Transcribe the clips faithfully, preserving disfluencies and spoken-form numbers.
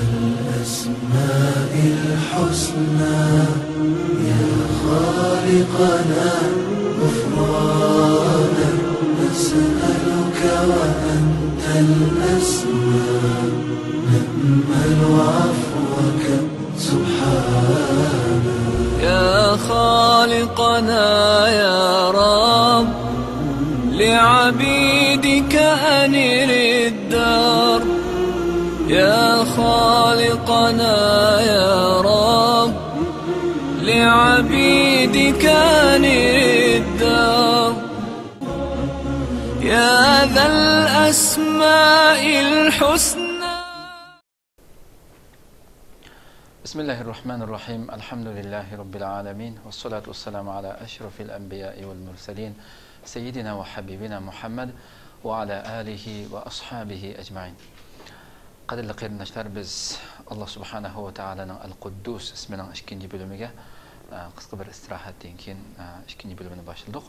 الأسماء الحسنى، يا خالقنا، غفرانا نسألك وأنت الأسمى، نأمل عفوك سبحانا. يا خالقنا يا رب، لعبيدك أنر الدار. يا خالقنا يا رب، لعبيدك أنر الدار. يا ذا الأسماء الحسنى. بسم الله الرحمن الرحيم. الحمد لله رب العالمين. والصلاة والسلام على أشرف الأنبياء والمرسلين. سيدنا وحبيبنا محمد وعلى آله وأصحابه أجمعين. قەدىرلىك قېرىنداشلار، بىز ئاللا سۇبھانەھۇ ۋە تائالانىڭ ئەل قۇددۇس ئىسمىنىڭ ئىككىنچى بۆلۈمىگە، ئە، قىسقا بىر ئىستىراھەتتىن كېيىن، ئە، ئىككىنچى بۆلۈمنى باشلىدۇق.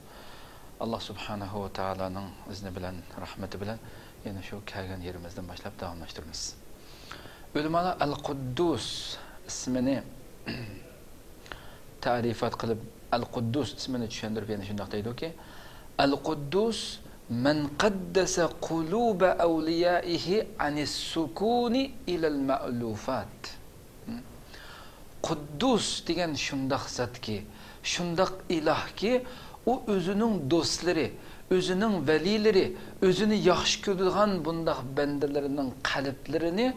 ئاللا سۇبھانەھۇ ۋە تائالانىڭ ئىزنى بىلەن، رەھمىتى بىلەن يەنە شۇ كەلگەن يېرىمىزدىن باشلاپ داۋاملاشتۇرىمىز. ئۆلىمالار ئەل قۇددۇس ئىسمىنى تەرىپات قىلىپ، ئەل قۇددۇس ئىسمىنى چۈشەندۈرۈپ يەنە شۇنداق دەيدۇكى، ئەل قۇددۇس مەن قەددەسە قۇلۇبە ئەۋلىيائىھى ئەنىس سۇكۇنى ئىلەل مەئلۇفات. قۇددۇس دېگەن شۇنداق زاتكى، شۇنداق ئىلاھكى، ئۇ ئۆزىنىڭ دوستلىرى، ئۆزىنىڭ ۋەلىلىرى، ئۆزىنى ياخشى كۆرىدىغان بۇنداق بەندىلىرىنىڭ قەلبلىرىنى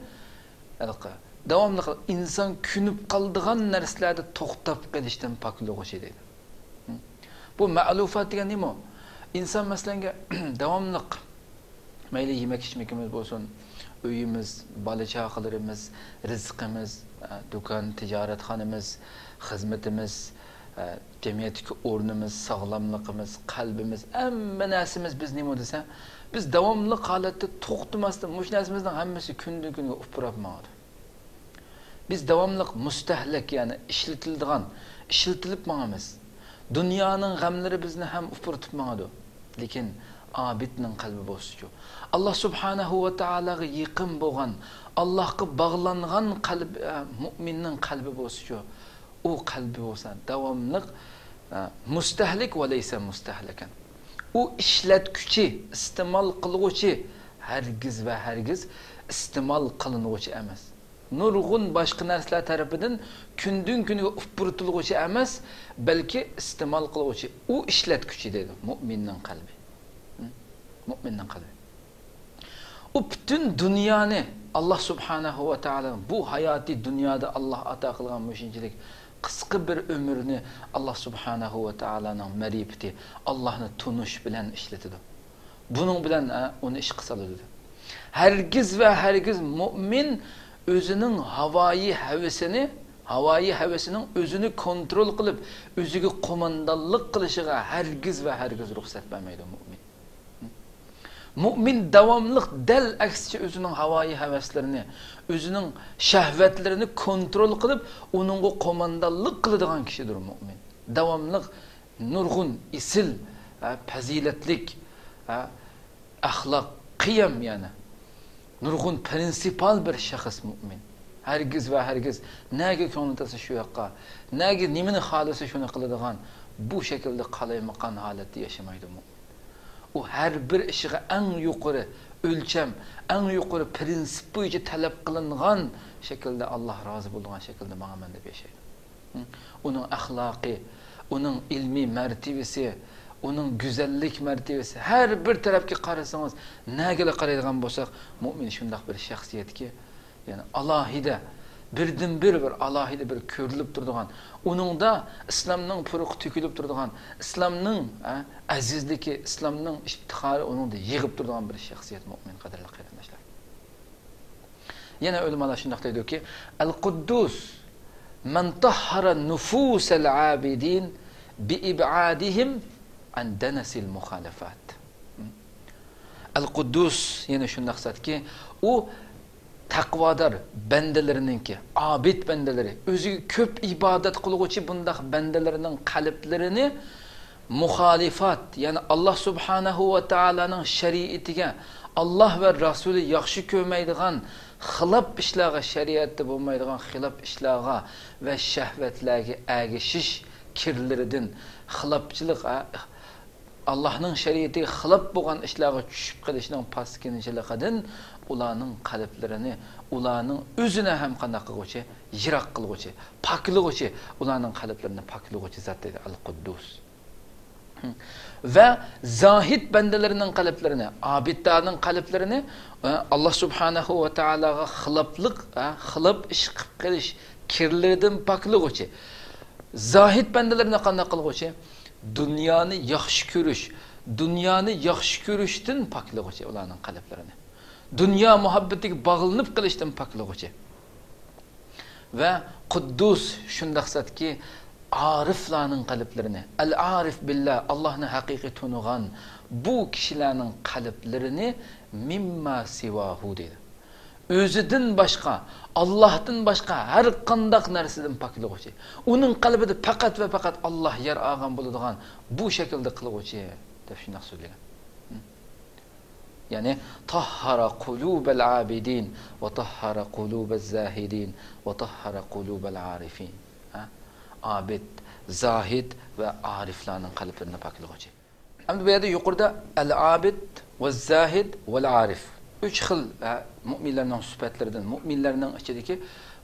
ھېلىقى داۋاملىق ئىنسان كۆنۈپ قالىدىغان نەرسىلەردە توختاپ قېلىشتىن پاكلىغۇچى دەيدۇ. بۇ مەلۇفات دېگەن نېمە؟ ئىنسان، مەسىلەن، داۋاملىق مەيلى يېمەك-ئىچمىكىمىز بولسۇن، ئۆيىمىز، بالا-چاقىلىرىمىز، رىزقىمىز، ئە، دۇكان، تىجارەتخانىمىز، خىزمىتىمىز، ئە، جەمئىيەتتىكى ئورنىمىز، ساغلاملىقىمىز، قەلبىمىز، ھەممە نەرسىمىز بىز نېمە دېسە، بىز داۋاملىق ھالەتتە توختىماستىن مۇشۇ نەرسىمىزنىڭ ھەممىسى كۈندىن-كۈنگە ئۇپراپ ماڭىدۇ. بىز داۋاملىق مۇستەھلىك، يەنى ئىشلىتىلىدىغان، ئىشلىتىلىپ ماڭىمىز. دۇنيانىڭ غەملىرى بىزنى ھەم ئۇپرىتىپ ماڭىدۇ. لېكىن ئابىدنىڭ قەلبى بولسىچۇ؟ ئاللا سۇبھانەھۇ ۋە تائالاغا يېقىن بولغان، ئاللاھقا باغلانغان قەلب، ئە، مۇئمىننىڭ قەلبى بولسىچۇ؟ ئۇ قەلبى بولسا داۋاملىق، ئە، مۇستەھلىك ۋە لەيسە مۇستەھلىكەن. ئۇ ئىشلەتكۈچى، ئىستېمال قىلغۇچى، ھەرگىز ۋە ھەرگىز ئىستېمال قىلىنغۇچى ئەمەس. نۇرغۇن باشقا نەرسىلەر تەرىپىدىن كۈندىن-كۈنگە ئۇپرىتىلغۇچى ئەمەس، بەلكى ئىستېمال قىلغۇچى، ئۇ ئىشلەتكۈچى دەيدۇ مۇئمىننىڭ قەلبى. ھە؟ مۇئمىننىڭ قەلبى. ئۇ پۈتۈن دۇنيانى، ئاللا سۇبھانەھۇ ۋە تائالانىڭ بۇ ھاياتىي دۇنيادا ئاللا ئاتا قىلغان مۇشۇنچىلىك قىسقا بىر ئۆمۈرنى ئاللا سۇبھانەھۇ ۋە تائالانىڭ مەرىپىتى، ئاللانى تونۇش بىلەن ئىشلىتىدۇ. بۇنىڭ بىلەن، ئە، ئۇنى ئىشقا سالىدۇ. ھەرگىز ۋە ھەرگىز مۇئمىن ئۆزىنىڭ ھاۋايى ھەۋىسىنى، ھاۋايى ھەۋىسىنىڭ ئۆزىنى كونترول قىلىپ، ئۆزىگە قوماندانلىق قىلىشىغا ھەرگىز ۋە ھەرگىز رۇخسەت بەرمەيدۇ مۇئمىن. مۇئمىن داۋاملىق دەل ئەكسىچە ئۆزىنىڭ ھاۋايى ھەۋەسلىرىنى، ئۆزىنىڭ شەھۋەتلىرىنى كونترول قىلىپ، ئۇنىڭغا قوماندانلىق قىلىدىغان كىشىدۇر مۇئمىن. داۋاملىق نۇرغۇن ئېسىل، ھە، پەزىلەتلىك، ھە، ئەخلاق، قىيەم، يەنى نۇرغۇن پرىنسىپال بىر شەخس مۇئمىن. ھەرگىز ۋە ھەرگىز نەگە كۆڭلى تەگسە شۇ ياققا، نەگە نېمىنى خالىسا شۇنى قىلىدىغان، بۇ شەكىلدە قالايمىقان ھالەتتە ياشىمايدۇ مۇئمىن. ئۇ ھەر بىر ئىشىغا ئەڭ يۇقىرى ئۆلچەم، ئەڭ يۇقىرى پرىنسىپ بويىچە تەلەپ قىلىنغان شەكىلدە، ئاللا رازى بولىدىغان شەكىلدە ماڭىمەن دەپ ياشايدۇ. ئۇنىڭ ئەخلاقى، ئۇنىڭ ئىلمىي مەرتىۋىسى، ئۇنىڭ گۈزەللىك مەرتىۋىسى، ھەر بىر تەرەپكە قارىسىڭىز، نەگىلا قارايدىغان بولساق، مۇئمىن شۇنداق بىر شەخسىيەتكى، يەنى ئالاھىدە، بىردىنبىر بىر ئالاھىدە بىر كۆرۈلۈپ تۇرىدىغان، ئۇنىڭدا ئىسلامنىڭ پۇرىقى تۆكۈلۈپ تۇرىدىغان، ئىسلامنىڭ، ئە، ئەزىزلىكى، ئىسلامنىڭ ئىپتىخارى ئۇنىڭدا يىغىپ تۇرىدىغان بىر شەخسىيەت مۇئمىن، قەدىرلىك قېرىنداشلار. يەنە ئۆلىمالار شۇنداق دەيدۇكى، ئەل قۇددۇس مەن تەھھەرە نۇفۇسەل ئابىدىن بىئىبئادىھىم ئەن دەنەسىل مۇخالىفات. ئەل قۇددۇس يەنە شۇنداق زاتكى، ئۇ تەقۋادار بەندىلىرىنىڭكى، ئابىد بەندىلىرى، ئۆزىگە كۆپ ئىبادەت قىلغۇچى بۇنداق بەندىلىرىنىڭ قەلبلىرىنى مۇخالىفات، يەنى ئاللا سۇبھانەھۇ ۋە تائالانىڭ شەرىئىتىگە، ئاللا ۋە رەسۇلى ياخشى كۆرمەيدىغان خىلاپ ئىشلارغا، شەرىئەتتە بولمايدىغان خىلاپ ئىشلارغا ۋە شەھۋەتلەرگە ئەگىشىش كىرلىرىدىن، خىلاپچىلىق، ئە، ئاللاھنىڭ شەرىئىتىگە خىلاپ بولغان ئىشلارغا چۈشۈپ قېلىشنىڭ پاسكىنىچىلىقىدىن ئۇلارنىڭ قەلبلىرىنى، ئۇلارنىڭ ئۆزىنى ھەم قانداق قىلغۇچى؟ يىراق قىلغۇچى، پاكلىغۇچى، ئۇلارنىڭ قەلبلىرىنى پاكلىغۇچى زات دېدى، ئەل قۇددۇس. ۋە زاھىد بەندىلىرىنىڭ قەلبلىرىنى، ئابىدلارنىڭ قەلبلىرىنى، ئە، ئاللا سۇبھانەھۇ ۋە تائالاغا خىلاپلىق، ئە، خىلاپ ئىش قىلىپ قېلىش كىرلىرىدىن پاكلىغۇچى. زاھىد بەندىلىرىنى قانداق قىلغۇچى؟ دۇنيانى ياخشى كۆرۈش، دۇنيانى ياخشى كۆرۈشتىن پاكلىغۇچى ئۇلارنىڭ قەلبلىرىنى. دۇنيا مۇھەببىتىگە باغلىنىپ قېلىشتىن پاكلىغۇچى. ۋە قۇددۇس شۇنداق زاتكى، ئارىفلارنىڭ قەلبلىرىنى، ئەل ئارىف بىللا، ئاللاھنى ھەقىقىي تونۇغان بۇ كىشىلەرنىڭ قەلبلىرىنى مىمما سىۋاھۇ دەيدۇ. ئۆزىدىن باشقا، ئاللاھتىن باشقا ھەر قانداق نەرسىدىن پاكلىغۇچى. ئۇنىڭ قەلبىدە پەقەت ۋە پەقەت ئاللاھ يەر ئالغان بولىدىغان بۇ شەكىلدە قىلغۇچى، دەپ شۇنداق سۆزلىگەن. يەنى، تاھھارا قۇلۇبەل ئابىدىن ۋە تاھھارا قۇلۇبەز زاھىدىن ۋە تاھھارا قۇلۇبەل ئارىفىن. ھە؟ ئابىد، زاھىد ۋە ئارىفلارنىڭ قەلبلىرىنى پاكلىغۇچى. ئەمدى بۇ يەردە يۇقىرىدا ئەل ئابىد ۋە زاھىد ۋەل ئارىف. ئۈچ خىل، ھە، مۇئمىنلارنىڭ سۈپەتلىرىدىن، مۇئمىنلارنىڭ ئىچىدىكى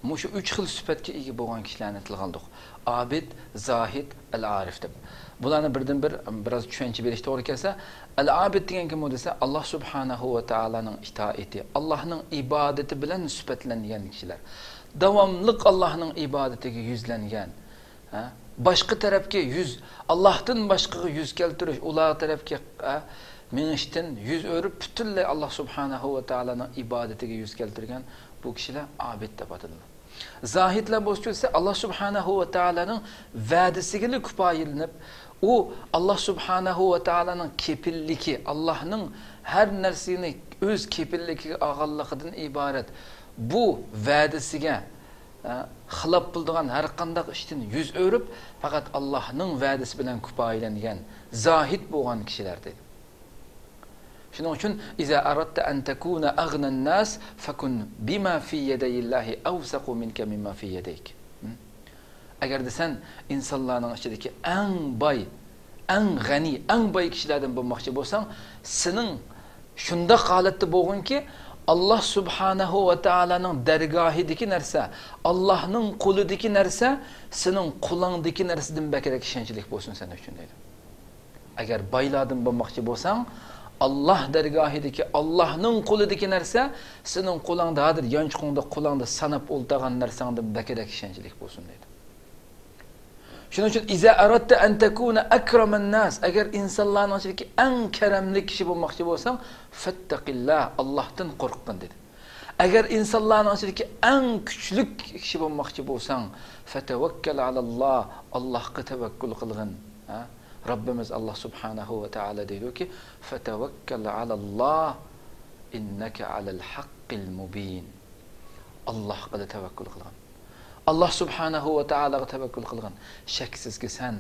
مۇشۇ ئۈچ خىل سۈپەتكە ئىگە بولغان كىشىلەرنى تىلغا ئالدۇق. ئابىد، زاھىد، ئەل ئارىف دەپ. بۇلارنى بىردىن بىر، بىراز چۈشەنچە بېرىش توغرا كەلسە، ئەل ئابىد دېگەن كىم ئۇ دېسە، ئاللا سۇبھانەھۇ ۋە تائالانىڭ ئىتائىتى، ئاللانىڭ ئىبادىتى بىلەن سۈپەتلەنگەن كىشىلەر. داۋاملىق ئاللانىڭ ئىبادىتىگە يۈزلەنگەن. ھە؟ باشقا تەرەپكە يۈز، ئاللاھتىن باشقىغا يۈز كەلتۈرۈش، ئۇلار تەرەپكە، ھە، مېڭىشتىن يۈز ئۆرۈپ، پۈتۈنلەي ئاللا سۇبھانەھۇ ۋە تائالانىڭ ئىبادىتىگە يۈز كەلتۈرگەن بۇ كىشىلەر ئابىد دەپ ئاتىلىدۇ. زاھىدلار بولسا دېسە، ئاللا سۇبھانەھۇ ۋە تائالانىڭ ۋەدىسىگىلا كۇپايىلىنىپ، ئۇ ئاللا سۇبھانەھۇ ۋە تائالانىڭ كېپىللىكى، ئاللانىڭ ھەر نەرسىنى ئۆز كېپىللىكىگە ئالغانلىقىدىن ئىبارەت بۇ ۋەدىسىگە، ئە، خىلاپ بولىدىغان ھەر قانداق ئىشتىن يۈز ئۆرۈپ، پەقەت ئاللانىڭ ۋەدىسى بىلەن كۇپايىلەنگەن، زاھىد بولغان كىشىلەر دېدى. شۇنىڭ ئۈچۈن، إذا أردت أن تكون أغنى الناس فكن بما في يدي الله أوثق منك مما في يديك. ھە؟ ئەگەردە سەن ئىنسانلارنىڭ ئىچىدىكى ئەڭ باي، ئەڭ غەنىي، ئەڭ باي كىشىلەردىن بولماقچى بولساڭ، سېنىڭ شۇنداق ھالەتتە بولغىنكى، ئاللا سۇبھانەھۇ ۋە تائالانىڭ دەرگاھىدىكى نەرسە، ئاللانىڭ قولىدىكى نەرسە سېنىڭ قولۇڭدىكى نەرسىدىن بەكرەك ئىشەنچلىك بولسۇن سەن ئۈچۈن دەيدۇ. ئەگەر بايلاردىن بولماقچى بولساڭ، ئاللا دەرگاھىدىكى، ئاللانىڭ قولىدىكى نەرسە سېنىڭ قولۇڭدا، ھازىر يانچۇقۇڭدا، قولۇڭدا ساناپ ئولتۇرغان نەرسەڭدىن بەكرەك ئىشەنچلىك بولسۇن دەيدۇ. شۇنىڭ ئۈچۈن، إذا أردت أن تكون أكرم الناس، ئەگەر ئىنسانلارنىڭ ئىچىدىكى ئەڭ كەرەملىك كىشى بولماقچى بولساڭ، فاتق الله، ئاللاھتىن قورققىن دېدى. ئەگەر ئىنسانلارنىڭ ئىچىدىكى ئەڭ كۈچلۈك كىشى بولماقچى بولساڭ، فتوكل على الله، ئاللاھقا تەۋەككۈل قىلغىن. ھە؟ رەببىمىز ئاللا سۇبھانەھۇ ۋە تائالا دەيدۇكى، فتوكل على الله إنك على الحق المبين. ئاللاھقىلا تەۋەككۈل قىلغىن. ئاللا سۇبھانەھۇ ۋە تائالاغا تەۋەككۈل قىلغىن. شەكسىزكى، سەن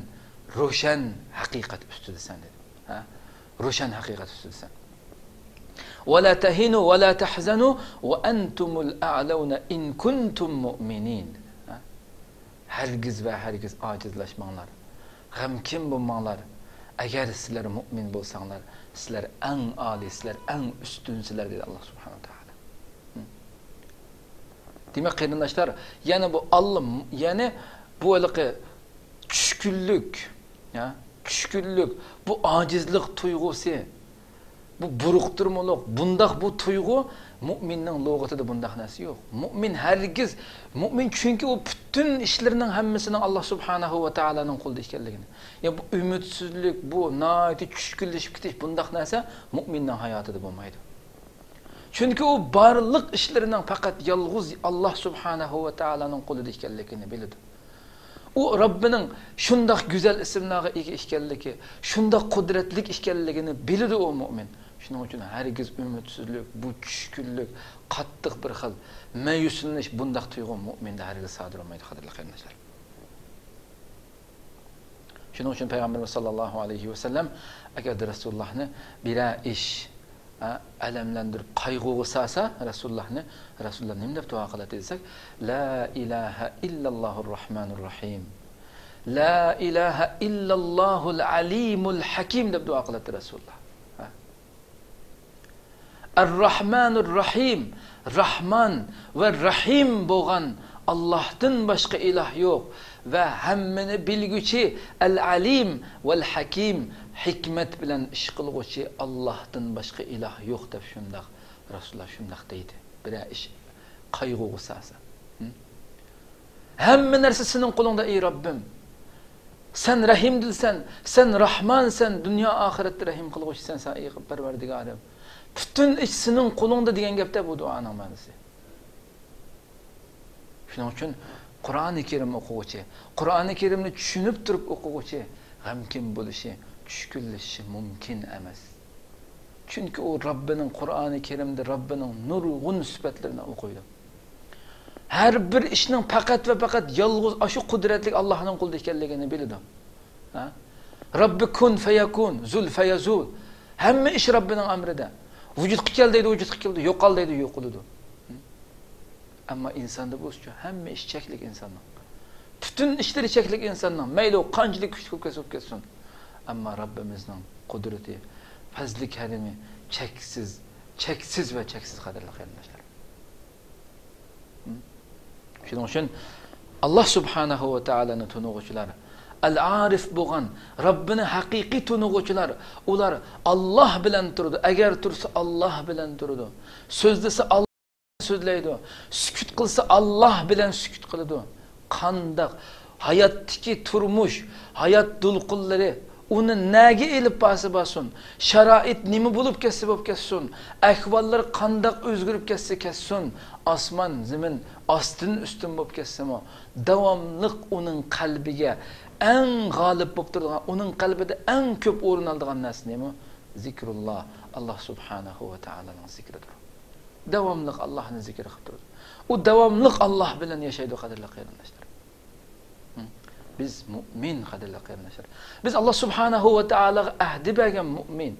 روشەن ھەقىقەت ئۈستىدىسەن دېدى. ھە؟ روشەن ھەقىقەت ئۈستىدىسەن. ولا تهنوا ولا تحزنوا وأنتم الأعلون إن كنتم مؤمنين. ھە؟ ھەرگىز ۋە ھەرگىز ئاجىزلاشماڭلار. غەمكىن بولماڭلار. ئەگەر سىلەر مۇئمىن بولساڭلار، سىلەر ئەڭ ئالىي، سىلەر ئەڭ ئۈستۈنسىلەر دېدى ئاللا سۇبھانەھۇ ۋە تائالا. دېمەك، قېرىنداشلار، يەنە بۇ ئاللىم، يەنى بۇ ھېلىقى چۈشكۈنلۈك، يا، چۈشكۈنلۈك، بۇ ئاجىزلىق تۇيغۇسى، بۇ بۇرۇقتۇرمىلىق، بۇنداق بۇ تۇيغۇ، مۇئمىننىڭ لۇغىتىدە بۇنداق نەرسە يوق. مۇئمىن ھەرگىز، مۇئمىن چۈنكى ئۇ پۈتۈن ئىشلىرىنىڭ ھەممىسىنىڭ ئاللا سۇبھانەھۇ ۋە تائالانىڭ قولىدا ئىكەنلىكىنى. يا، بۇ ئۈمىدسىزلىك، بۇ ناھايىتى چۈشكۈنلىشىپ كېتىش، بۇنداق نەرسە مۇئمىننىڭ ھاياتىدا بولمايدۇ. چۈنكى ئۇ بارلىق ئىشلىرىنىڭ پەقەت يالغۇز ئاللا سۇبھانەھۇ ۋە تائالانىڭ قولىدا ئىكەنلىكىنى بىلىدۇ. ئۇ رەببىنىڭ شۇنداق گۈزەل ئىسىملارغا ئىگە ئىكەنلىكى، شۇنداق قۇدرەتلىك ئىكەنلىكىنى بىلىدۇ ئۇ مۇئمىن. شۇنىڭ ئۈچۈن ھەرگىز ئۈمىدسىزلىك، بۇ چۈشكۈنلۈك، قاتتىق بىر خىل مەيۈسلىنىش، بۇنداق تۇيغۇ مۇئمىندا ھەرگىز سادىر بولمايدۇ، قەدىرلىك قېرىنداشلار. شۇنىڭ ئۈچۈن پەيغەمبىرىمىز ساللاللاھۇ ئەلەيھى ۋەسەللەم، ئەگەردە رەسۇلۇللاھنى بىرەر ئىش، ھە، ئەلەملەندۈرۈپ قايغۇغا سالسا رەسۇلۇللاھنى، رەسۇلۇللاھ نېمە دەپ دۇئا قىلاتتى دېسەك، لا ئىلاھە ئىللاللاھۇر راھمانۇر راھىم. لا ئىلاھە ئىللاللاھۇل ئەلىمۇل ھەكىم دەپ دۇئا قىلاتتى رەسۇلۇللاھ. ھە. ئەر راھمانۇر راھىم، راھمان ۋە رەھىم بولغان ئاللاھتىن باشقا ئىلاھ يوق ۋە ھەممىنى بىلگۈچى ئەل ئەلىم ۋەل ھەكىم، ھېكمەت بىلەن ئىش قىلغۇچى ئاللاھتىن باشقا ئىلاھ يوق دەپ شۇنداق رەسۇلۇللاھ شۇنداق دەيدۇ. بىرەر ئىش قايغۇغا سالسا. ھە؟ ھەممە نەرسە سېنىڭ قولۇڭدا، ئەي رەببىم. سەن رەھىمدىلسەن، سەن راھمانسەن، دۇنيا ئاخىرەتتە رەھىم قىلغۇچىسەن سەن، ئەي پەرۋەردىگارىم. پۈتۈن ئىش سېنىڭ قولۇڭدا دېگەن گەپتە بۇ دۇئانىڭ مەنىسى. شۇنىڭ ئۈچۈن قۇرئانى كەرىم ئوقۇغۇچى، قۇرئانى كەرىمنى چۈشىنىپ تۇرۇپ ئوقۇغۇچى غەمكىن بولۇشى، چۈشكۈنلىشىشى مۇمكىن ئەمەس. چۈنكى ئۇ رەببىنىڭ، قۇرئانى كەرىمدە رەببىنىڭ نۇرغۇن سۈپەتلىرىنى ئوقۇيدۇ. ھەر بىر ئىشنىڭ پەقەت ۋە پەقەت يالغۇز ئاشۇ قۇدرەتلىك ئاللاھنىڭ قولىدا ئىكەنلىكىنى بىلىدۇ. ھە؟ رەببى كۇن فەيەكۇن، زۇل فەيەزۇل. ھەممە ئىش رەببىنىڭ ئەمرىدە. ۋۇجۇدقا كەل دەيدۇ، ۋۇجۇدقا كېلىدۇ، يوقال دەيدۇ، يوقىلىدۇ. ئەمما ئىنساندا بولسىچۇ، ھەممە ئىش چەكلىك ئىنساننىڭ. پۈتۈن ئىشلىرى چەكلىك ئىنساننىڭ. مەيلى ئۇ قانچىلىك كۈچلۈك بولۇپ كەتسۇن، بولۇپ كەتسۇن. ئەمما رەببىمىزنىڭ قۇدرىتى، پەزلى كەرىمى چەكسىز، چەكسىز ۋە چەكسىز، قەدىرلىك قېرىنداشلار. شۇنىڭ ئۈچۈن ئاللاھ سۇبھانەھۇ ۋە تائالانى تونۇغۇچىلار، ئەل-ئارىف بولغان، رەببىنى ھەقىقىي تونۇغۇچىلار، ئۇلار ئاللاھ بىلەن تۇرىدۇ، ئەگەر تۇرسا ئاللاھ بىلەن تۇرىدۇ، سۆزلىسە ئاللاھ سۆزلەيدۇ، سۈكۈت قىلسا ئاللاھ بىلەن سۈكۈت قىلىدۇ. قانداق ھاياتتىكى تۇرمۇش، ھايات دولقۇنلىرى ئۇنى نەگە ئېلىپ بارسا بارسۇن، شارائىت نېمە بولۇپ كەتسە بولۇپ كەتسۇن، ئەھۋاللار قانداق ئۆزگىرىپ كەتسە كەتسۇن، ئاسمان، زېمىن ئاستىن ئۈستۈن بولۇپ كەتسىمۇ، داۋاملىق ئۇنىڭ قەلبىگە ئەڭ غالىب بولۇپ تۇرىدىغان، ئۇنىڭ قەلبىدە ئەڭ كۆپ ئورۇن ئالىدىغان نەرسە نېمە؟ زىكرۇللاھ، ئاللاھ سۇبھانەھۇ ۋە تائالانىڭ زىكرىدۇر. داۋاملىق ئاللاھنى زىكىر قىلىپ تۇرىدۇ. ئۇ داۋاملىق ئاللاھ بىلەن ياشايدۇ، قەدىرلىك قېرىنداشلار. ھە؟ بىز مۇئمىن، قەدىرلىك قېرىنداشلار. بىز ئاللاھ سۇبھانەھۇ ۋە تائالاغا ئەھدى بەرگەن مۇئمىن.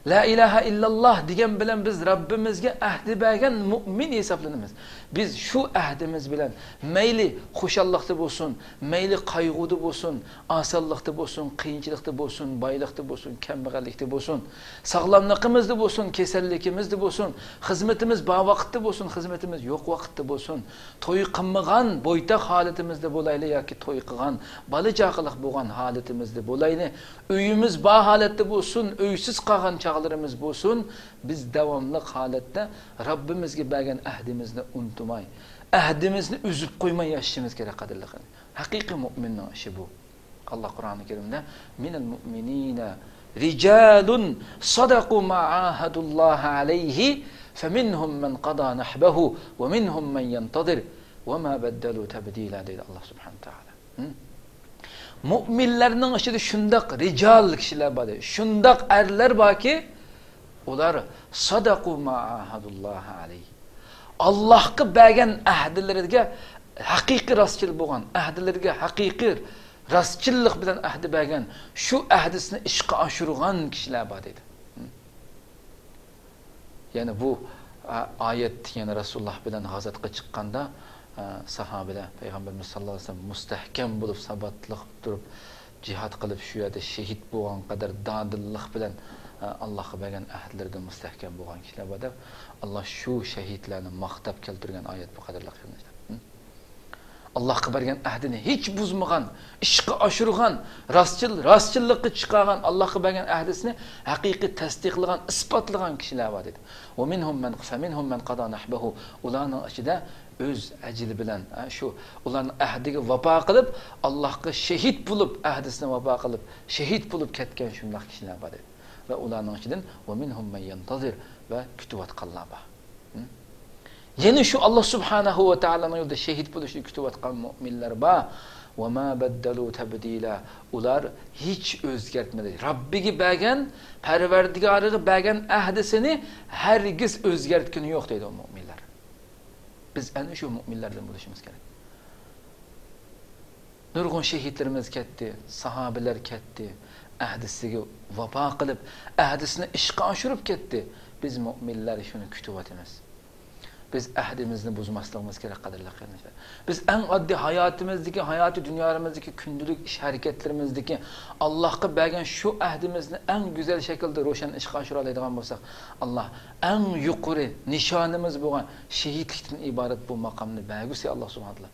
لا ئىلاھە ئىللاللاھ دېگەن بىلەن بىز رەببىمىزگە ئەھدى بەرگەن مۇئمىن ھېسابلىنىمىز. بىز شۇ ئەھدىمىز بىلەن مەيلى خۇشاللىقتا بولسۇن، مەيلى قايغۇدا بولسۇن، ئاسانلىقتا بولسۇن، قىيىنچىلىقتا بولسۇن، بايلىقتا بولسۇن، كەمبەغەللىكتە بولسۇن، ساغلاملىقىمىزدا بولسۇن، كېسەللىكىمىزدە بولسۇن، خىزمىتىمىز بار ۋاقىتتا بولسۇن، خىزمىتىمىز يوق ۋاقىتتا بولسۇن، توي قىلمىغان بويتاق ھالىتىمىزدە بولايلى ياكى توي قىلغان، بالا-چاقىلىق بولغان ھالىتىمىزدە بولايلى، ئۆيىمىز بار ھالەتتە بولسۇن، ئۆيسىز قالغان چاغلىرىمىز بولسۇن، بىز داۋاملىق ھالەتتە رەببىمىزگە بەرگەن ئەھدىمىزنى ئۇنتۇماي، ئەھدىمىزنى ئۈزۈپ قويماي ياشىشىمىز كېرەك، قەدىرلىك. ھەقىقىي مۇئمىننىڭ ئىشى بۇ. ئاللاھ قۇرئانى كەرىمدە، مىنەل مۇئمىنىنە رىجالۇن سەدەقۇ ما ئاھەدۇللاھە ئەلەيھى فەمىنھۇم مەن قەدا نەھبەھۇ ۋە مىنھۇم مەن يەنتەزىر ۋە ما بەددەلۇ تەبدىلا دەيدۇ ئاللاھ سۇبھانەھۇ ۋە تائالا. ھە؟ مۇئمىنلەرنىڭ ئىچىدە شۇنداق رىجال كىشىلەر بار، شۇنداق ئەرلەر باركى، ئۇلار سەدەقۇ ما ئاھەدۇللاھە ئەلەيھى. ئاللاھقا بەرگەن ئەھدىلىرىگە ھەقىقىي راستچىل بولغان، ئەھدىلىرىگە ھەقىقىي راستچىللىق بىلەن ئەھدى بەرگەن، شۇ ئەھدىسىنى ئىشقا ئاشۇرغان كىشىلەر بار دەيدۇ. يەنى بۇ، ئا، ئايەت، يەنى رەسۇلۇللاھ بىلەن غازاتقا چىققاندا، ئا، ساھابىلەر پەيغەمبىرىمىز ساللاللاھۇ ئەلەيھى ۋەسەللەم مۇستەھكەم بولۇپ، ساباتلىق تۇرۇپ، جىھاد قىلىپ، شۇ يەردە شېھىت بولغان قەدەر دادىللىق بىلەن، ئا، ئاللاھقا بەرگەن ئەھدىلىرىدە مۇستەھكەم بولغان كىشىلەر بار دەپ، ئاللاھ شۇ شېھىتلەرنى ماختاپ كەلتۈرگەن ئايەت بۇ، قەدىرلىك قېرىنداشلار. ھە؟ ئاللاھقا بەرگەن ئەھدىنى ھېچ بۇزمىغان، ئىشقا ئاشۇرغان، راستچىل، راستچىللىققا چىقارغان، ئاللاھقا بەرگەن ئەھدىسىنى ھەقىقىي تەستىقلىغان، ئىسپاتلىغان كىشىلەر بار دېدى. ۋە مىنھۇم مەن، فەمىنھۇم مەن قەدا نەھبەھۇ. ئۇلارنىڭ ئىچىدە ئۆز ئەجىلى بىلەن، ھە، شۇ ئۇلارنىڭ ئەھدىگە ۋاپا قىلىپ، ئاللاھقا شېھىت بولۇپ، ئەھدىسىنى ۋاپا قىلىپ، شېھىت بولۇپ كەتكەن شۇنداق كىشىلەر بار دېدى. ۋە ئۇلارنىڭ ئىچىدىن، ۋە مىنھۇم مەن يەنتەزىر، ۋە كۈتۈۋاتقانلار بار. ھە؟ يەنە شۇ ئاللاھ سۇبھانەھۇ ۋە تائالانىڭ يولىدا شېھىت بولۇشنى كۈتۈۋاتقان مۇئمىنلار بار. ۋە ما بەددەلۇ تەبدىلا. ئۇلار ھېچ ئۆزگەرتمىدى. رەببىگە بەرگەن، پەرۋەردىگارىغا بەرگەن ئەھدىسىنى ھەرگىز ئۆزگەرتكىنى يوق دەيدۇ ئۇ مۇئمىنلار. بىز ئەنە شۇ مۇئمىنلەردىن بولۇشىمىز كېرەك. نۇرغۇن شېھىتلىرىمىز كەتتى، ساھابىلەر كەتتى، ئەھدىسىگە ۋاپا قىلىپ، ئەھدىسىنى ئىشقا ئاشۇرۇپ كەتتى. بىز مۆمىنلەر شۇنى كۈتۈۋاتىمىز. بىز ئەھدىمىزنى بۇزماسلىقىمىز كېرەك، قەدىرلىك قېرىنداشلار. بىز ئەڭ ئاددىي ھاياتىمىزدىكى، ھاياتىي دۇنيامىزدىكى، كۈندىلىك ئىش ھەرىكەتلىرىمىزدىكى ئاللاھقا بەرگەن شۇ ئەھدىمىزنى ئەڭ گۈزەل شەكىلدە روشەن ئىشقا ئاشۇرالايدىغان بولساق، ئاللاھ ئەڭ يۇقىرى نىشانىمىز بولغان شېھىتلىكتىن ئىبارەت بۇ ماقامنى بەرگۈسى ئاللاھ سۇبھانەھۇ ۋە تائالا.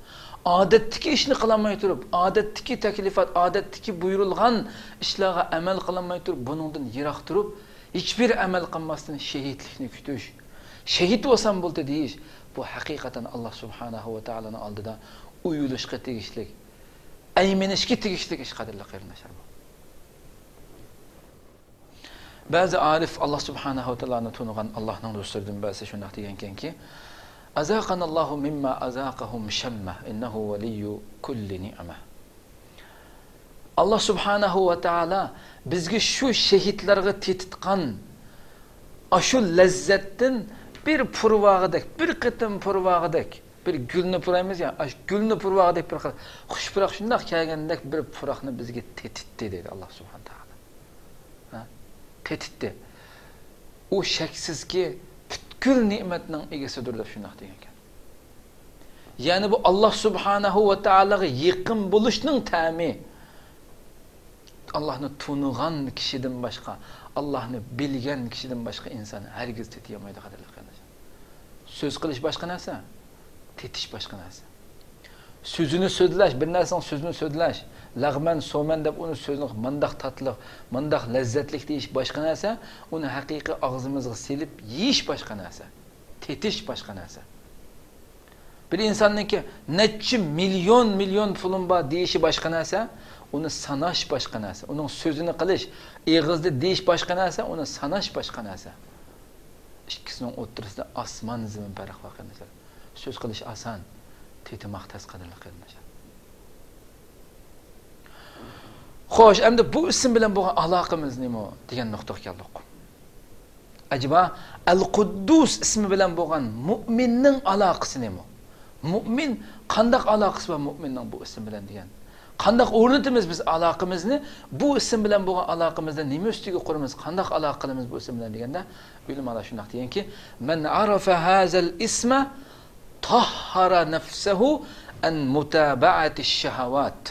ئادەتتىكى ئىشنى قىلالماي تۇرۇپ، ئادەتتىكى تەكلىپات، ئادەتتىكى بۇيرۇلغان ئىشلارغا ئەمەل قىلالماي تۇرۇپ، بۇنىڭدىن يىراق تۇرۇپ، ھېچبىر ئەمەل قىلماستىن شېھىتلىكنى كۈتۈش، شېھىت بولسام بولدى دېيىش، بۇ ھەقىقەتەن ئاللاھ سۇبھانەھۇ ۋە تائالانىڭ ئالدىدا ئويلىشىشقا تېگىشلىك، ئەيمىنىشكە تېگىشلىك ئىش، قەدىرلىك قېرىنداشلار. بەزى ئارىف، ئاللاھ سۇبھانەھۇ ۋە تائالانى تونۇغان ئاللاھنىڭ دوستلىرىدىن بەزىسى شۇنداق دېگەنكەنكى، «أذاقنا الله مما أذاقهم شمة، إنه ولي كل نعمة.» ئاللاھ سۇبھانەھۇ ۋە تائالا بىزگە شۇ شېھىتلارغا تېتىتقان ئاشۇ لەززەتتىن بىر پۇرىۋالغۇدەك، بىر قېتىم پۇرىۋالغۇدەك، بىر گۈلنى پۇرايمىز يا، ئاشۇ گۈلنى پۇرىۋالغۇدەك بىر خىل خۇش پۇراق شۇنداق كەلگەندەك بىر پۇراقنى بىزگە تېتىتتى، دەيدۇ ئاللاھ سۇبھانەھۇ ۋە تائالا. ھە؟ تېتىتتى. ئۇ شەكسىزكى، پۈتكۈل نېمەتنىڭ ئىگىسىدۇر، دەپ شۇنداق دېگەنكەن. يەنى بۇ ئاللاھ سۇبھانەھۇ ۋە تائالاغا يېقىن بولۇشنىڭ تەمى. ئاللاھنى تونۇغان كىشىدىن باشقا، ئاللاھنى بىلگەن كىشىدىن باشقا ئىنسان ھەرگىز تېتىيالمايدۇ، قەدىرلىك قېرىنداشلار. سۆز قىلىش باشقا نەرسە، تېتىش باشقا نەرسە. سۆزىنى سۆزلەش، بىر نەرسىنىڭ سۆزىنى سۆزلەش، لەغمەن، سومەن دەپ ئۇنى سۆزنى مانداق تاتلىق، مانداق لەززەتلىك دېيىش باشقا نەرسە، ئۇنى ھەقىقىي ئاغزىمىزغا سېلىپ يېيىش باشقا نەرسە، تېتىش باشقا نەرسە. بىر ئىنساننىڭكى نەچچە مىليون، مىليون پۇلۇم بار دېيىشى باشقا نەرسە، ئۇنى ساناش باشقا نەرسە، ئۇنىڭ سۆزىنى قىلىش، ئېغىزدا دېيىش باشقا نەرسە، ئۇنى ساناش باشقا نەرسە. ئىككىسىنىڭ ئوتتۇرىسىدا ئاسمان زېمىن پەرق بار، قېرىنداشلار. سۆز قىلىش ئاسان، تېتىماق تەس، قەدىرلىك قېرىنداشلار. خوش، ئەمدى بۇ ئىسىم بىلەن بولغان ئالاقىمىز نېمە دېگەن نۇقتىغا كەلدۇق. ئەجەبا، ئەل قۇددۇس ئىسمى بىلەن بولغان مۇئمىننىڭ ئالاقىسى نېمە؟ مۇئمىن قانداق ئالاقىسى بار مۇئمىننىڭ بۇ ئىسىم بىلەن دېگەن؟ قانداق ئورنىتىمىز بىز ئالاقىمىزنى؟ بۇ ئىسىم بىلەن بولغان ئالاقىمىزنى نېمە ئۈستىگە قۇرىمىز؟ قانداق ئالاقە قىلىمىز بۇ ئىسىم بىلەن دېگەندە، ئۆلىمالار شۇنداق دېگەنكى، مەن ئارافە ھازەل ئىسمە تاھھارە نەفسەھۇ ئەن مۇتابەئەتىش شەھەۋات.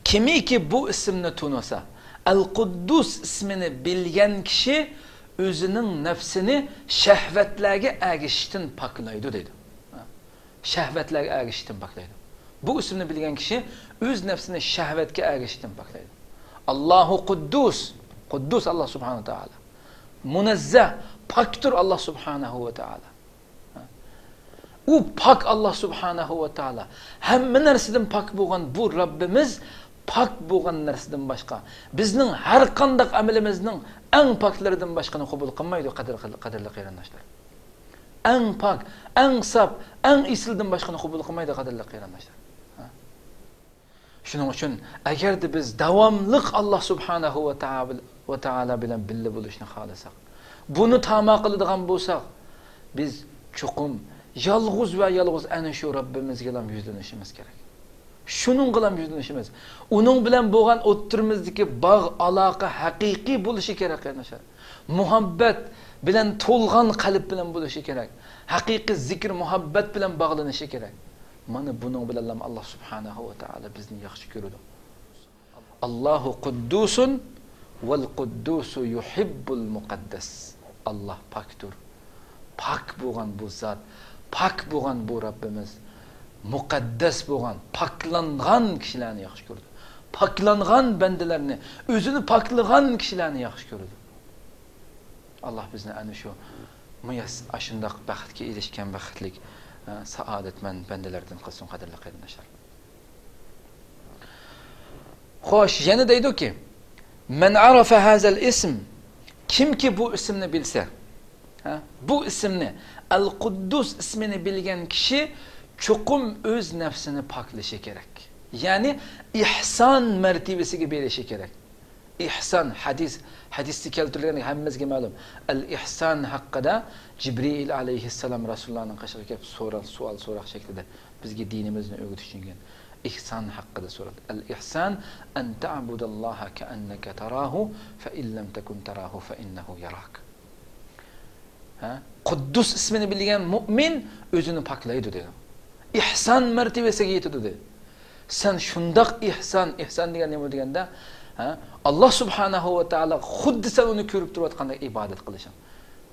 كىمكى بۇ ئىسىمنى تونۇسا، ئەل قۇددۇس ئىسمىنى بىلگەن كىشى ئۆزىنىڭ نەپسىنى شەھۋەتلەرگە ئەگىشىشتىن پاكلايدۇ، دەيدۇ. شەھۋەتلەرگە ئەگىشىشتىن پاكلايدۇ. بۇ ئىسىمنى بىلگەن كىشى ئۆز نەپسىنى شەھۋەتكە ئەگىشىشتىن پاكلايدۇ. ئاللاھۇ قۇددۇس، قۇددۇس ئاللاھ سۇبھانەھۇ ۋە تائالا. مۇنەززەھ، پاكتۇر ئاللاھ سۇبھانەھۇ ۋە تائالا. ئۇ پاك ئاللاھ سۇبھانەھۇ ۋە تائالا. ھەممە نەرسىدىن پاك بولغان بۇ رەببىمىز پاك بولغان نەرسىدىن باشقا، بىزنىڭ ھەر قانداق ئەمىلىمىزنىڭ ئەڭ پاكلىرىدىن باشقىنى قوبۇل قىلمايدۇ، قەدىر-، قەدىرلىك قېرىنداشلار. ئەڭ پاك، ئەڭ ساپ، ئەڭ ئېسىلدىن باشقىنى قوبۇل قىلمايدۇ، قەدىرلىك قېرىنداشلار. ھە؟ شۇنىڭ ئۈچۈن، ئەگەردە بىز داۋاملىق ئاللاھ سۇبھانەھۇ ۋە تائا-، ۋە تائالا بىلەن بىللە بولۇشنى خالىساق، بۇنى تاما قىلىدىغان بولساق، بىز چوقۇم يالغۇز ۋە يالغۇز ئەنە شۇ رەببىمىزگىلا يۈزلىنىشىمىز كېرەك. شۇنىڭغىلا يۈزلىنىشىمىز، ئۇنىڭ بىلەن بولغان ئوتتۇرىمىزدىكى باغ، ئالاقە ھەقىقىي بولۇشى كېرەك، قېرىنداشلار. مۇھەببەت بىلەن تولغان قەلب بىلەن بولۇشى كېرەك. ھەقىقىي زىكىر، مۇھەببەت بىلەن باغلىنىشى كېرەك. مانا بۇنىڭ بىلەنلا ئاللاھ سۇبھانەھۇ ۋە تائالا بىزنى ياخشى كۆرىدۇ. ئاللاھۇ قۇددۇسۇن ۋەل قۇددۇسۇ يۇھىببۇل مۇقەددەس. ئاللاھ پاكتۇر. پاك بولغان بۇ زات، پاك بولغان بۇ رەببىمىز، مۇقەددەس بولغان، پاكلانغان كىشىلەرنى ياخشى كۆرىدۇ. پاكلانغان بەندىلەرنى، ئۆزىنى پاكلىغان كىشىلەرنى ياخشى كۆرىدۇ. ئاللاھ بىزنى ئەنە شۇ مۇيەس-، ئاشۇنداق بەختكە ئېرىشكەن بەختلىك، ئە، سائادەتمەن بەندىلەردىن قىلسۇن، قەدىرلىك قېرىنداشلار. خوش، يەنە دەيدۇكى، مەن ئارافە ھازەل ئىسم، كىمكى بۇ ئىسىمنى بىلسە، ھە، بۇ ئىسىمنى، ئەل قۇددۇس ئىسمىنى بىلگەن كىشى چوقۇم ئۆز نەپسىنى پاكلىشى كېرەك. يەنى ئىھسان مەرتىۋىسىگە بېرىشى كېرەك. ئىھسان، ھەدىس، ھەدىستە كەلتۈرۈلگەن ھەممىمىزگە مەلۇم. ئەل ئىھسان ھەققىدە جىبرىئىل ئەلەيھىسسالام رەسۇلۇللانىڭ قېشىغا كېلىپ سورال-، سوئال سوراق شەكلىدە بىزگە دىنىمىزنى ئۆگىتىش ئۈچۈن كەلگەن. ئېھسان ھەققىدە سورىدى. ئەل ئېھسان ئەن تەئبۇدەللاھە كەئەننەكە تاراھۇ، فەئىن لەم تەكۇن تاراھۇ فەئىننەھۇ ياراك. ھە؟ قۇددۇس ئىسمىنى بىلگەن مۇئمىن ئۆزىنى پاكلايدۇ دېدى. ئېھسان مەرتىۋىسىگە يېتىدۇ دېدى. سەن شۇنداق ئېھسان، ئېھسان دېگەن نېمە دېگەندە، ھە؟ ئاللا سۇبھانەھۇ ۋە تائالا خۇددى سەن ئۇنى كۆرۈپ تۇرۇۋاتقاندەك ئىبادەت قىلىشىڭ.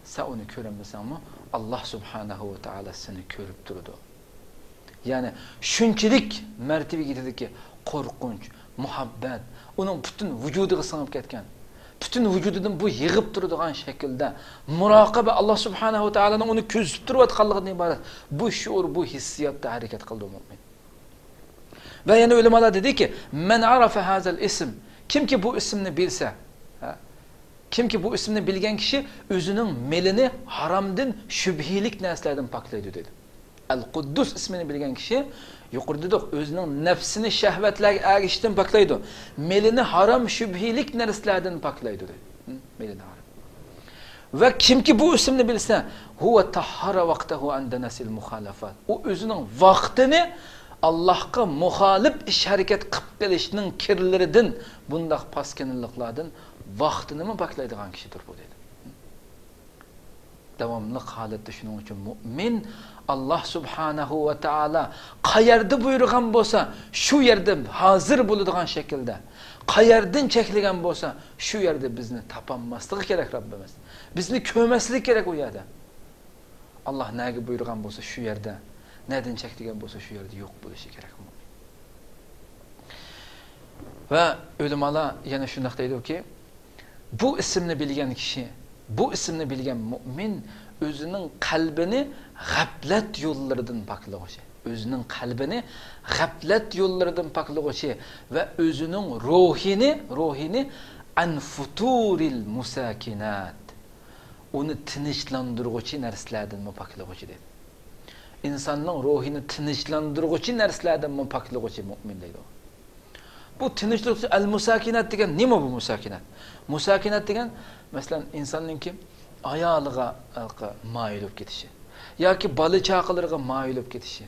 سەن ئۇنى كۆرەلمىسەڭمۇ، ئاللا سۇبھانەھۇ ۋە تائالا سېنى كۆرۈپ تۇرىدۇ. يەنى شۇنچىلىك مەرتىۋىگە يېتىدۇكى، قورقۇنچ، مۇھەببەت ئۇنىڭ پۈتۈن ۋۇجۇدىغا سىڭىپ كەتكەن. پۈتۈن ۋۇجۇدىدىن بۇ يىغىپ تۇرىدىغان شەكىلدە مۇراقىبە، ئاللا سۇبھانەھۇ ۋە تائالانىڭ ئۇنى كۆزىتىپ تۇرۇۋاتقانلىقىدىن ئىبارەت بۇ شۇئۇر، بۇ ھېسسىياتتا ھەرىكەت قىلىدۇ مۇئمىن. ۋە يەنە ئۆلىمالار دېدىكى، مەن ئارافە ھازەل ئىسم، كىمكى بۇ ئىسىمنى بىلسە، ھە؟ كىمكى بۇ ئىسىمنى بىلگەن كىشى ئۆزىنىڭ مېلىنى ھارامدىن، شۈبھىلىك نەرسىلەردىن پاكلايدۇ دېدى. ئەل قۇددۇس ئىسمىنى بىلگەن كىشى، يۇقىرىدا دېدۇق، ئۆزىنىڭ نەپسىنى شەھۋەتلەرگە ئەگىشىشتىن پاكلايدۇ. مېلىنى ھارام، شۈبھىلىك نەرسىلەردىن پاكلايدۇ دېدى. ھە؟ مېلىنى ھارام. ۋە كىمكى بۇ ئىسىمنى بىلسە، ھۇۋە تاھھارە ۋاقتەھۇ ئەن دەنەسىل مۇخالەفات. ئۇ ئۆزىنىڭ ۋاقتىنى ئاللاھقا مۇخالىپ ئىش ھەرىكەت قىلىپ قېلىشنىڭ كىرلىرىدىن، بۇنداق پاسكىنىلىقلاردىن ۋاقتىنىمۇ پاكلايدىغان كىشىدۇر بۇ دېدى. داۋاملىق ھالەتتە شۇنىڭ ئۈچۈن مۇئمىن ئاللا سۇبھانەھۇ ۋە تائالا قەيەردە بۇيرۇغان بولسا، شۇ يەردە ھازىر بولىدىغان شەكىلدە، قەيەردىن چەكلىگەن بولسا، شۇ يەردە بىزنى تاپالماسلىقى كېرەك رەببىمىز. بىزنى كۆرمەسلىكى كېرەك ئۇ يەردە. ئاللا نەگە بۇيرۇغان بولسا، شۇ يەردە، نەدىن چەكلىگەن بولسا، شۇ يەردە يوق بولۇشى كېرەك مۇئمىن. ۋە ئۆلىمالار يەنە شۇنداق دەيدۇكى، بۇ ئىسىمنى بىلگەن كىشى، بۇ ئىسىمنى بىلگەن مۇئمىن ئۆزىنىڭ قەلبىنى غەپلەت يوللىرىدىن پاكلىغۇچى، ئۆزىنىڭ قەلبىنى غەپلەت يوللىرىدىن پاكلىغۇچى ۋە ئۆزىنىڭ روھىنى، روھىنى ئەن فۇتۇرىل مۇساكىنات، ئۇنى تىنچلاندۇرغۇچى نەرسىلەردىنمۇ پاكلىغۇچى دېدى. ئىنساننىڭ روھىنى تىنچلاندۇرغۇچى نەرسىلەردىنمۇ پاكلىغۇچى مۇئمىن دەيدۇ. بۇ تىنچلىق، ئەل مۇساكىنات دېگەن نېمە بۇ مۇساكىنات؟ مۇساكىنات دېگەن، مەسىلەن، ئىنساننىڭكى ئايالىغا، ئە، مايىل بولۇپ كېتىشى ياكى بالا چاقىلىرىغا مايىل بولۇپ كېتىشى.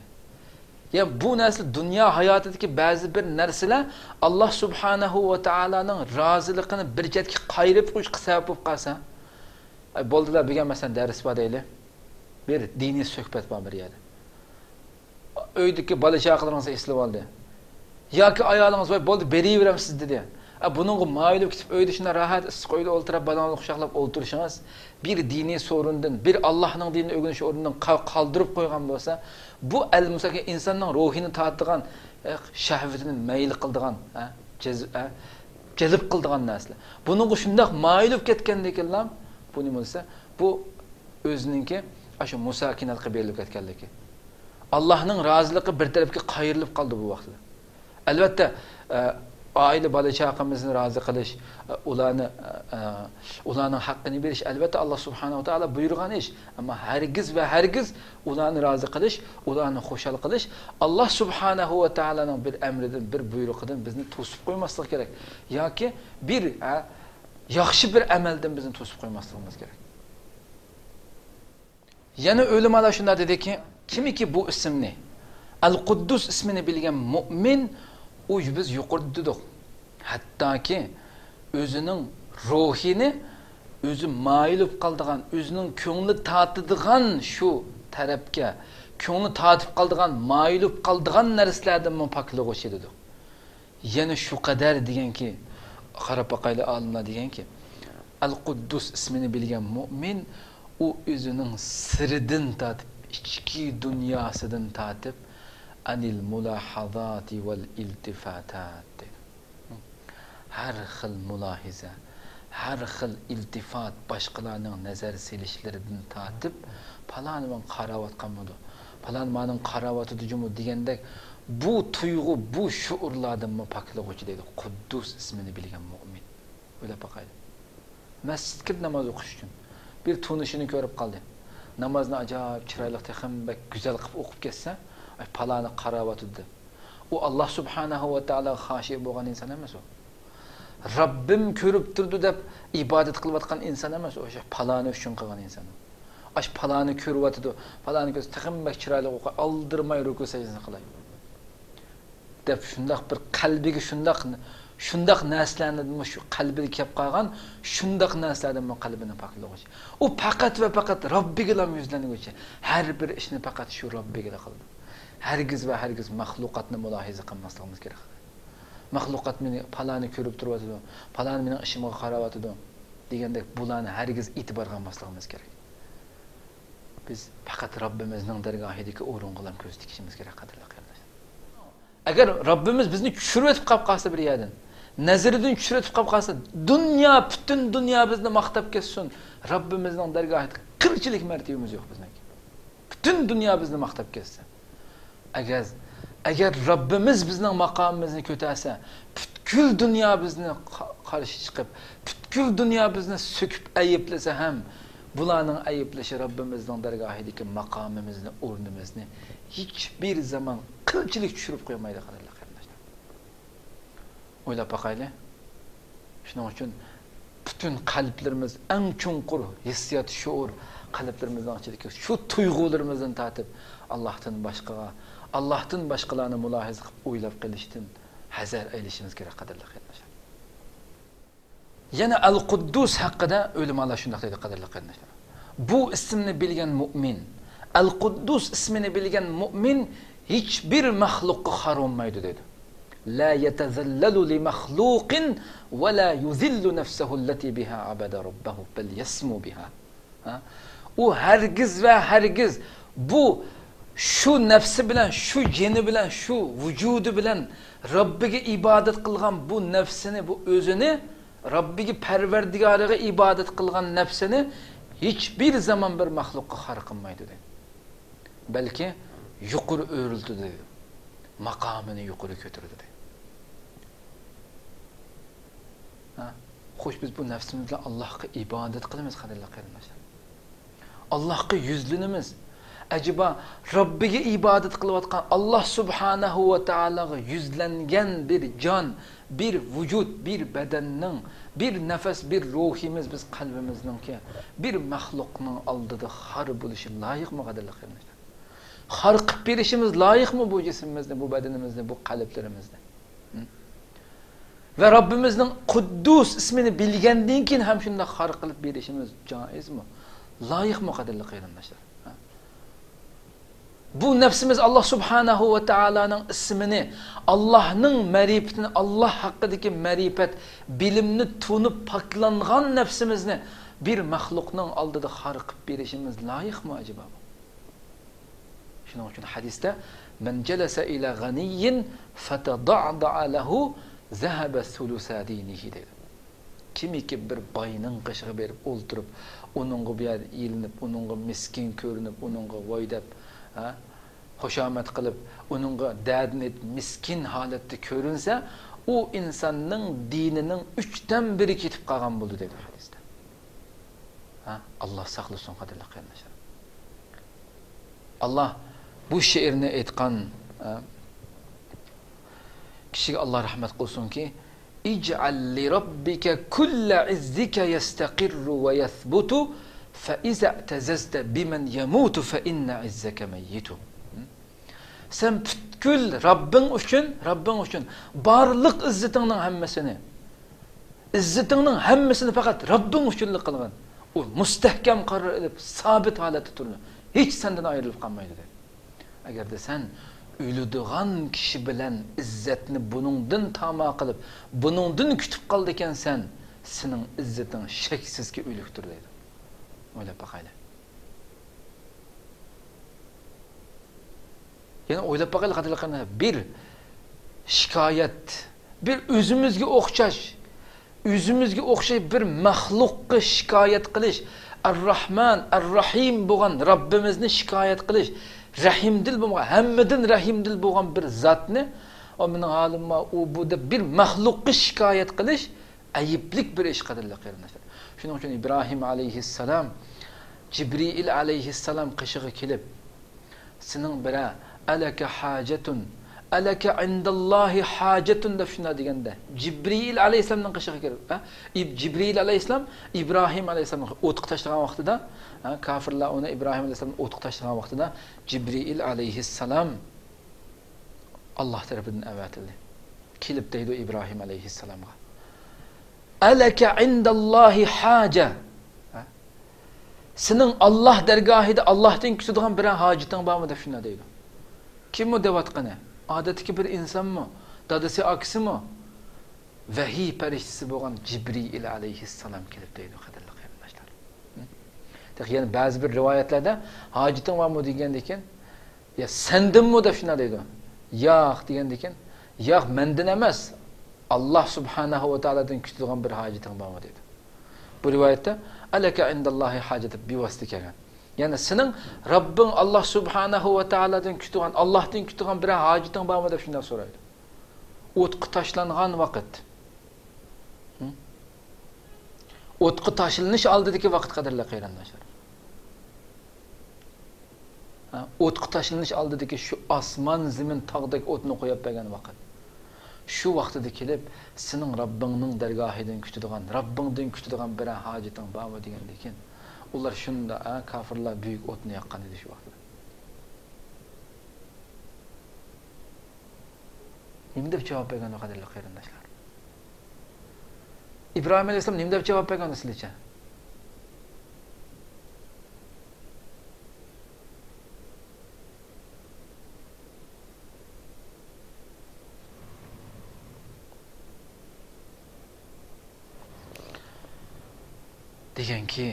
يا بۇ نەرسە دۇنيا ھاياتىدىكى بەزى بىر نەرسىلەر ئاللا سۇبھانەھۇ ۋە تائالانىڭ رازىلىقىنى بىر چەتكە قايرىپ قويۇشقا سەۋەب بولۇپ قالسا، ئە، بولدىلا، بۈگۈن مەسىلەن دەرس بار دەيلى. بىر دىنىي سۆھبەت بار بىر يەردە. ئۆيدىكى بالا چاقىلىرىڭىز ئېسىلىۋالدى. ياكى ئايالىڭىز، ۋاي بولدى، بېرىۋېرەمسىز دېدى. ئە، بۇنىڭغا مايىل بولۇپ كېتىپ، ئۆيدە شۇنداق راھەت، ئىسسىق ئۆيدە ئولتۇرۇپ، بالىڭىزنى قۇچاقلاپ ئولتۇرۇشىڭىز، بىر دىنىي سورۇندىن، بىر ئاللاھنىڭ دىنىنى ئۆگىنىش ئورنىدىن قا-، قالدۇرۇپ قويغان بولسا، بۇ ئەل مۇساكىنە ئىنساننىڭ روھىنى تارتىدىغان، ئە، شەھۋىتىنى مەيىل قىلىدىغان، ئە، جەز-، ئە، جەلپ قىلىدىغان نەرسىلەر. بۇنىڭغا شۇنداق مايىل بولۇپ كەتكەندىن كېيىنلا، بۇ نېمە دېسە، بۇ ئۆزىنىڭكى ئاشۇ مۇساكىنەتقا بېرىلىپ كەتكەنلىكى. ئاللاھنىڭ رازىلىقى بىر تەرەپكە قايرىلىپ قالدى بۇ ۋاقىتتا. ئەلۋەتتە، ئە، ئائىلە، بالا-چاقىمىزنى رازى قىلىش، ئە، ئۇلارنى، ئە، ئۇلارنىڭ ھەققىنى بېرىش، ئەلۋەتتە، ئاللا سۇبھانەھۇ ۋە تائالا بۇيرۇغان ئىش. ئەمما ھەرگىز ۋە ھەرگىز ئۇلارنى رازى قىلىش، ئۇلارنى خۇشال قىلىش ئاللا سۇبھانەھۇ ۋە تائالانىڭ بىر ئەمرىدىن، بىر بۇيرۇقىدىن بىزنى توسۇپ قويماسلىقى كېرەك. ياكى بىر، ئە، ياخشى بىر ئەمەلدىن بىزنى توسۇپ قويماسلىقىمىز كېرەك. يەنە ئۆلىمالار شۇنداق دېدىكى، كىمكى بۇ ئىسىمنى، ئەل قۇددۇس ئىسمىنى بىلگەن مۇئمىن، ئۇ بىز يۇقىرىدا دېدۇق، ھەتتاكى ئۆزىنىڭ روھىنى ئۆزى مايىل بولۇپ قالىدىغان، ئۆزىنىڭ كۆڭلى تارتىدىغان شۇ تەرەپكە، كۆڭلى تارتىپ قالىدىغان، مايىل بولۇپ قالىدىغان نەرسىلەردىنمۇ پاكلىغۇچى دېدۇق. يەنە شۇ قەدەر دېگەنكى، قاراپ باقايلى، ئالىملار دېگەنكى، ئەل قۇددۇس ئىسمىنى بىلگەن مۇئمىن، ئۇ ئۆزىنىڭ سىرىدىن تارتىپ، ئىچكى دۇنياسىدىن تارتىپ، ئەنىل مۇلاھازاتى ۋەل ئىلتىفاتات دەيدۇ. ھەر خىل مۇلاھىزە، ھەر خىل ئىلتىفات، باشقىلارنىڭ نەزەر سېلىشلىرىدىن تارتىپ، پالانى ماڭا قاراۋاتقانمىدۇ، پالانى مانىڭ قاراۋاتىدۇ جۇمۇ دېگەندەك، بۇ تۇيغۇ، بۇ شۇئۇرلاردىنمۇ پاكلىغۇچى دەيدۇ، قۇددۇس ئىسمىنى بىلگەن مۇئمىن. ئويلاپ باقايلى. مەسچىتكە كىرىپ ناماز ئوقۇش ئۈچۈن بىر تونۇشىنى كۆرۈپ قالدى. نامازنى ئاجايىپ چىرايلىق، تېخىمۇ بەك گۈزەل قىلىپ ئوقۇپ كەتسە، ئاي، پالانى قاراۋاتىدۇ دەپ. ئۇ ئاللا سۇبھانەھۇ ۋە تائالاغا خاشىئ بولغان ئىنسان ئەمەس ئۇ. رەببىم كۆرۈپ تۇرىدۇ دەپ ئىبادەت قىلىۋاتقان ئىنسان ئەمەس ئۇ، ئاشۇ پالانى ئۈچۈن قىلغان ئىنسان ئۇ. ئاشۇ پالانى كۆرۈۋاتىدۇ، پالانى كۆرسە تېخىمۇ بەك چىرايلىق ئوقۇي، ئالدىرىماي رۇكۇ سەجدىسىنى قىلاي. دەپ شۇنداق بىر قەلبىگە شۇنداق، شۇنداق نەرسىلەردىن شۇ قەلبىگە كەپ قالغان شۇنداق نەرسىلەردىن قەلبىنى پاكلىغۇچى. ئۇ پەقەت ۋە پەقەت رەببىگىلا يۈزلەنگۈچى. ھەر بىر ئىشنى پەقەت شۇ رەببىگىلا قىلىدۇ. ھەرگىز ۋە ھەرگىز مەخلۇقاتنى مۇلاھىزە قىلماسلىقىمىز كېرەك. مەخلۇقات مېنى، پالانى كۆرۈپ تۇرۇۋاتىدۇ، پالانى مېنىڭ ئىشىمغا قاراۋاتىدۇ دېگەندەك بۇلارنى ھەرگىز ئېتىبارغا ئالماسلىقىمىز كېرەك. بىز پەقەت رەببىمىزنىڭ دەرگاھىدىكى ئورۇنغىلا كۆز تىكىشىمىز كېرەك، قەدىرلىك قېرىنداشلار. ئەگەر رەببىمىز بىزنى چۈشۈرۈۋېتىپ قاپ قالسا بىر يەردىن، نەزىرىدىن چۈشۈرۈۋېتىپ قاپ قالسا، دۇنيا، پۈتۈن دۇنيا بىزنى ماختاپ كەتسۇن، رەببىمىزنىڭ دەرگاھىدا قىلچىلىك مەرتىۋىمىز يوق بىزنىڭكى. پۈتۈن دۇنيا بىزنى ماختاپ كەتسە. ئەگەر، ئەگەر رەببىمىز بىزنىڭ ماقامىمىزنى كۆتەرسە، پۈتكۈل دۇنيا بىزنى قا-، قارشى چىقىپ، پۈتكۈل دۇنيا بىزنى سۆكۈپ ئەيىبلىسە ھەم، بۇلارنىڭ ئەيىبلىشى رەببىمىزنىڭ دەرگاھىدىكى ماقامىمىزنى، ئورنىمىزنى ھېچبىر زامان قىلچىلىك چۈشۈرۈپ قويمايدۇ، قەدىرلىك قېرىنداشلار. ئويلاپ باقايلى. شۇنىڭ ئۈچۈن پۈتۈن قەلبلىرىمىز، ئەڭ چوڭقۇر ھېسسىيات، شۇئۇر، قەلبلىرىمىزنىڭ ئىچىدىكى شۇ تۇيغۇلىرىمىزدىن تارتىپ، ئاللاھتىن باشقىغا، ئاللاھتىن باشقىلارنى مۇلاھىزە قىلىپ ئويلاپ قېلىشتىن ھەزەر ئەيلىشىمىز كېرەك، قەدىرلىك قېرىنداشلار. يەنە ئەل قۇددۇس ھەققىدە ئۆلىمالار شۇنداق دەيدۇ، قەدىرلىك قېرىنداشلار. بۇ ئىسىمنى بىلگەن مۇئمىن، ئەل قۇددۇس ئىسمىنى بىلگەن مۇئمىن ھېچبىر مەخلۇققا خار بولمايدۇ دەيدۇ. لا يتذلل لمخلوق ولا يذل نفسه التي بها عبد ربه بل يسمو بها. ھە؟ ئۇ ھەرگىز ۋە ھەرگىز بۇ شۇ نەپسى بىلەن، شۇ جېنى بىلەن، شۇ ۋۇجۇدى بىلەن رەببىگە ئىبادەت قىلغان بۇ نەپسىنى، بۇ ئۆزىنى، رەببىگە، پەرۋەردىگارىغا ئىبادەت قىلغان نەپسىنى ھېچبىر زامان بىر مەخلۇققا خار قىلمايدۇ دەيدۇ. بەلكى يۇقىرى ئۆرلىتىدۇ دەيدۇ. ماقامىنى يۇقىرى كۆتۈرىدۇ دەيدۇ. ھە؟ خوش، بىز بۇ نەپسىمىز بىلەن ئاللاھقا ئىبادەت قىلىمىز، قەدىرلىك قېرىنداشلار. ئاللاھقا يۈزلىنىمىز. ئەجەبا، رەببىگە ئىبادەت قىلىۋاتقان، ئاللاھ سۇبھانەھۇ ۋە تائالاغا يۈزلەنگەن بىر جان، بىر ۋۇجۇد، بىر بەدەننىڭ، بىر نەپەس، بىر روھىمىز، بىز قەلبىمىزنىڭكى بىر مەخلۇقنىڭ ئالدىدا خار بولۇشى لايىقمۇ، قەدىرلىك قېرىنداشلار؟ خار قىلىپ بېرىشىمىز لايىقمۇ بۇ جىسمىمىزنى، بۇ بەدىنىمىزنى، بۇ قەلبلىرىمىزنى؟ ھە؟ ۋە رەببىمىزنىڭ قۇددۇس ئىسمىنى بىلگەندىن كېيىن ھەم شۇنداق خار قىلىپ بېرىشىمىز جائىزمۇ؟ لايىقمۇ، قەدىرلىك قېرىنداشلار؟ ھە؟ بۇ نەپسىمىز ئاللاھ سۇبھانەھۇ ۋە تائالانىڭ ئىسمىنى، ئاللاھنىڭ مەرىپىتىنى، ئاللاھ ھەققىدىكى مەرىپەت، بىلىمنى تونۇپ پاكلانغان نەپسىمىزنى بىر مەخلۇقنىڭ ئالدىدا خار قىلىپ بېرىشىمىز لايىقمۇ ئەجەبا؟ شۇنىڭ ئۈچۈن ھەدىستە، مەن جەلەسە ئىلە غەنىييىن فەتەدەعدەئە لەھۇ زەھەبە سۇلۇسا دىنىھى دەيدۇ. كىمكى بىر باينىڭ قېشىغا بېرىپ ئولتۇرۇپ، ئۇنىڭغا بۇ يەردە ئېلىنىپ، ئۇنىڭغا مىسكىن كۆرۈنۈپ، ئۇنىڭغا ۋاي دەپ، ھە، خۇشامەت قىلىپ، ئۇنىڭغا دەردىنى ئېيتىپ، مىسكىن ھالەتتە كۆرۈنسە، ئۇ ئىنساننىڭ دىنىنىڭ ئۈچتىن بىرى كېتىپ قالغان بولىدۇ دەيدۇ ھەدىستە. ھە؟ ئاللاھ ساقلىسۇن، قەدىرلىك قېرىنداشلار. ئاللاھ بۇ شېئىرنى ئېيتقان، ھە، كىشىگە ئاللاھ رەھمەت قىلسۇنكى، اجعل لربك كل عزك يستقر ويثبت، فإذا اعتززت بمن يموت فإن عزك ميت. سەن پۈتكۈل رەببىڭ ئۈچۈن، رەببىڭ ئۈچۈن بارلىق ئىززىتىڭنىڭ ھەممىسىنى، ئىززىتىڭنىڭ ھەممىسىنى پەقەت رەببىڭ ئۈچۈنلا قىلغىن. ئۇ مۇستەھكەم قارار ئېلىپ، سابىت ھالەتتە تۇرىدۇ. ھېچ سەندىن ئايرىلىپ قالمايدۇ، دەيدۇ. ئەگەردە سەن ئۆلىدىغان كىشى بىلەن ئىززەتنى بۇنىڭدىن تاما قىلىپ، بۇنىڭدىن كۈتۈپ قالىدىكەنسەن، سېنىڭ ئىززىتىڭ شەكسىزكى ئۆلۈكتۇر، دەيدۇ. ئويلاپ باقايلى. يەنە ئويلاپ باقايلى، قەدىرلىك قېرىنداشلار، بىر شىكايەت، بىر ئۆزىمىزگە ئوخشاش، ئۆزىمىزگە ئوخشاش بىر مەخلۇققا شىكايەت قىلىش، ئەر-راھمان، ئەر-راھىم بولغان رەببىمىزنى شىكايەت قىلىش، رەھىمدىل بولغان، ھەممىدىن رەھىمدىل بولغان بىر زاتنى، ئۇ مېنىڭ ھالىم بار، ئۇ بۇ دەپ بىر مەخلۇققا شىكايەت قىلىش، ئەيىبلىك بىر ئىش، قەدىرلىك قېرىنداشلار. شۇنىڭ ئۈچۈن ئىبراھىم ئەلەيھىسسالام جىبرىئىل ئەلەيھىسسالام قېشىغا كېلىپ، سېنىڭ بىرە، ئەلەكە ھاجەتۇن، ئەلەكە ئىندەللاھى ھاجەتۇن دەپ شۇنداق دېگەندە، جىبرىئىل ئەلەيھىسسالامنىڭ قېشىغا كېلىپ، ھە؟ ئىب-، جىبرىئىل ئەلەيھىسسالام ئىبراھىم ئەلەيھىسسالامنى ئوتقا تاشلىغان ۋاقتىدا، ھە، كاپىرلار ئۇنى، ئىبراھىم ئەلەيھىسسالامنى ئوتقا تاشلىغان ۋاقتىدا، جىبرىئىل ئەلەيھىسسالام ئاللاھ تەرىپىدىن ئەۋەتىلدى. كېلىپ دەيدۇ ئىبراھىم ئەلەيھىسسالامغا، ئەلەكە ئىنداللاھى ھاجە؟ ھە؟ سېنىڭ ئاللاھ دەرگاھىدا ئاللاھتىن كۈتىدىغان بىرەر ھاجىتىڭ بارمۇ دەپ شۇنداق دەيدۇ. كىم ئۇ دەۋاتقىنى؟ ئادەتتىكى بىر ئىنسانمۇ؟ دادىسى، ئاكىسىمۇ؟ ۋەھىي پەرىشتىسى بولغان جىبرىئىل ئەلەيھىسسالام كېلىپ دەيدۇ، قەدىرلىك قېرىنداشلار. تېخى يەنە بەزى بىر رىۋايەتلەردە، ھاجىتىڭ بارمۇ دېگەندىن كېيىن، يا سەندىنمۇ دەپ شۇنداق دەيدۇ. ياق دېگەندىن كېيىن، ياق، مەندىن ئەمەس، ئاللاھ سۇبھانەھۇ ۋە تائالادىن كۈتىدىغان بىر ھاجىتىڭ بارمۇ دەيدۇ. بۇ رىۋايەتتە، ئەلەكە ئىنداللاھى ھاجە دەپ بىۋاسىتە كەلگەن. يەنى سېنىڭ رەببىڭ ئاللاھ سۇبھانەھۇ ۋە تائالادىن كۈتىدىغان، ئاللاھتىن كۈتىدىغان بىرەر ھاجىتىڭ بارمۇ دەپ شۇنداق سورايدۇ. ئوتقا تاشلانغان ۋاقىت. ھە؟ ئوتقا تاشلىنىش ئالدىدىكى ۋاقىت، قەدىرلىك قېرىنداشلار. ھە؟ ئوتقا تاشلىنىش ئالدىدىكى شۇ ئاسمان، زېمىن، تاغدەك ئوتنى قويۇپ بەرگەن ۋاقىت. شۇ ۋاقتىدا كېلىپ، سېنىڭ رەببىڭنىڭ دەرگاھىدىن كۈتىدىغان، رەببىڭدىن كۈتىدىغان بىرەر ھاجىتىڭ بارمۇ دېگەندىن كېيىن، ئۇلار شۇنداق، ھە، كاپىرلار بۈيۈك ئوتنى ياققان ئىدى شۇ ۋاقتىدا. نېمە دەپ جاۋاب بەرگەندۇ، قەدىرلىك قېرىنداشلار؟ ئىبراھىم ئەلەيھىسسالام نېمە دەپ جاۋاب بەرگەندۇ سىلىچە؟ دېگەنكى،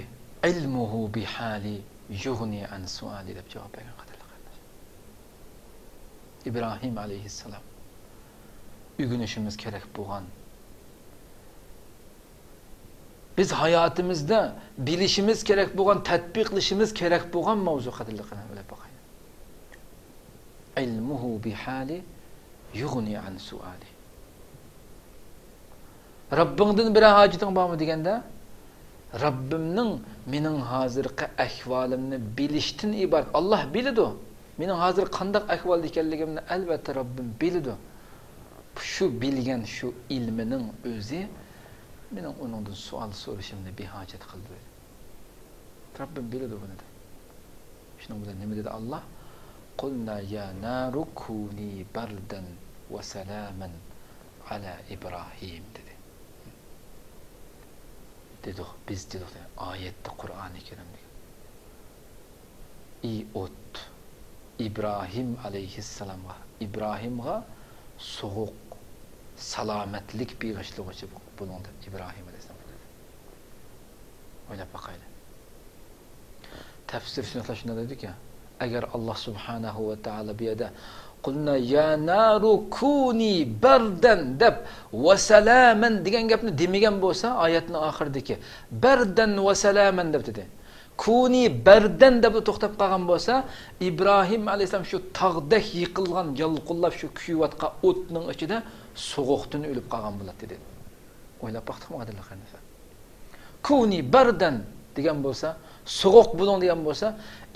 ئىلمۇھۇ بىھالى يۇغنى ئەن سۇئالى دەپ جاۋاب بەرگەن، قەدىرلىك قېرىنداشلار. ئىبراھىم ئەلەيھىسسالام ئۆگىنىشىمىز كېرەك بولغان، بىز ھاياتىمىزدا بىلىشىمىز كېرەك بولغان، تەتبىقلىشىمىز كېرەك بولغان ماۋزۇ، قەدىرلىك قېرىنداشلار، ئويلاپ باقايلى. ئىلمۇھۇ بىھالى يۇغنى ئەن سۇئالى. رەببىڭدىن بىرەر ھاجىتىڭ بارمۇ دېگەندە، رەببىمنىڭ مېنىڭ ھازىرقى ئەھۋالىمنى بىلىشتىن ئىبارەت. ئاللاھ بىلىدۇ. مېنىڭ ھازىر قانداق ئەھۋالدا ئىكەنلىكىمنى ئەلۋەتتە رەببىم بىلىدۇ. شۇ بىلگەن شۇ ئىلمىنىڭ ئۆزى مېنىڭ ئۇنىڭدىن سوئال سورىشىمنى بىھاجەت قىلدى. رەببىم بىلىدۇ بۇنى دەپ. شۇنىڭ بىلەن نېمە دېدى ئاللاھ؟ قۇلنا يا نارۇ كۇنى بەردەن ۋە سالامەن ئالا ئىبراھىم دېدى. دېدۇق، بىز دېدۇق، دېگەن ئايەتتە قۇرئانى كەرىمدە. ئى ئوت، ئىبراھىم ئەلەيھىسسالامغا، ئىبراھىمغا سوغۇق، سالامەتلىك بېغىشلىغۇچى بولۇڭ دەپ ئىبراھىم ئەلەيھىسسالامغا دېدى. ئويلاپ باقايلى. تەپسىرشۇناسلار شۇنداق دەيدۇكى، ئەگەر ئاللاھ سۇبھانەھۇ ۋە تائالا بۇ يەردە قۇلنا يا نارۇ كۇنى بەردەن دەپ ۋە سالامەن دېگەن گەپنى دېمىگەن بولسا، ئايەتنىڭ ئاخىرىدىكى بەردەن ۋە سالامەن دەپ دېدى. كۇنى بەردەن دەپلا توختاپ قالغان بولسا، ئىبراھىم ئەلەيھىسسالام شۇ تاغدەك يېقىلغان، يالقۇنلاپ شۇ كۆيۈۋاتقان ئوتنىڭ ئىچىدە سوغۇقتىن ئۆلۈپ قالغان بولاتتى دېدى. ئويلاپ باقتۇقمۇ، قەدىرلىك قېرىنداشلار؟ كۇنى بەردەن دېگەن بولسا، سوغۇق بولۇڭ دېگەن بولسا،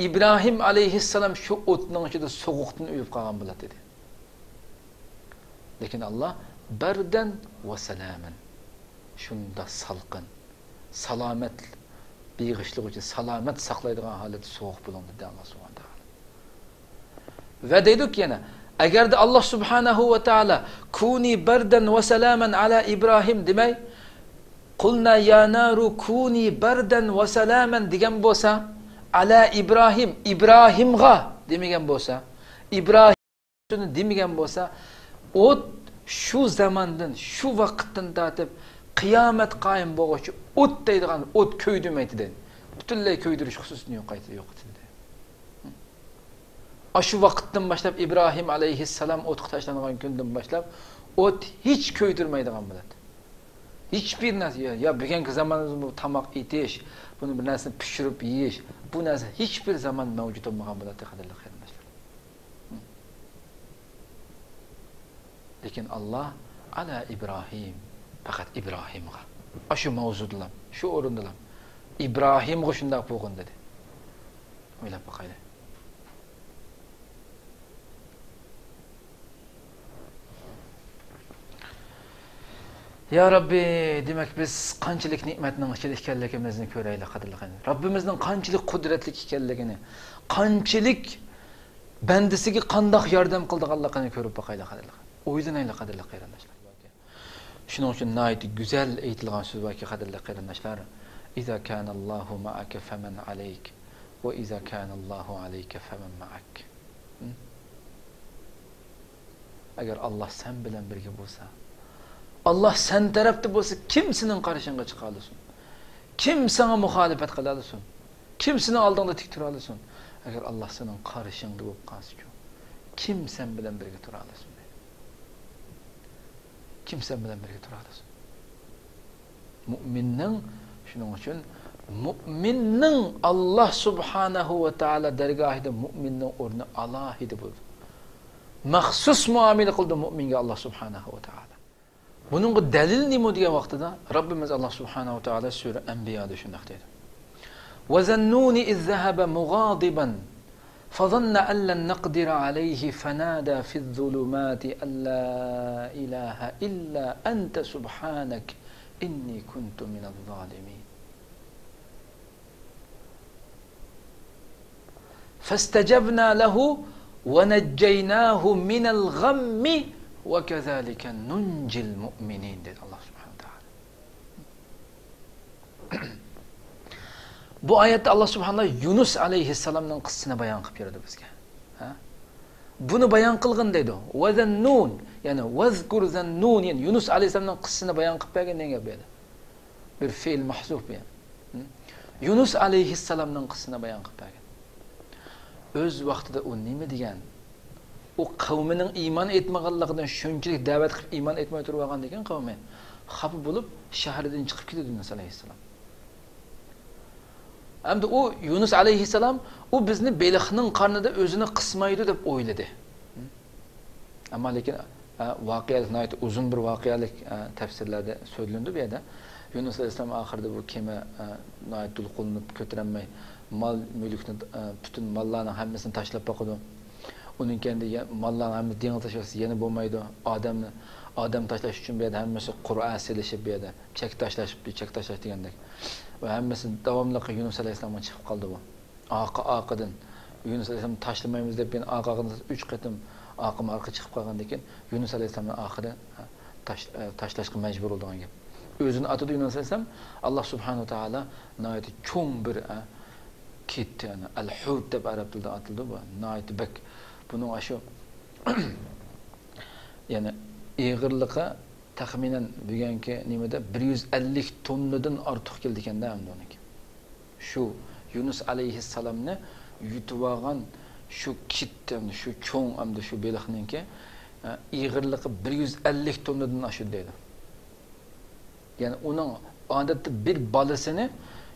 ئىبراھىم ئەلەيھىسسالام شۇ ئوتنىڭ ئىچىدە سوغۇقتىن ئۆلۈپ قالغان بولاتتى دېدى. لېكىن ئاللاھ بەردەن ۋە سالامەن، شۇنداق سالقىن، سالامەت بېغىشلىغۇچى، سالامەت ساقلايدىغان ھالەتتە سوغۇق بولۇڭ دېدى ئاللاھ سۇبھانەھۇ ۋە تائالا. ۋە دەيدۇكى يەنە، ئەگەردە ئاللاھ سۇبھانەھۇ ۋە تائالا كۇنى بەردەن ۋە سالامەن ئالا ئىبراھىم دېمەي، قۇلنا يا نارۇ كۇنى بەردەن ۋە سالامەن دېگەن بولسا، ئالا ئىبراھىم، ئىبراھىمغا دېمىگەن بولسا، ئىبراھىم دېمىگەن بولسا، ئوت شۇ زاماندىن، شۇ ۋاقىتتىن تارتىپ قىيامەت قايىم بولغۇچە ئوت دەيدىغان ئوت كۆيدۈرمەيتتى دەيدۇ. پۈتۈنلەي كۆيدۈرۈش خۇسۇسىيىتىنى يوقايتتى، يوقىتىدۇ دەيدۇ. ئاشۇ ۋاقىتتىن باشلاپ، ئىبراھىم ئەلەيھىسسالام ئوتقا تاشلانغان كۈندىن باشلاپ، ئوت ھېچ كۆيدۈرمەيدىغان بولاتتى. ھېچبىر نەرسە، يا، يا بۈگۈنكى زامانىمىزدا بۇ تاماق ئېتىش، بۇنى بىر نەرسىنى پىشۇرۇپ يېيىش، بۇ نەرسە ھېچبىر زامان مەۋجۇت بولمىغان بولاتتى، قەدىرلىك قېرىنداشلار. لېكىن ئاللاھ ئالا ئىبراھىم، پەقەت ئىبراھىمغا، ئاشۇ ماۋزۇدىلا، شۇ ئورۇندىلا ئىبراھىمغا شۇنداق بولغىن دېدى. ئويلاپ باقايلى. يا رەببى، دېمەك، بىز قانچىلىك نېمەتنىڭ ئىچىدە ئىكەنلىكىمىزنى كۆرەيلى، قەدىرلىك قېرىنداشلار. رەببىمىزنىڭ قانچىلىك قۇدرەتلىك ئىكەنلىكىنى، قانچىلىك بەندىسىگە قانداق ياردەم قىلىدىغانلىقىنى كۆرۈپ باقايلى، قېرىنداشلار. ئويلىنايلى، قېدىرلىك قېرىنداشلار. شۇنىڭ ئۈچۈن ناھايىتى گۈزەل ئېيتىلغان سۆز باركى، قەدىرلىك قېرىنداشلار، «إذا كان الله معك فمن عليك، وإذا كان الله عليك فمن معك.» ھە؟ ئەگەر ئاللاھ سەن بىلەن بىرگە بولسا، ئاللاھ سەن تەرەپتە بولسا، كىم سېنىڭ قارشىڭغا چىقالىسۇن؟ كىم ساڭا مۇخالىپەت قىلالىسۇن؟ كىم سېنىڭ ئالدىڭدا تىك تۇرالىسۇن؟ ئەگەر ئاللاھ سېنىڭ قارشىڭدا بولۇپ قالسىچۇ، كىم سەن بىلەن بىرگە تۇرالىسۇن؟ كىم سەن بىلەن بىرگە تۇرالىسۇن؟ مۇئمىننىڭ، شۇنىڭ ئۈچۈن مۇئمىننىڭ ئاللاھ سۇبھانەھۇ ۋە تائالا دەرگاھىدا مۇئمىننىڭ ئورنى ئالاھىدە بولىدۇ. مەخسۇس مۇئامىلە قىلىدۇ مۇئمىنگە ئاللاھ سۇبھانەھۇ ۋە تائالا. بۇنىڭغا دەلىل نېمە دېگەن ۋاقتىدا، رەببىمىز ئاللاھ سۇبھانەھۇ ۋە تائالا سۈرە ئەنبىيادا شۇنداق دەيدۇ: «وذا النون إذ ذهب مغاضبا فظن أن لن نقدر عليه فنادى في الظلمات أن لا إله إلا أنت سبحانك إني كنت من الظالمين.» فاستجبنا له ونجيناه من الغم وكذلك ننجي المؤمنين، دېدى ئاللاھ سۇبھانەھۇ ۋە تائالا. بۇ ئايەتتە ئاللاھ سۇبھانەھۇ ۋە تائالا يۇنۇس ئەلەيھىسسالامنىڭ قىسسىسىنى بايان قىلىپ بېرىدۇ بىزگە. ھە؟ بۇنى بايان قىلغىن دەيدۇ. «وذا النون»، يەنى «واذكر ذا النون»، يەنى يۇنۇس ئەلەيھىسسالامنىڭ قىسسىسىنى بايان قىلىپ بەرگىن دېگەن گەپ بۇ يەردە. بىر فېئىل مەھزۇف بۇ يەردە. ھە؟ يۇنۇس ئەلەيھىسسالامنىڭ قىسسىسىنى بايان قىلىپ بەرگەن. ئۆز ۋاقتىدا ئۇ نېمە دېگەن؟ ئۇ قەۋمىنىڭ ئىمان ئېيتمىغانلىقىدىن، شۇنچىلىك دەۋەت قىلىپ ئىمان ئېيتماي تۇرۇۋالغاندىكىن قەۋمى خاپا بولۇپ، شەھەردىن چىقىپ كېتىدۇ يۇنۇس ئەلەيھىسسالام. ئەمدى ئۇ يۇنۇس ئەلەيھىسسالام، ئۇ بىزنى بېلىقنىڭ قارنىدا ئۆزىنى قىسمايدۇ دەپ ئويلىدى. ئەمما لېكىن، ئە، ۋەقەلىك ناھايىتى ئۇزۇن بىر ۋەقەلىك، ئە، تەپسىرلەردە سۆزلىنىدۇ بۇ يەردە. يۇنۇس ئەلەيھىسسالام ئاخىرىدا بۇ كېمە، ئە، ناھايىتى دولقۇنلىنىپ كۆتۈرەلمەي، مال مۈلۈكنى، ئە، پۈتۈن ماللارنىڭ ھەممىسىنى تاشلاپ باقىدۇ. ئۇنىڭ كەينىدە يە-، ماللارنىڭ ھەممىسى دېڭىزغا تاشلىسا يەنە بولمايدۇ. ئادەمنى، ئادەم تاشلاش ئۈچۈن بۇ يەردە ھەممىسى قورئا سېلىشىپ بۇ يەردە. چەك تاشلاش، چەك تاشلاش دېگەندەك. ۋە ھەممىسى داۋاملىق يۇنۇس ئەلەيھىسسالامغا چىقىپ قالدى بۇ. ئارقا-ئارقىدىن يۇنۇس ئەلەيھىسسالامنى تاشلىمايمىز دەپ، يەنە ئارقا-ئارقىدىن ئۈچ قېتىم ئارقىمۇ-ئارقا چىقىپ قالغاندىن كېيىن، يۇنۇس ئەلەيھىسسالامنى ئاخىرى تاش-، تاشلاشقا مەجبۇر بولىدىغان گەپ. ئۆزىنى ئاتىدۇ يۇنۇس ئەلەيھىسسالام، ئاللاھ سۇبھانەھۇ ۋە تائالا ناھايىتى چوڭ بىر، ئە، كىت، يەنى ئەل-ھۇت دەپ ئەرەب تىلىدا ئاتىلىدۇ بۇ. ناھايىتى بەك. بۇنىڭ ئاشۇ، يەنى ئېغىرلىقى تەخمىنەن بۈگۈنكى نېمىدە بىر يۈز ئەللىك توننىدىن ئارتۇق كېلىدىكەن-دە ئەمدى ئۇنىڭكى. شۇ يۇنۇس ئەلەيھىسسالامنى يۇتۇۋالغان شۇ كىت، ئەمدى شۇ چوڭ، ئەمدى شۇ بېلىقنىڭكى، ئە، ئېغىرلىقى بىر يۈز ئەللىك توننىدىن ئاشىدۇ دەيدۇ. يەنى ئۇنىڭ ئادەتتە بىر بالىسىنى،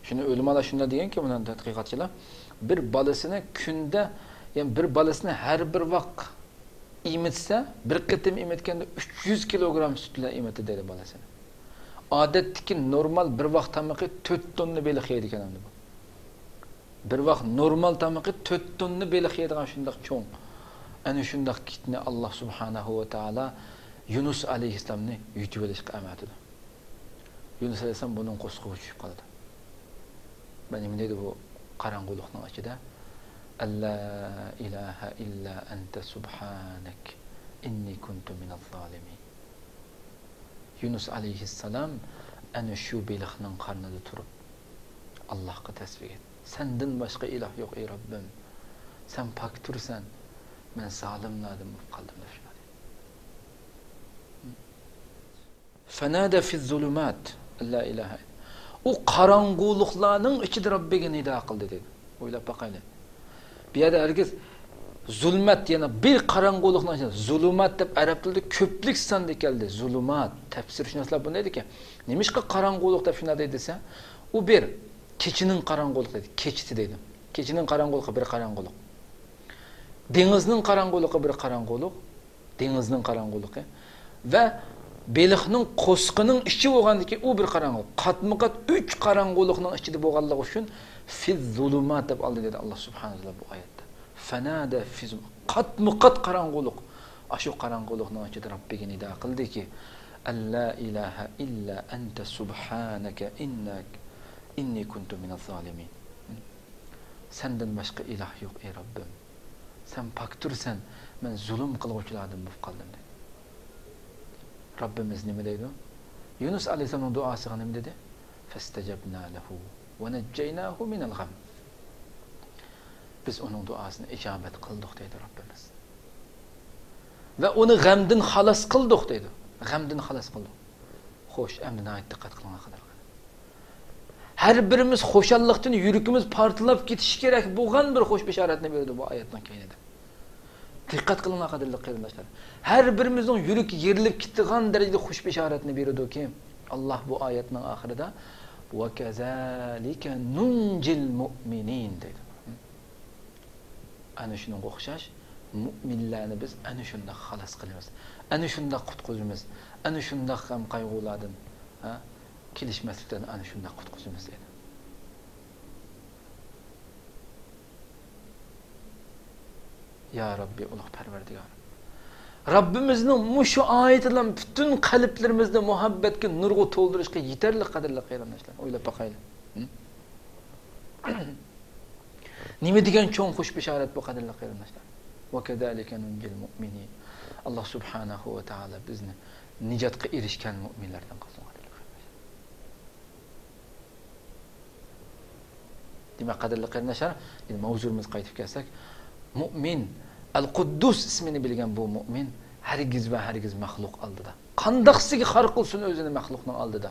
شۇنى ئۆلىمالار شۇنداق دېگەنكى، بۇنى تەتقىقاتچىلار، بىر بالىسىنى كۈندە، يەنى بىر بالىسىنى ھەر بىر ۋاق ئېمىتسە، بىر قېتىم ئېمىتكەندە ئۈچ يۈز كىلوگرام سۈت بىلەن ئېمىتتى دەيدۇ بالىسىنى. ئادەتتىكى نورمال بىر ۋاق تامىقى تۆت توننا بېلىق يەيدىكەن ئەمدى بۇ. بىر ۋاق نورمال تامىقى تۆت توننا بېلىق يەيدىغان شۇنداق چوڭ. ئەنە شۇنداق كىتنى ئاللاھ سۇبھانەھۇ ۋە تائالا يۇنۇس ئەلەيھىسسالامنى يۇتۇۋېلىشقا ئەمەتىدۇ. يۇنۇس ئەلەيھىسسالام بۇنىڭ قورسىقىغا چۈشۈپ قالىدۇ. مانا نېمە دەيدۇ بۇ قاراڭغۇلۇقنىڭ ئىچىدە؟ «ئەللا ئىلاھە ئىللا ئەنتە سۇبھانەك ئىننى كۇنتۇ مىنەز زالىمىن.» يۇنۇس ئەلەيھىسسالام ئەنە شۇ بېلىقنىڭ قارنىدا تۇرۇپ، ئاللاھقا تەسبىھ ئېيتتى. سەندىن باشقا ئىلاھ يوق، ئەي رەببىم. سەن پاك تۇرسەن، مەن زالىملاردىن بولۇپ قالدىم، دەپ شۇنداق دېدى. فنادى في الظلمات أن لا إله إلا. ئۇ قاراڭغۇلۇقلارنىڭ ئىچىدە رەببىگە نىدا قىلدى دېدى. ئويلاپ باقايلى. بۇ يەردە ھەرگىز زۇلمەت، يەنى بىر قاراڭغۇلۇقنىڭ ئىچىدە، زۇلۇمات دەپ ئەرەب تىلىدا كۆپلۈك ساندا كەلدى. زۇلۇمات، تەپسىرشۇناسلار بۇنى دەيدىكەن. نېمىشقا قاراڭغۇلۇق دەپ شۇنداق دەيدۇ دېسە، ئۇ بىر، كېچىنىڭ قاراڭغۇلۇقى دەيدۇ. كېچىسى دەيدۇ. كېچىنىڭ قاراڭغۇلۇقى بىر قاراڭغۇلۇق. دېڭىزنىڭ قاراڭغۇلۇقى بىر قاراڭغۇلۇق. دېڭىزنىڭ قاراڭغۇلۇقى ۋە بېلىقنىڭ قورسىقىنىڭ ئىچى بولغاندىكىن، ئۇ بىر قاراڭغۇلۇق. قاتمۇقات ئۈچ قاراڭغۇلۇقنىڭ ئىچىدە بولغانلىقى ئۈچۈن، في الظلمات دەپ ئالدى دېدى ئاللاھ سۇبھانەھۇ ۋە تائالا بۇ ئايەتتە. فنادى في الظلمات. قاتمۇقات قاراڭغۇلۇق. ئاشۇ قاراڭغۇلۇقنىڭ ئىچىدە رەببىگە نىدا قىلدىكى، أن لا إله إلا أنت سبحانك إنك، إني كنت من الظالمين. سەندىن باشقا ئىلاھ يوق، ئەي رەببىم. سەن پاكتۇرسەن، مەن زۇلۇم قىلغۇچىلاردىن بولۇپ قالدىم» دېدى. رەببىمىز نېمە دەيدۇ؟ يۇنۇس ئەلەيھىسسالامنىڭ دۇئاسىغا نېمە دېدى؟ فاستجبنا له ونجيناه من الغم. بىز ئۇنىڭ دۇئاسىنى ئىجابەت قىلدۇق دەيدۇ رەببىمىز. ۋە ئۇنى غەمدىن خالاس قىلدۇق دەيدۇ. غەمدىن خالاس قىلدۇق. خوش، ئەمدى ناھايىتى دىققەت قىلىڭلار، قەدىرلىك قېرىنداشلار. ھەر بىرىمىز خۇشاللىقتىن يۈرىكىمىز پارتلاپ كېتىشى كېرەك بولغان بىر خوش بېشارەتنى بېرىدۇ بۇ ئايەتنىڭ كەينىدە. دىققەت قىلىڭلار، قەدىرلىك قېرىنداشلار. ھەر بىرىمىزنىڭ يۈرىكى يېرىلىپ كېتىدىغان دەرىجىدە خوش بېشارەتنى بېرىدۇكى، ئاللاھ بۇ ئايەتنىڭ ئاخىرىدا، «وكذلك ننجي المؤمنين» دەيدۇ. ئەنە شۇنىڭغا ئوخشاش، مۇئمىنلارنى بىز ئەنە شۇنداق خالاس قىلىمىز، ئەنە شۇنداق قۇتقۇزىمىز، ئەنە شۇنداق غەم قايغۇلاردىن، ھە، كېلىشمەسلىكتىن ئەنە شۇنداق قۇتقۇزىمىز دەيدۇ. يا رەببى، ئۇلۇغ پەرۋەردىگار. رەببىمىزنىڭ مۇشۇ ئايىتى بىلەن پۈتۈن قەلبلىرىمىزنى مۇھەببەتكە، نۇرغا تولدۇرۇشقا يېتەرلىك، قەدىرلىك قېرىنداشلار. ئويلاپ باقايلى. ھە؟ نېمە دېگەن چوڭ خوش بېشارەت بۇ، قەدىرلىك قېرىنداشلار. «وكذلك ننجي المؤمنين». ئاللاھ سۇبھانەھۇ ۋە تائالا بىزنى نىجاتقا ئېرىشكەن مۇئمىنلەردىن قىلسۇن، قەدىرلىك قېرىنداشلار. دېمەك، قەدىرلىك قېرىنداشلار، يەنە ماۋزۇمىزغا قايتىپ كەلسەك، مۇئمىن، ئەل قۇددۇس ئىسمىنى بىلگەن بۇ مۇئمىن ھەرگىز ۋە ھەرگىز مەخلۇق ئالدىدا، قانداقسىگە خار قىلسۇن ئۆزىنى مەخلۇقنىڭ ئالدىدا،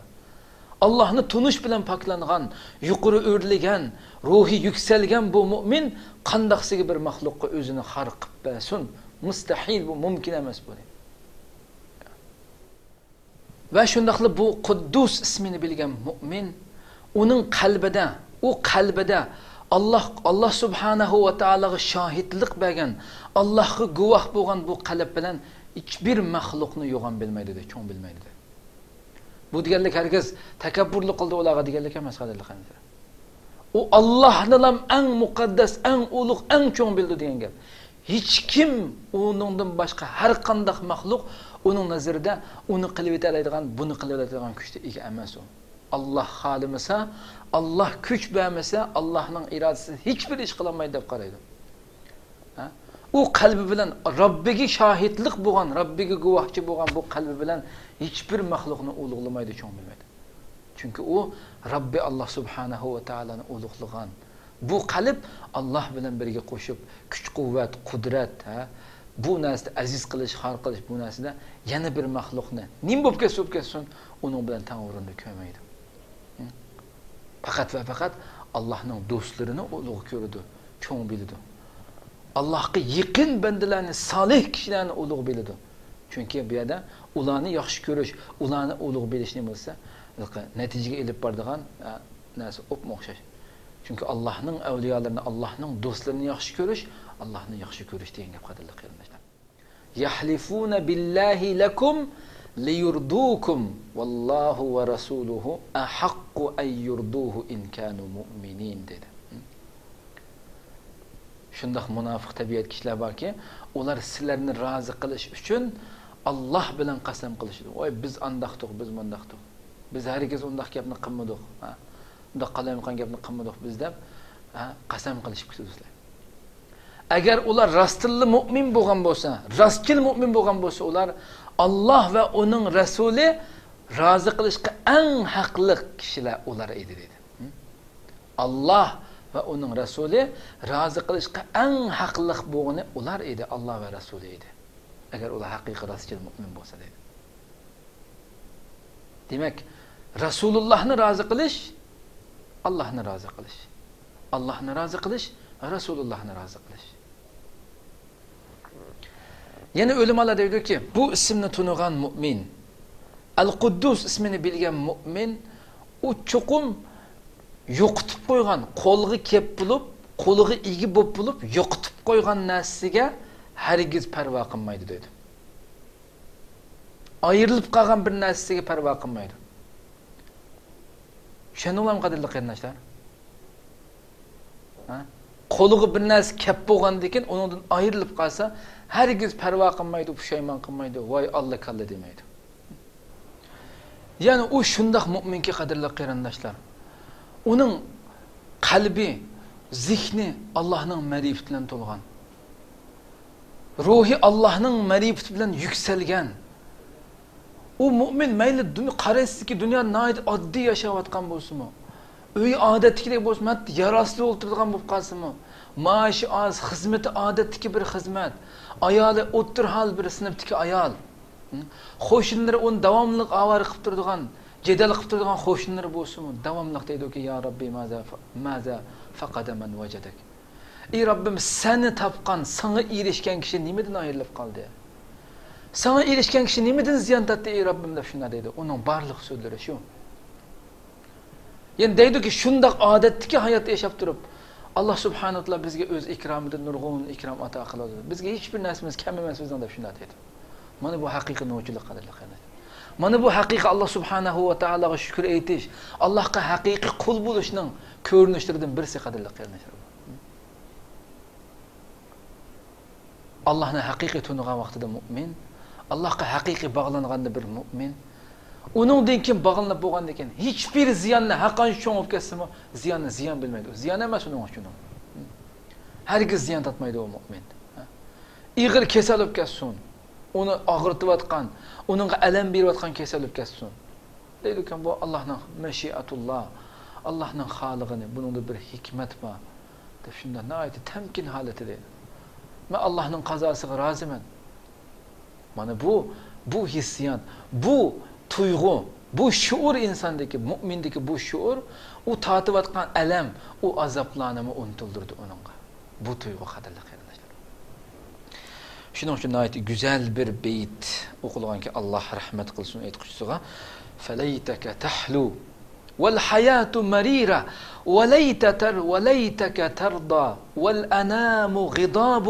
ئاللاھنى تونۇش بىلەن پاكلانغان، يۇقىرى ئۆرلىگەن، روھى يۈكسەلگەن بۇ مۇئمىن قانداقسىگە بىر مەخلۇققا ئۆزىنى خار قىلىپ بەرسۇن؟ مۇستەھىل، بۇ مۇمكىن ئەمەس بۇ. ۋە شۇنداقلا بۇ قۇددۇس ئىسمىنى بىلگەن مۇئمىن، ئۇنىڭ قەلبىدە، ئۇ قەلبىدە ئاللاھ، ئاللاھ سۇبھانەھۇ ۋە تائالاغا شاھىتلىق بەرگەن، ئاللاھقا گۇۋاھ بولغان بۇ قەلب بىلەن ھېچبىر مەخلۇقنى يوغان بىلمەيدۇ، چوڭ بىلمەيدۇ. بۇ دېگەنلىك ھەرگىز تەكەببۇرلۇق قىلدى ئۇلارغا دېگەنلىك ئەمەس، قەدىرلىك قېرىنداشلار. ئۇ ئاللاھنىلام ئەڭ مۇقەددەس، ئەڭ ئۇلۇغ، ئەڭ چوڭ بىلىدۇ دېگەن گەپ. ھېچكىم ئۇنىڭدىن باشقا ھەر قانداق مەخلۇق ئۇنىڭ نەزىرىدە ئۇنى قىلىۋېتەلەيدىغان، بۇنى قىلىۋېتەلەيدىغان كۈچكە ئىگە ئەمەس ئۇ. ئاللاھ خالىمىسا، ئاللاھ كۈچ بەرمىسە، ئاللاھنىڭ ئىرادىسىدىن ھېچبىر ئىش قىلالمايدۇ دەپ قارايدۇ. ھە؟ ئۇ قەلبى بىلەن رەببىگە شاھىتلىق بولغان، رەببىگە گۇۋاھچى بولغان بۇ قەلبى بىلەن ھېچبىر مەخلۇقنى ئۇلۇغلىمايدۇ، چوڭ بىلمەيدۇ. چۈنكى ئۇ رەببى ئاللاھ سۇبھانەھۇ ۋە تائالانى ئۇلۇغلىغان. بۇ قەلب ئاللاھ بىلەن بىرگە قوشۇپ، كۈچ-قۇۋۋەت، قۇدرەت، ھە، بۇ نەرسىدە ئەزىز قىلىش، خار قىلىش، بۇ نەرسىدە يەنە بىر مەخلۇقنى، نېمە بولۇپ كەتسە بولۇپ كەتسۇن، ئۇنىڭ بىلەن تەڭ ئورۇندا كۆرمەيدۇ. پەقەت ۋە پەقەت ئاللاھنىڭ دوستلىرىنى ئۇلۇغ كۆرىدۇ، چوڭ بىلىدۇ. ئاللاھقا يېقىن بەندىلەرنى، سالىھ كىشىلەرنى ئۇلۇغ بىلىدۇ. چۈنكى بۇ يەردە ئۇلارنى ياخشى كۆرۈش، ئۇلارنى ئۇلۇغ بىلىش نېمە بولسا، نەتىجىگە ئېلىپ بارىدىغان، ئە، نەرسە ئوپمۇ ئوخشاش. چۈنكى ئاللاھنىڭ ئەۋلىيالىرىنى، ئاللاھنىڭ دوستلىرىنى ياخشى كۆرۈش، ئاللاھنى ياخشى كۆرۈش دېگەن گەپ، قەدىرلىك قېرىنداشلار. يحلفون بالله لكم ليرضوكم والله ورسوله أحق أن يرضوه إن كانوا مؤمنين دېدى. شۇنداق مۇناپىق تەبىئەت كىشىلەر باركى، ئۇلار سىلەرنى رازى قىلىش ئۈچۈن ئاللاھ بىلەن قەسەم قىلىشىدۇ. ۋاي، بىز ئانداقتۇق، بىز مۇنداقتۇق. بىز ھەرگىز ئۇنداق گەپنى قىلمىدۇق. ھە؟ ئۇنداق قالايمىقان گەپنى قىلمىدۇق بىز دەپ، ھە، قەسەم قىلىشىپ كېتىدۇ سىلەر. ئەگەر ئۇلار راستتىنلا مۇئمىن بولغان بولسا، راستچىل مۇئمىن بولغان بولسا ئۇلار، ئاللاھ ۋە ئۇنىڭ رەسۇلى رازى قىلىشقا ئەڭ ھەقلىق كىشىلەر ئۇلار ئىدى دېدى. ھە؟ ئاللاھ ۋە ئۇنىڭ رەسۇلى رازى قىلىشقا ئەڭ ھەقلىق بولغىنى ئۇلار ئىدى، ئاللاھ ۋە رەسۇلى ئىدى. ئەگەر ئۇلار ھەقىقىي راستچىل مۇئمىن بولسا دېدى. دېمەك، رەسۇلۇللاھنى رازى قىلىش، ئاللاھنى رازى قىلىش. ئاللاھنى رازى قىلىش، رەسۇلۇللاھنى رازى قىلىش. يەنە ئۆلىمالار دەيدۇكى، بۇ ئىسىمنى تونۇغان مۇئمىن، ئەل قۇددۇس ئىسمىنى بىلگەن مۇئمىن، ئۇ چوقۇم يوقىتىپ قويغان، قولىغا كەپ بولۇپ، قولىغا ئىگە بولۇپ بولۇپ، يوقىتىپ قويغان نەرسىگە ھەرگىز پەرۋا قىلمايدۇ دەيدۇ. ئايرىلىپ قالغان بىر نەرسىگە پەرۋا قىلمايدۇ. چۈشەندىڭلارمۇ، قەدىرلىك قېرىنداشلار؟ ھە؟ قولىغا بىر نەرسە كەپ بولغاندىن كېيىن، ئۇنىڭدىن ئايرىلىپ قالسا، ھەرگىز پەرۋا قىلمايدۇ، پۇشايمان قىلمايدۇ، ۋاي ئاللا كاللا دېمەيدۇ. يەنى ئۇ شۇنداق مۇئمىنكى، قەدىرلىك قېرىنداشلار، ئۇنىڭ قەلبى، زېھنى ئاللانىڭ مەرىپىتى بىلەن تولغان. روھى ئاللاھنىڭ مەرىپىتى بىلەن يۈكسەلگەن. ئۇ مۇئمىن مەيلى دۇنيا، قارىسىدىكى دۇنيا ناھايىتى ئاددىي ياشاۋاتقان بولسىمۇ، ئۆيى ئادەتتىكىدەك بولسىمۇ، ھەتتا يار ئاستىدا ئولتۇرىدىغان بولۇپ قالسىمۇ، مائاشى ئاز، خىزمىتى ئادەتتىكى بىر خىزمەت، ئايالى ئوتتۇرا ھال بىر سىنىپتىكى ئايال، ھە؟ قوشنىلىرى ئۇنى داۋاملىق ئاۋارە قىلىپ تۇرىدىغان، جېدەل قىلىپ تۇرىدىغان قوشنىلىرى بولسىمۇ، داۋاملىق دەيدۇكى، يا رەببى، مازا، مازا فەقەدە مەن ۋەجەدەك. ئى رەببىم، سەننى تاپقان، ساڭا ئېرىشكەن كىشى نېمىدىن ئايرىلىپ قالدى؟ ساڭا ئېرىشكەن كىشى نېمىدىن زىيان تارتتى، ئى رەببىم، دەپ شۇنداق دەيدۇ. ئۇنىڭ بارلىق سۆزلىرى شۇ. يەنى دەيدۇكى، شۇنداق ئادەتتىكى ھايات ياشاپ تۇرۇپ، ئاللا سۇبھانەھۇ ۋە تائالا بىزگە ئۆز ئىكرامىدىن نۇرغۇن ئىكرام ئاتا قىلىدۇ. بىزگە ھېچبىر نەرسىمىز كەم ئەمەس بىزنىڭ، دەپ شۇنداق دەيدۇ. مانا بۇ ھەقىقىي نوچىلىق، قەدىرلىك قېرىنداشلار. مانا بۇ ھەقىقىي ئاللا سۇبھانەھۇ ۋە تائالاغا شۈكۈر ئېيتىش، ئاللاھقا ھەقىقىي قۇل بولۇشنىڭ كۆرۈنۈشلىرىدىن بىرسى، قەدىرلىك قېرىنداشلار. ئاللاھنى ھەقىقىي تونۇغان ۋاقتىدا مۇئمىن، ئاللاھقا ھەقىقىي باغلانغاندا بىر مۇئمىن، ئۇنىڭدىن كېيىن باغلىنىپ بولغاندىن كېيىن ھېچبىر زىياننى، ھەر قانچە چوڭ بولۇپ كەتسىمۇ، زىياننى زىيان بىلمەيدۇ. زىيان ئەمەس ئۇنىڭ ئۈچۈن ئۇ. ھەرگىز زىيان تارتمايدۇ ئۇ مۇئمىن. ئېغىر كېسەل بولۇپ كەتسۇن، ئۇنى ئاغرىتىۋاتقان، ئۇنىڭغا ئەلەم بېرىۋاتقان كېسەل بولۇپ كەتسۇن. دەيدىكەن، بۇ ئاللاھنىڭ مەشىئەتۇللا، ئاللاھنىڭ خالىغىنى، بۇنىڭدا بىر ھېكمەت بار، دەپ شۇنداق ناھايىتى تەمكىن ھالىتىدە، مەن ئاللاھنىڭ قازاسىغا رازىمەن. مانا بۇ، بۇ ھېسسىيات، بۇ تۇيغۇ، بۇ شۇئۇر ئىنساندىكى، مۇئمىندىكى بۇ شۇئۇر، ئۇ تارتىۋاتقان ئەلەم، ئۇ ئازابلارنىمۇ ئۇنتۇلدۇرىدۇ ئۇنىڭغا. بۇ تۇيغۇ، قەدىرلىك قېرىنداشلار. شۇنىڭ ئۈچۈن ناھايىتى گۈزەل بىر بەيت ئوقۇلغانكى، ئاللا رەھمەت قىلسۇن ئېيتقۇچىسىغا. فليتك تحلو والحياة مريرة وليت تر وليتك ترضى والأنام غضاب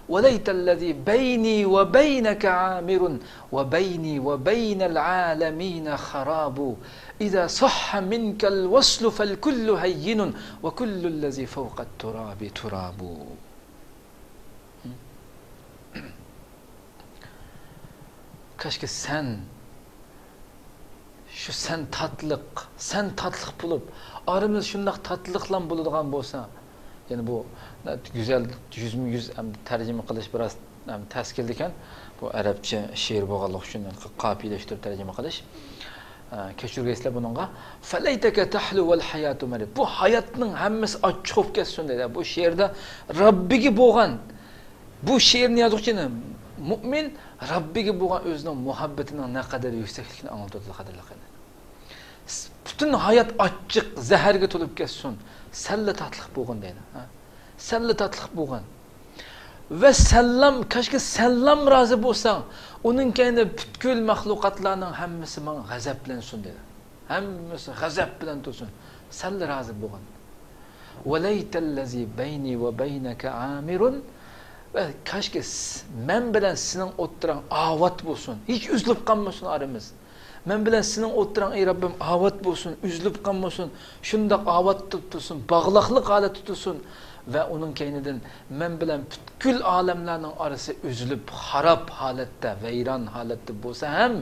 وليت الذي بيني وبينك عامر وبيني وبين العالمين خراب إذا صح منك الوصل فالكل هين وكل الذي فوق التراب تراب. كاشكى سەن، شۇ سەن تاتلىق، سەن تاتلىق بولۇپ، ئارىمىز شۇنداق تاتلىقلام بولىدىغان بولسا، يەنى بۇ گۈزەل يۈزمۇ يۈز ئەمدى تەرجىمە قىلىش بىراز ئەمدى تەس كېلىدىكەن. بۇ ئەرەبچە شېئىر بولغانلىقى ئۈچۈن قاپىيەلەشتۈرۈپ تەرجىمە قىلىش. ئە، كەچۈرگەيسىلەر بۇنىڭغا. فليتك تحلو والحياة مريرة. بۇ ھاياتنىڭ ھەممىسى ئاچچىق بولۇپ كەتسۇن دەيدۇ. بۇ شېئىردا رەببىگە بولغان، بۇ شېئىرنى يازغۇچىنى مۇئمىن رەببىگە بولغان ئۆزىنىڭ مۇھەببىتىنىڭ نەقەدەر يۈكسەكلىكىنى ئاڭلىتىۋاتىدۇ، قەدىرلىك قېرىنداشلار. پۈتۈن ھايات ئاچچىق، زەھەرگە تولۇپ كەتسۇن. سەنلا تاتلىق بولغىن دەيدۇ. ھە؟ سەنلا تاتلىق بولغىن. ۋە سەنلام، كاشكى سەنلام رازى بولساڭ، ئۇنىڭ كەينىدە پۈتكۈل مەخلۇقاتلارنىڭ ھەممىسى ماڭا غەزەپلەنسۇن دېدى. ھەممىسى غەزەپ بىلەن تۇرسۇن. سەنلا رازى بولغىن. وليت الذي بيني وبينك عامر. ۋە كاشكى س-، مەن بىلەن سېنىڭ ئوتتۇراڭ ئاۋات بولسۇن. ھېچ ئۈزۈلۈپ قالمىسۇن ئارىمىز. مەن بىلەن سېنىڭ ئوتتۇراڭ، ئەي رەببىم، ئاۋات بولسۇن، ئۈزۈلۈپ قالمىسۇن، شۇنداق ئاۋات تۇتۇپ تۇرسۇن، باغلاقلىق ھالەتتە تۇرسۇن. ۋە ئۇنىڭ كەينىدىن مەن بىلەن پۈتكۈل ئالەملەرنىڭ ئارىسى ئۈزۈلۈپ، خاراب ھالەتتە، ۋەيران ھالەتتە بولسا ھەم،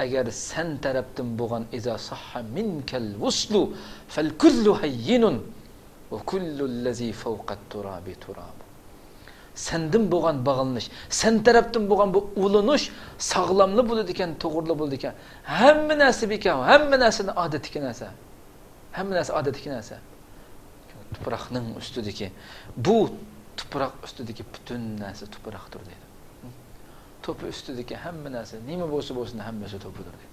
ئەگەر سەن تەرەپتىن بولغان، إذا صح منك الوصل فالكل هين وكل الذي فوق التراب تراب. سەندىن بولغان باغلىنىش، سەن تەرەپتىن بولغان بۇ ئۇلىنىش ساغلاملا بولىدىكەن، توغرىلا بولىدىكەن. ھەممە نەرسە بىكار، ھەممە نەرسىنى ئادەتتىكى نەرسە. ھەممە نەرسە ئادەتتىكى نەرسە. تۇپراقنىڭ ئۈستىدىكى، بۇ تۇپراق ئۈستىدىكى پۈتۈن نەرسە تۇپراقتۇر دەيدۇ. توپا ئۈستىدىكى ھەممە نەرسە، نېمە بولسا بولسۇن، ھەممىسى توپىدۇر دەيدۇ.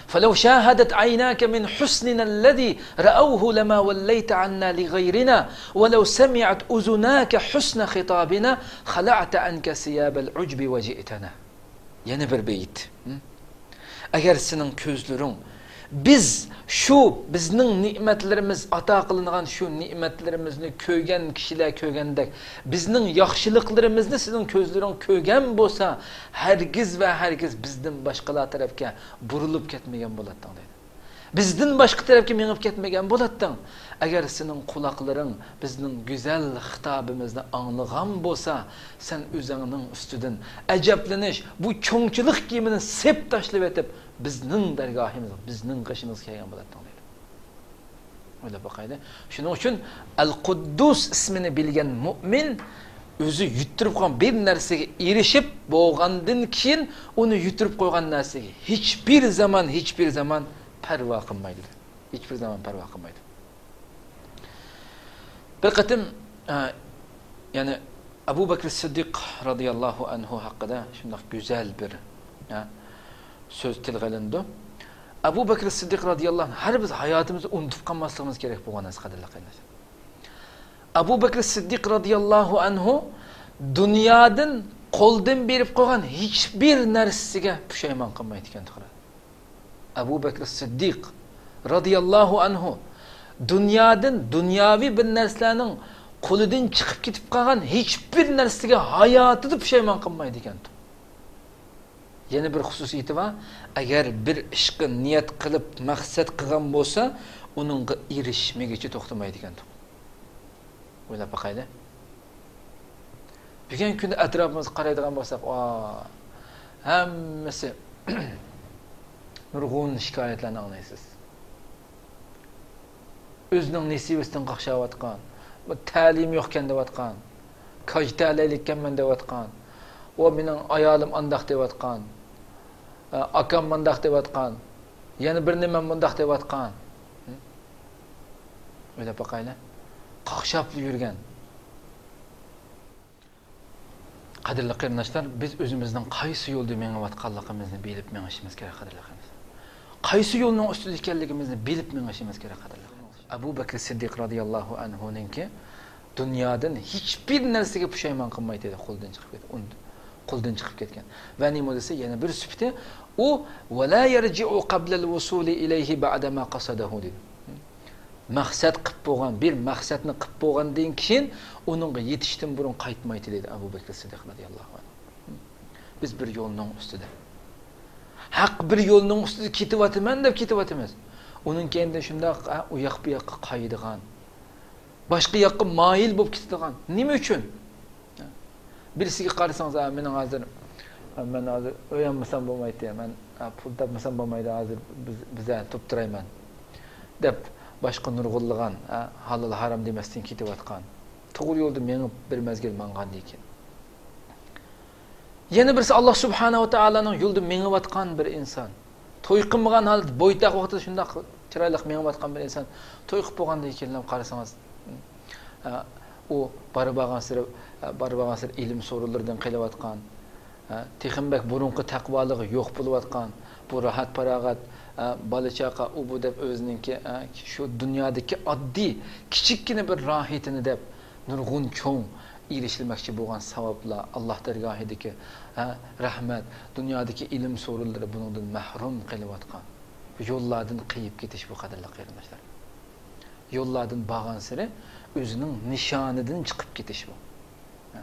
فلو شاهدت عيناك من حسننا الذي رأوه لما وليت عنا لغيرنا، ولو سمعت أذناك حسن خطابنا خلعت عنك ثياب العجب وجئتنا. يەنە بىر بەيت. ھە؟ ئەگەر سېنىڭ كۆزلىرىڭ، بىز شۇ بىزنىڭ نېمەتلىرىمىز، ئاتا قىلىنغان شۇ نېمەتلىرىمىزنى كۆرگەن كىشىلەر كۆرگەندەك، بىزنىڭ ياخشىلىقلىرىمىزنى سېنىڭ كۆزلىرىڭ كۆرگەن بولسا، ھەرگىز ۋە ھەرگىز بىزدىن باشقىلار تەرەپكە بۇرۇلۇپ كەتمىگەن بولاتتىڭ دەيدۇ. بىزدىن باشقا تەرەپكە مېڭىپ كەتمىگەن بولاتتىڭ. ئەگەر سېنىڭ قۇلاقلىرىڭ بىزنىڭ گۈزەل خىتابىمىزنى ئاڭلىغان بولسا، سەن ئۆزۈڭنىڭ ئۈستىدىن ئەجەبلىنىش، بۇ چوڭچىلىق كىيىمىنى سېپ تاشلىۋېتىپ، بىزنىڭ دەرگاھىمىزغا، بىزنىڭ قېشىمىزغا كەلگەن بولاتتىڭ دەيدۇ. ئويلاپ باقايلى. شۇنىڭ ئۈچۈن ئەل قۇددۇس ئىسمىنى بىلگەن مۇئمىن ئۆزى يۈتتۈرۈپ قويغان بىر نەرسىگە ئېرىشىپ بولغاندىن كېيىن، ئۇنى يۈتتۈرۈپ قويغان نەرسىگە ھېچبىر زامان، ھېچبىر زامان پەرۋا قىلمايدۇ. ھېچبىر زامان پەرۋا قىلمايدۇ. بىر قېتىم، ئە، يەنى ئەبۇ بەكرى سىددىق رازىياللاھۇ ئەنھۇ ھەققىدە شۇنداق گۈزەل بىر، ئە، سۆز تىلغا ئېلىنىدۇ. ئەبۇ بەكرى سىددىق رازىياللاھۇ ئەنھۇ ھەر بىز ھاياتىمىزدا ئۇنتۇپ قالماسلىقىمىز كېرەك بولغان نەرسە، قەدىرلىك قېرىنداشلار. ئەبۇ بەكرى سىددىق رازىياللاھۇ ئەنھۇ دۇنيادىن قولدىن بېرىپ قويغان ھېچبىر نەرسىگە پۇشايمان قىلمايدىكەن. ئەبۇ بەكرى سىددىق رازىياللاھۇ ئەنھۇ دۇنيادىن، دۇنياۋى بىر نەرسىلەرنىڭ قولىدىن چىقىپ كېتىپ قالغان ھېچبىر نەرسىگە ھاياتىدا پۇشايمان قىلمايدىكەن. يەنە بىر خۇسۇسىيىتى بار، ئەگەر بىر ئىشقا نىيەت قىلىپ، مەقسەت قىلغان بولسا، ئۇنىڭغا ئېرىشمىگىچە توختىمايدىكەن. ئويلاپ باقايلى. بۈگۈنكى كۈندە ئەتراپىمىزغا قارايدىغان بولساق، ۋا، ھەممىسى نۇرغۇن شىكايەتلەرنى ئاڭلايسىز. ئۆزىنىڭ نېسىۋىسىدىن قاقشاۋاتقان، بۇ تەلىيىم يوقكەن دەۋاتقان، كاج تەلەيلىككەنمەن دەۋاتقان، ئۇ مېنىڭ ئايالىم ئانداق دەۋاتقان، ئاكام مانداق دەۋاتقان، يەنە بىر نېمە مۇنداق دەۋاتقان. ئويلاپ باقايلى. قاقشاپلا يۈرگەن. قەدىرلىك قېرىنداشلار، بىز ئۆزىمىزنىڭ قايسى يولدا مېڭىۋاتقانلىقىمىزنى بىلىپ مېڭىشىمىز كېرەك، قەدىرلىك قېرىنداشلار. قايسى يولنىڭ ئۈستىدە ئىكەنلىكىمىزنى بىلىپ مېڭىشىمىز كېرەك، قەدىرلىك قېرىنداشلار. ئەبۇ بەكرى سىددىق رازىياللاھۇ ئەنھۇنىڭكى دۇنيادىن ھېچبىر نەرسىگە پۇشايمان قىلمايتتى، قولدىن چىقىپ كەت-، ئۇن-، قولدىن چىقىپ كەتكەن. ۋە نېمە دېسە، يەنە بىر سۈپىتى، ئۇ، «ۋەلا يەرجىئۇ قەبلەل ۋۇسۇلى ئىلەيھى بەئدەما قەسەدەھۇ» دېدى. مەقسەت قىپ بولغان، بىر مەقسەتنى قىپ بولغاندىن كېيىن، ئۇنىڭغا يېتىشتىن بۇرۇن قايتمايتتى، دېدى ئەبۇ بەكرى سىددىق رازىياللاھۇ ئەنھۇ. بىز بىر يولنىڭ ئۈستىدە. ھەق بىر يولنىڭ ئۈستىدە كېتىۋاتىمەن دەپ كېتىۋاتىمىز. ئۇنىڭ كەينىدىن شۇنداق، ئە، ئۇ ياق بۇ ياققا قايىدىغان، باشقا ياققا مايىل بولۇپ كېتىدىغان. نېمە ئۈچۈن؟ بىرسىگە قارىسىڭىز، «ئا، مېنىڭ ھازىر، مەن ھازىر ئۆي ئالمىسام بولمايتتى، مەن، ئا، پۇل تاپمىسام بولمايدۇ، ھازىر بىز، بىز ھە، تۇرۇپ تۇرايمەن» دەپ، باشقا نۇرغۇنلىغان، ئا، ھالال ھارام دېمەستىن كېتىۋاتقان، توغرا يولدا مېڭىپ بىر مەزگىل ماڭغاندىن كېيىن. يەنە بىرسى، ئاللا سۇبھانەھۇ ۋە تائالانىڭ يولىدا مېڭىۋاتقان بىر ئىنسان. توي قىلمىغان ھالدا، بويتاق ۋاقتىدا شۇنداق چىرايلىق مېڭىۋاتقان بىر ئىنسان توي قىلىپ بولغاندىن كېيىنلا قارىسىڭىز، ئە، ئۇ بارا بارغانسېرى، ئە، بارا بارغانسېرى ئىلىم سورۇنلىرىدىن قېلىۋاتقان، ئە، تېخىمۇ بەك بۇرۇنقى تەقۋالىقى يوق بولۇۋاتقان، بۇ راھەت-پاراغەت، ئە، بالا-چاقا، ئۇ-بۇ دەپ ئۆزىنىڭكى، ئە، شۇ دۇنيادىكى ئاددىي، كىچىككىنە بىر راھىتىنى دەپ، نۇرغۇن چوڭ ئېرىشىلمەكچى بولغان ساۋابلار، ئاللا دەرگاھىدىكى، ھە، رەھمەت، دۇنيادىكى ئىلىم سورۇنلىرى بۇنىڭدىن مەھرۇم قېلىۋاتقان. يوللاردىن قېيىپ كېتىش بۇ، قەدىرلىك قېرىنداشلار. يوللاردىن بارغانسېرى ئۆزىنىڭ نىشانىدىن چىقىپ كېتىش بۇ. ھە.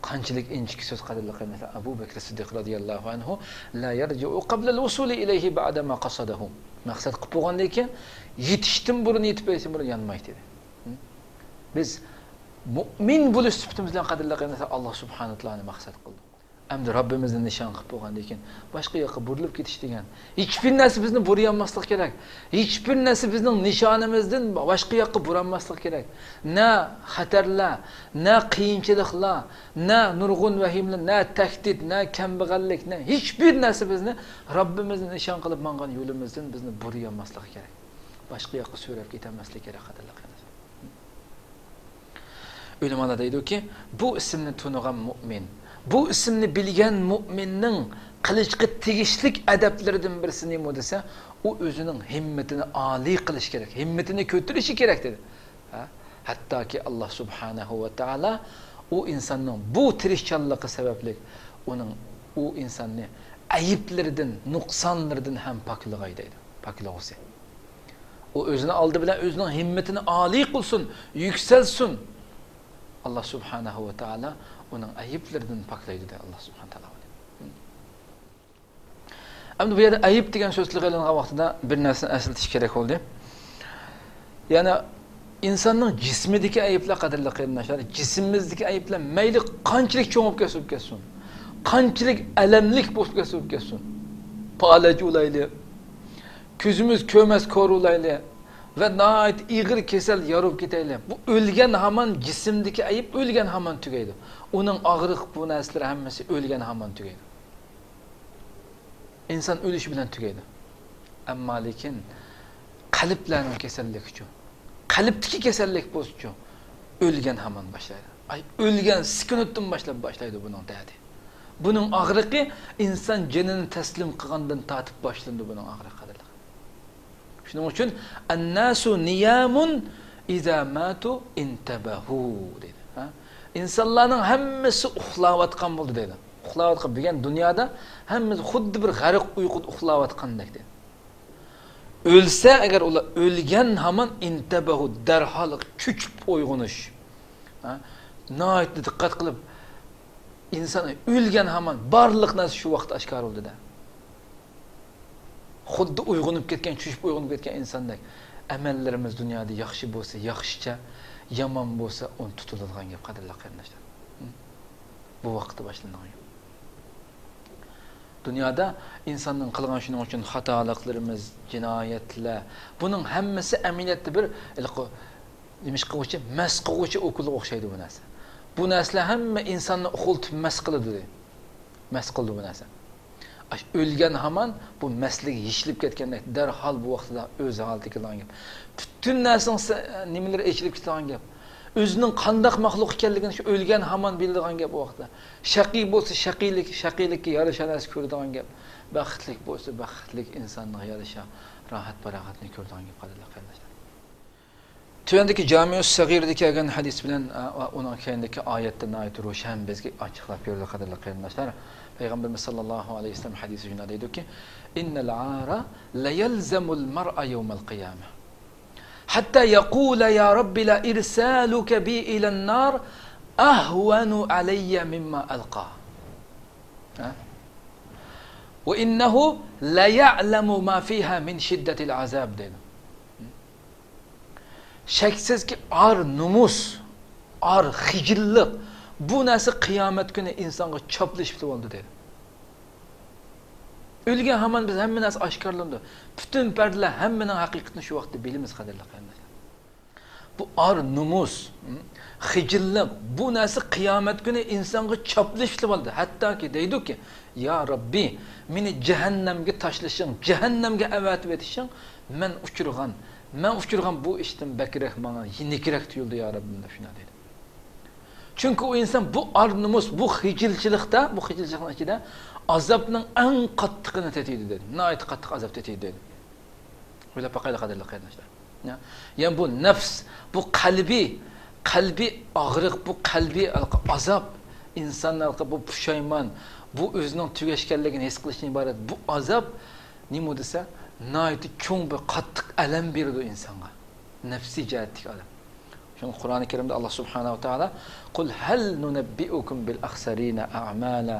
قانچىلىك ئىنچىكە سۆز، قەدىرلىك قېرىنداشلار. ئەبۇ بەكرى سىددىق رازىياللاھۇ ئەنھۇ، «لا يرجع قبل الوصول إليه بعد ما قصده». مەقسەت قىلىپ بولغاندىن كېيىن، يېتىشتىن بۇرۇن، يېتىپ بولۇشتىن بۇرۇن يانمايتتى. بىز مۇئمىن بولۇش سۈپىتىمىز بىلەن، قەدىرلىك قېرىنداشلار، ئاللا سۇبھانەھۇ ۋە تائالانى مەقسەت قىلدۇق. ئەمدى رەببىمىزنى نىشان قىلىپ بولغاندىن كېيىن، باشقا ياققا بۇرۇلۇپ كېتىش دېگەن، ھېچبىر نەرسە بىزنى بۇرۇيالماسلىقى كېرەك. ھېچبىر نەرسە بىزنىڭ نىشانىمىزدىن باشقا ياققا بۇرالماسلىقى كېرەك. نە خەتەرلەر، نە قىيىنچىلىقلار، نە نۇرغۇن ۋەھىمىلەر، نە تەھدىت، نە كەمبەغەللىك، نە ھېچبىر نەرسە بىزنى رەببىمىزنى نىشان قىلىپ ماڭغان يولىمىزدىن بىزنى بۇرۇيالماسلىقى كېرەك. باشقا ياققا سۆرەپ كېتەلمەسلىك كېرەك، قەدىرلىك قېرىنداشلار. ئۆلىمالار دەيدۇكى، بۇ ئىسىمنى تونۇغان مۇئمىن، بۇ ئىسىمنى بىلگەن مۇئمىننىڭ قىلىشقا تېگىشلىك ئەدەپلىرىدىن بىرسى نېمە دېسە، ئۇ ئۆزىنىڭ ھىممىتىنى ئالىي قىلىشى كېرەك، ھىممىتىنى كۆتۈرۈشى كېرەك، دېدى. ھە؟ ھەتتاكى ئاللا سۇبھانەھۇ ۋە تائالا ئۇ ئىنساننىڭ بۇ تىرىشچانلىقى سەۋەبلىك ئۇنىڭ، ئۇ ئىنساننى ئەيىبلىرىدىن، نۇقسانلىرىدىن ھەم پاكلىغاي دەيدۇ. پاكلىغۇسى. ئۇ ئۆزىنى ئالدى بىلەن ئۆزىنىڭ ھىممىتىنى ئالىي قىلسۇن، يۈكسەلسۇن. ئاللا سۇبھانەھۇ ۋە تائالا ئۇنىڭ ئەيىبلىرىدىن پاكلايدۇ دەيدۇ ئاللا سۇبھانەھۇ تائالا. ئەمدى بۇ يەردە ئەيىب دېگەن سۆز تىلغا ئېلىنغان ۋاقتىدا بىر نەرسىنى ئەسلىتىش كېرەك بولدى. يەنى ئىنساننىڭ جىسمىدىكى ئەيىبلەر، قەدىرلىك قېرىنداشلار، جىسمىمىزدىكى ئەيىبلەر مەيلى قانچىلىك چوڭ بولۇپ كەتسە بولۇپ كەتسۇن، قانچىلىك ئەلەملىك بولۇپ كەتسە بولۇپ كەتسۇن، پالەچ بولايلى، كۆزىمىز كۆرمەس كور بولايلى، ۋە ناھايىتى ئېغىر كېسەل يارىلىپ كېتەيلى. بۇ ئۆلگەن ھامان جىسىمدىكى ئەيىب ئۆلگەن ھامان تۈگەيدۇ. ئۇنىڭ ئاغرىق، بۇ نەرسىلەر ھەممىسى ئۆلگەن ھامان تۈگەيدۇ. ئىنسان ئۆلۈشى بىلەن تۈگەيدۇ. ئەمما لېكىن قەلبلەرنىڭ كېسەللىكىچۇ؟ قەلبتىكى كېسەللىك بولسىچۇ؟ ئۆلگەن ھامان باشلايدۇ. ئاي، ئۆلگەن سېكۇنتتىن باشلاپ باشلايدۇ بۇنىڭ دەردى. بۇنىڭ ئاغرىقى ئىنسان جېنىنى تەسلىم قىلغاندىن تارتىپ باشلىنىدۇ بۇنىڭ ئاغرىقى، قەدىرلىك. شۇنىڭ ئۈچۈن «ئەنناسۇ نىيامۇن ئىزا ماتۇ ئىنتەبەھۇ» دەيدۇ. ھە؟ ئىنسانلارنىڭ ھەممىسى ئۇخلاۋاتقان بولدى دەيدۇ. ئۇخلاۋاتقان، بۈگۈن دۇنيادا ھەممىسى خۇددى بىر غەرق ئۇيقۇدا ئۇخلاۋاتقاندەك دەيدۇ. ئۆلسە ئەگەر ئۇلار، ئۆلگەن ھامان ئىنتەبەھۇ، دەرھال چۆچۈپ ئويغىنىش. ھە؟ ناھايىتى دىققەت قىلىپ، ئىنسان ئۆلگەن ھامان بارلىق نەرسە شۇ ۋاقىتتا ئاشكارا بولدى دە. خۇددى ئويغىنىپ كەتكەن، چۆچۈپ ئويغىنىپ كەتكەن ئىنساندەك. ئەمەللىرىمىز دۇنيادا ياخشى بولسا ياخشىچە، يامان بولسا ئۇنتۇتۇلىدىغان گەپ، قەدىرلىك قېرىنداشلار. بۇ ۋاقىتتا باشلىنىدىغان گەپ. دۇنيادا ئىنساننىڭ قىلغان شۇنىڭ ئۈچۈن خاتالىقلىرىمىز، جىنايەتلەر، بۇنىڭ ھەممىسى ئەمەلىيەتتە بىر ھېلىقى نېمە ئىش قىلغۇچى، مەس قىلغۇچى ئوكۇلغا ئوخشايدۇ بۇ نەرسە. بۇ نەرسىلەر ھەممە ئىنساننى ئوخلىتىپ مەس قىلىدۇ. مەس قىلىدۇ بۇ نەرسە. ئاش ئۆلگەن ھامان بۇ مەسلىك يېشىلىپ كەتكەندەك، دەرھال بۇ ۋاقتىدا ئۆز ھالىتىگە كېلىدىغان گەپ. پۈتۈن نەرسىنىڭ سە-، نېمىلىرى ئېچىلىپ كېتىدىغان گەپ. ئۆزىنىڭ قانداق مەخلۇق ئىكەنلىكىنى شۇ ئۆلگەن ھامان بىلىدىغان گەپ بۇ ۋاقىتتا. شەقىي بولسا شەقىيلىك، شەقىيلىككە يارىشا نەرسە كۆرىدىغان گەپ. بەختلىك بولسا بەختلىك ئىنسانغا يارىشا راھەت-پاراغەتنى كۆرىدىغان گەپ، قەدىرلىك قېرىنداشلار. تۆۋەندىكى جامىئۇ سەغىردا كەلگەن ھەدىس بىلەن، ئە، ئۇنىڭ كەينىدىكى ئايەتتە ناھايىتى روشەن بىزگە ئاچىقلاپ بېرىلدى، قەدىرلىك قېرىنداشلار. پەيغەمبىرىمىز ساللاللاھۇ ئەلەيھى ۋەسەللەم ھەدىسى شۇنداق دەيدۇكى، «ئىننەل ئارە لەيەلزەمۇل مەرئە يەۋمەل قىيامە. ھەتتا يەقۇلە يا رەببى لە ئىرسالۇكە بى ئىلەن نار ئەھۋەنۇ ئەلەييە مىمما ئەلقا. ھە؟ ۋە ئىننەھۇ لەيەلەمۇ ما فىھا مىن شىددەتىل ئازاب» دەيدۇ. شەكسىزكى، ئار نومۇس، ئار خىجىللىق، بۇ نەرسە قىيامەت كۈنى ئىنسانغا چاپلىشىپ بولىدۇ دەيدۇ. ئۆلگەن ھامان بىز ھەممە نەرسە ئاشكارىلىنىدۇ. پۈتۈن پەردىلەر ھەممىنىڭ ھەقىقىتىنى شۇ ۋاقىتتا بىلىمىز، قەدىرلىك قېرىنداشلار. بۇ ئار نومۇس، خىجىللىق، بۇ نەرسە قىيامەت كۈنى ئىنسانغا چاپلىشىپ بولىدۇ. ھەتتاكى دەيدۇكى، يا رەببى، مېنى جەھەننەمگە تاشلىشىڭ، جەھەننەمگە ئەۋەتىۋېتىشىڭ، مەن ئۇچرىغان، مەن ئۇچرىغان بۇ ئىشتىن بەكرەك ماڭا يېنىكرەك تۇيۇلدى، يا رەببىم، دەپ شۇنداق دەيدۇ. چۈنكى ئۇ ئىنسان بۇ ئار نومۇس، بۇ خىجىلچىلىقتا، بۇ خىجىلچىلىقنىڭ ئىچىدە ئازابنىڭ ئەڭ قاتتىقىنى تېتىيدۇ دەيدۇ. ناھايىتى قاتتىق ئازاب تېتىيدۇ دەيدۇ. ئويلاپ باقايلى، قەدىرلىك قېرىنداشلار. يا-، يەنى بۇ نەپس، بۇ قەلبىي، قەلبىي ئاغرىق، بۇ قەلبىي ئازاب، ئىنساننىڭ بۇ پۇشايمان، بۇ ئۆزىنىڭ تۈگەشكەنلىكىنى ھېس قىلىشتىن ئىبارەت بۇ ئازاب نېمە دېسە، ناھايىتى چوڭ بىر قاتتىق ئەلەم بېرىدۇ ئىنسانغا. نەپسىي جەھەتتىكى ئەلەم. شۇڭا قۇرئانى كەرىمدە ئاللا سۇبھانەھۇ ۋە تائالا، «قۇل ھەل نۇنەببىئۇكۇم بىل ئەخسەرىنە ئەئمالا،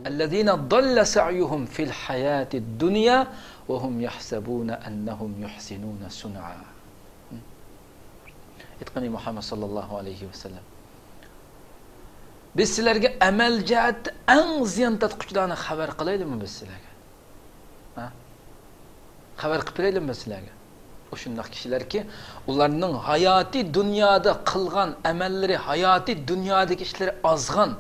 ئەللەزىنە ضەللە سەئيۇھۇم فىل ھەياتىد دۇنيا ۋە ھۇم يەھسەبۇنە ئەننەھۇم يۇھسىنۇنە سۇنئا.» ئېيتقىنى مۇھەممەد ساللاللاھۇ ئەلەيھى ۋەسەللەم، بىز سىلەرگە ئەمەل جەھەتتە ئەڭ زىيان تارتقۇچىلارنى خەۋەر قىلايلىمۇ بىز سىلەرگە؟ ھە؟ خەۋەر قىلىپ بېرەيلىمۇ سىلەرگە؟ ئۇ شۇنداق كىشىلەركى، ئۇلارنىڭ ھاياتىي دۇنيادا قىلغان ئەمەللىرى، ھاياتىي دۇنيادىكى ئىشلىرى ئازغان،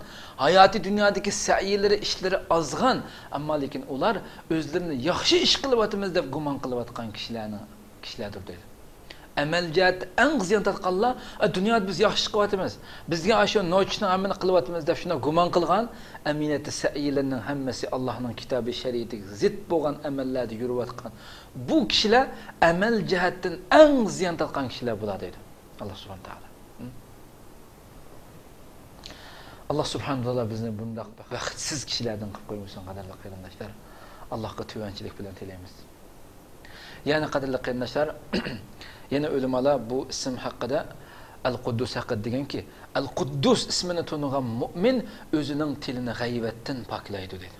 ھاياتىي دۇنيادىكى سەئيلىرى، ئىشلىرى ئازغان، ئەمما لېكىن ئۇلار ئۆزلىرىنى ياخشى ئىش قىلىۋاتىمىز دەپ گۇمان قىلىۋاتقان كىشىلەرنىڭ، كىشىلەردۇر دەيدۇ. ئەمەل جەھەتتە ئەڭ زىيان تارتقانلار، «ئە، دۇنيادا بىز ياخشى ئىش قىلىۋاتىمىز، بىزگە ئاشۇ نوچىنىڭ ھەممىنى قىلىۋاتىمىز» دەپ شۇنداق گۇمان قىلغان، ئەمەلىيەتتە سەئيلىرىنىڭ ھەممىسى ئاللانىڭ كىتابى، شەرىئىتىگە زىت بولغان ئەمەللەردە يۈرۈۋاتقان بۇ كىشىلەر ئەمەل جەھەتتىن ئەڭ زىيان تارتقان كىشىلەر بۇلار دەيدۇ ئاللا سۇبھانەھۇ ۋە تائالا. ئاللا سۇبھانەھۇ ۋە تائالا بىزنى بۇنداق بەختسىز كىشىلەردىن قىلىپ قويمىسۇن، قەدىرلىك قېرىنداشلار. ئاللاغا تۆۋەنچىلىك بىلەن تىلەيمىز. يەنى قەدىرلىك قېرىنداشلار، يەنە ئۆلىمالار بۇ ئىسىم ھەققىدە، ئەل قۇددۇس ھەققىدە دېگەنكى، ئەل قۇددۇس ئىسمىنى تونۇغان مۇئمىن ئۆزىنىڭ تىلىنى غەيۋەتتىن پاكلايدۇ دېدى.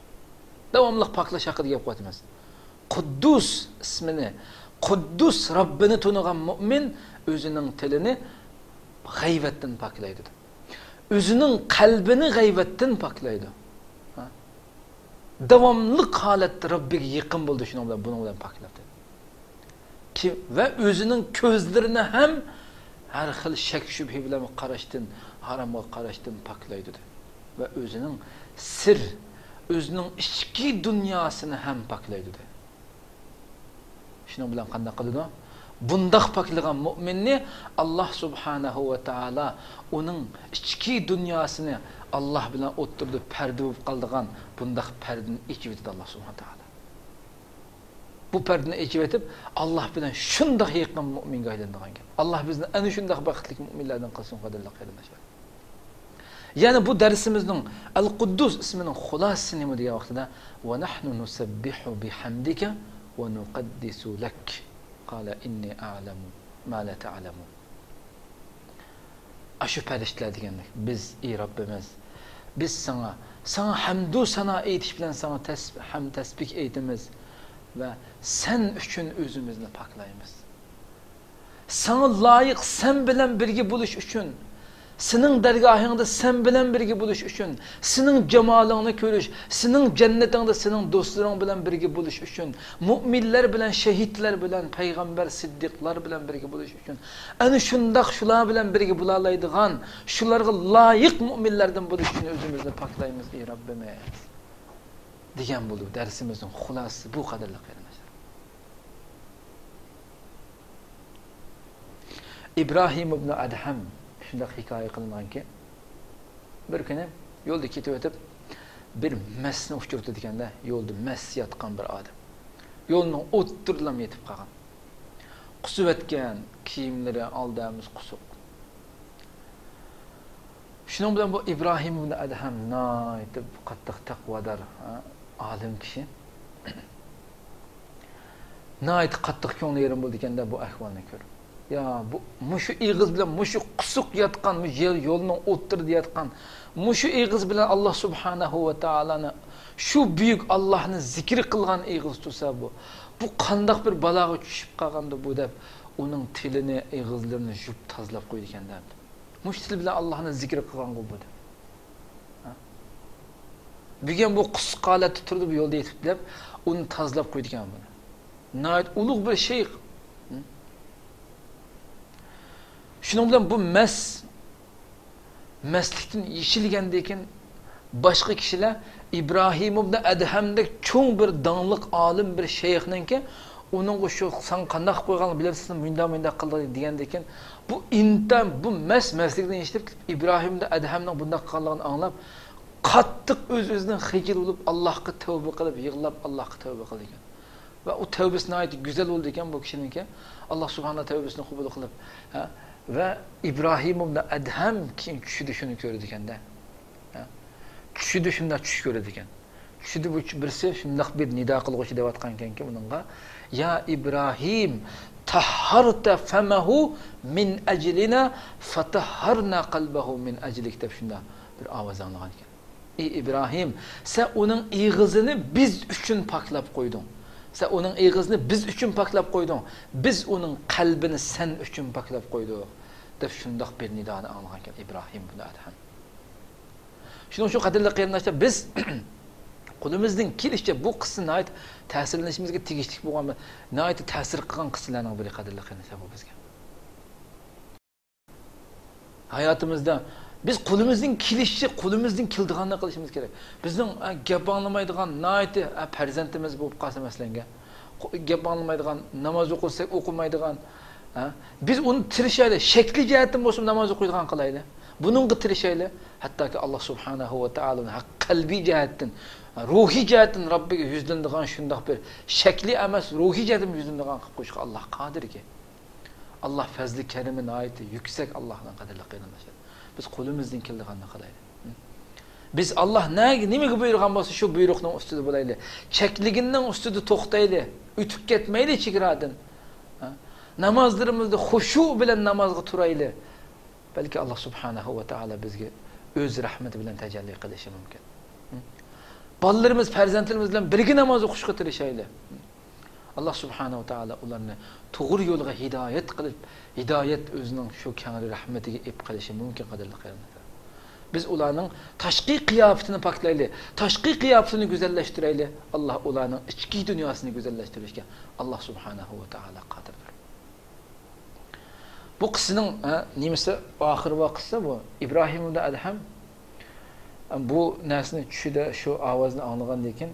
داۋاملىق پاكلاش ھەققىدە گەپ قىلىۋاتىمىز. قۇددۇس ئىسمىنى، قۇددۇس رەببىنى تونۇغان مۇئمىن ئۆزىنىڭ تىلىنى غەيۋەتتىن پاكلايدۇ. ئۆزىنىڭ قەلبىنى غەيۋەتتىن پاكلايدۇ. ھە؟ داۋاملىق ھالەتتە رەببىگە يېقىن بولىدۇ، شۇنىڭ بىلەن، بۇنىڭ بىلەن پاكلاپ. ۋە ئۆزىنىڭ كۆزلىرىنى ھەم ھەر خىل شەك-شۈبھە بىلەن قاراشتىن، ھارامغا قاراشتىن پاكلايدۇ، دېدى. ۋە ئۆزىنىڭ سىر، ئۆزىنىڭ ئىچكى دۇنياسىنى ھەم پاكلايدۇ، دېدى. شۇنىڭ بىلەن قانداق قىلىدۇ؟ بۇنداق پاكلىغان مۇئمىننى ئاللاھ سۇبھانەھۇ ۋە تائالا ئۇنىڭ ئىچكى دۇنياسىنى ئاللاھ بىلەن ئوتتۇرىدا پەردە بولۇپ قالىدىغان بۇنداق پەردىنى ئېچىۋېتىدۇ ئاللاھ سۇبھانەھۇ ۋە تائالا. بۇ پەردىنى ئېچىۋېتىپ، ئاللاھ بىلەن شۇنداق يېقىن مۇئمىنگە ئايلىنىدىغان گەپ. ئاللاھ بىزنى ئەنە شۇنداق بەختلىك مۇئمىنلەردىن قىلسۇن، قەدىرلىك قېرىنداشلار. يەنى بۇ دەرسىمىزنىڭ ئەل قۇددۇس ئىسمىنىڭ خۇلاسىسى نېمە دېگەن ۋاقتىدا، ونحن نسبح بحمدك ونقدس لك، قال إني أعلم ما لا تعلمون. ئاشۇ پەرىشتىلەر دېگەندەك، بىز، ئى رەببىمىز، بىز ساڭا، ساڭا ھەمدۇ سانا ئېيتىش بىلەن ساڭا تەس-، ھەم تەسبىھ ئېيتىمىز ۋە سەن ئۈچۈن ئۆزىمىزنى پاكلايمىز. ساڭا لايىق سەن بىلەن بىرگە بولۇش ئۈچۈن، سېنىڭ دەرگاھىڭدا سەن بىلەن بىرگە بولۇش ئۈچۈن، سېنىڭ جامالىڭنى كۆرۈش، سېنىڭ جەننىتىڭدە سېنىڭ دوستلىرىڭ بىلەن بىرگە بولۇش ئۈچۈن، مۇئمىنلەر بىلەن، شەھىدلەر بىلەن، پەيغەمبەر، سىددىقلار بىلەن بىرگە بولۇش ئۈچۈن، ئەنە شۇنداق شۇلار بىلەن بىرگە بولالايدىغان، شۇلارغا لايىق مۇئمىنلەردىن بولۇش ئۈچۈن ئۆزىمىزنى پاكلايمىز، ئى رەببىمىز، دېگەن بولدى. دەرسىمىزنىڭ خۇلاسىسى بۇ، قەدىرلىك قېرىنداشلار. ئىبراھىم ئىبنى ئەدھەم شۇنداق ھېكايە قىلىنغانكى، بىر كۈنى يولدا كېتىۋېتىپ، بىر مەسنى ئۇچرىتىدىكەن-دە، يولدا مەس ياتقان بىر ئادەم. يولنىڭ ئوتتۇرىدىلا يېتىپ قالغان. قۇسۇۋەتكەن، كىيىملىرى ئالدى ھەممىسى قۇسۇق. شۇنىڭ بىلەن بۇ ئىبراھىم ئىبنى ئەدھەم ناھايىتى قاتتىق تەقۋادار، ھە، ئالىم كىشى. ناھايىتى قاتتىق كۆڭلى يېرىم بولىدىكەن-دە بۇ ئەھۋالنى كۆرۈپ. يا، بۇ، مۇشۇ ئېغىز بىلەن مۇشۇ قۇسۇق ياتقان، مۇشۇ يەر يولنىڭ ئوتتۇرىدا ياتقان، مۇشۇ ئېغىز بىلەن ئاللاھ سۇبھانەھۇ ۋە تائالانى شۇ بۈيۈك ئاللاھنى زىكىر قىلغان ئېغىز تۇرسا بۇ، بۇ قانداق بىر بالاغا چۈشۈپ قالغاندۇ بۇ دەپ، ئۇنىڭ تىلىنى، ئېغىزلىرىنى يۇيۇپ تازىلاپ قويىدىكەن-دە. مۇشۇ تىل بىلەن ئاللاھنى زىكىر قىلغانغۇ بۇ دەپ. ھە؟ بۈگۈن بۇ قۇسۇق ھالەتتە تۇرىدۇ، بۇ يولدا يېتىپ دەپ، ئۇنى تازىلاپ قويىدىكەن بۇنى. ناھايىتى ئۇلۇغ بىر شەيخ. ھە؟ شۇنىڭ بىلەن بۇ مەس، مەسلىكتىن يېشىلگەندىن كېيىن باشقا كىشىلەر ئىبراھىم ئىبنى ئەدھەمدەك چوڭ بىر داڭلىق ئالىم بىر شەيخنىڭكى ئۇنىڭغا شۇ ساڭا قانداق قويغان بىلەمسەن، مۇنداق مۇنداق قىلدى دېگەندىن كېيىن بۇ ئىنتا، بۇ مەس مەسلىكتىن يېشىلىپ كېتىپ ئىبراھىم ئىبنى ئەدھەمنىڭ بۇنداق قىلغانلىقىنى ئاڭلاپ قاتتىق ئۆز-ئۆزىدىن خىجىل بولۇپ ئاللاھقا تەۋبە قىلىپ يىغلاپ ئاللاھقا تەۋبە قىلىدىكەن. ۋە ئۇ تەۋبىسى ناھايىتى گۈزەل بولىدىكەن بۇ كىشىنىڭكى. ئاللاھ سۇبھانەھۇ تەۋبىسىنى قوبۇل قىلىپ، ھە، ۋە ئىبراھىم ئىبنى ئەدھەم كېيىن چۈشىدە شۇنى كۆرىدىكەن-دە. ھە. چۈشىدە شۇنداق چۈش كۆرىدىكەن. چۈشىدە بۇ بىرسى شۇنداق بىر نىدا قىلغۇچى دەۋاتقانكەنكى ئۇنىڭغا، يا ئىبراھىم، تەھھەرتە فەمەھۇ مىن ئەجلىنا، فەتەھھەرنا قەلبەھۇ مىن ئەجلىك دەپ شۇنداق بىر ئاۋاز ئاڭلىغانىكەن. ئى ئىبراھىم، سەن ئۇنىڭ ئېغىزىنى بىز ئۈچۈن پاكلاپ قويدۇڭ. سەن ئۇنىڭ ئېغىزىنى بىز ئۈچۈن پاكلاپ قويدۇڭ. بىز ئۇنىڭ قەلبىنى سەن ئۈچۈن پاكلاپ قويدۇق، دەپ شۇنداق بىر نىدانى ئاڭلىغانىكەن ئىبراھىم بۇنى ئەدھەم. شۇنىڭ ئۈچۈن قەدىرلىك قېرىنداشلار، بىز قولىمىزدىن كېلىشىچە بۇ قىسسە ناھايىتى تەسىرلىنىشىمىزگە تېگىشلىك بولغان، ناھايىتى تەسىر قىلغان قىسسىلەرنىڭ بىرى قەدىرلىك قېرىنداشلار بۇ بىزگە. ھاياتىمىزدا بىز قولىمىزدىن كېلىشىچە، قولىمىزدىن كېلىدىغاننى قىلىشىمىز كېرەك. بىزنىڭ، ئە، گەپ ئاڭلىمايدىغان ناھايىتى، ئە، پەرزەنتىمىز بولۇپ قالسا، مەسىلەنگە، قو-، گەپ ئاڭلىمايدىغان، ناماز ئوقۇساق ئوقۇمايدىغان، ھە؟ بىز ئۇنى تىرىشايلى، شەكلىي جەھەتتىن بولسىمۇ ناماز ئوقۇيدىغان قىلايلى. بۇنىڭغا تىرىشايلى. ھەتتاكى ئاللاھ سۇبھانەھۇ ۋە تائالانى ھەق قەلبىي جەھەتتىن، روھىي جەھەتتىن رەببىگە يۈزلىنىدىغان شۇنداق بىر شەكلىي ئەمەس، روھىي جەھەتتىن يۈزلىنىدىغان قىلىپ قويۇشقا ئاللاھ قادىركى. ئاللاھ پەزلى كەرىمى ناھايىتى يۈكسەك، ئاللاھنىڭ قەدىرلىك قېرىنداشلار. بىز قولىمىزدىن كېلىدىغاننى قىلايلى. بىز ئاللاھ نەگە، نېمىگە بۇيرۇغان بولسا، شۇ بۇيرۇقنىڭ ئۈستىدە بولايلى. چەكلىگىنىنىڭ ئۈستىدە توختايلى. ئۆتۈپ كەتمەيلى چېگرادىن. ھە؟ نامازلىرىمىزدا خۇشۇ بىلەن نامازغا تۇرايلى. بەلكى ئاللاھ سۇبھانەھۇ ۋە تائالا بىزگە ئۆز رەھمىتى بىلەن تەجەللى قىلىشى مۇمكىن. بالىلىرىمىز، پەرزەنتلىرىمىز بىلەن بىرگە ناماز ئوقۇشقا تىرىشايلى. ئاللاھ سۇبھانەھۇ ۋە تائالا ئۇلارنى توغرا يولغا ھىدايەت قىلىپ، ھىدايەت ئۆزىنىڭ شۇ كەڭرى رەھمىتىگە ئېلىپ قېلىشى مۇمكىن، قەدىرلىك قېرىنداشلار. بىز ئۇلارنىڭ تاشقى قىياپىتىنى پاكلايلى، تاشقى قىياپىتىنى گۈزەللەشتۈرەيلى. ئاللاھ ئۇلارنىڭ ئىچكى دۇنياسىنى گۈزەللەشتۈرۈشكە ئاللاھ سۇبھانەھۇ ۋە تائالا قادىردۇر. بۇ قىسسىنىڭ، ھە، نېمىسى، ئاخىرى بار قىسسا بۇ. ئىبراھىم ئىبن ئەدھەم بۇ نەرسىنى چۈشىدە شۇ ئاۋازنى ئاڭلىغاندىن كېيىن،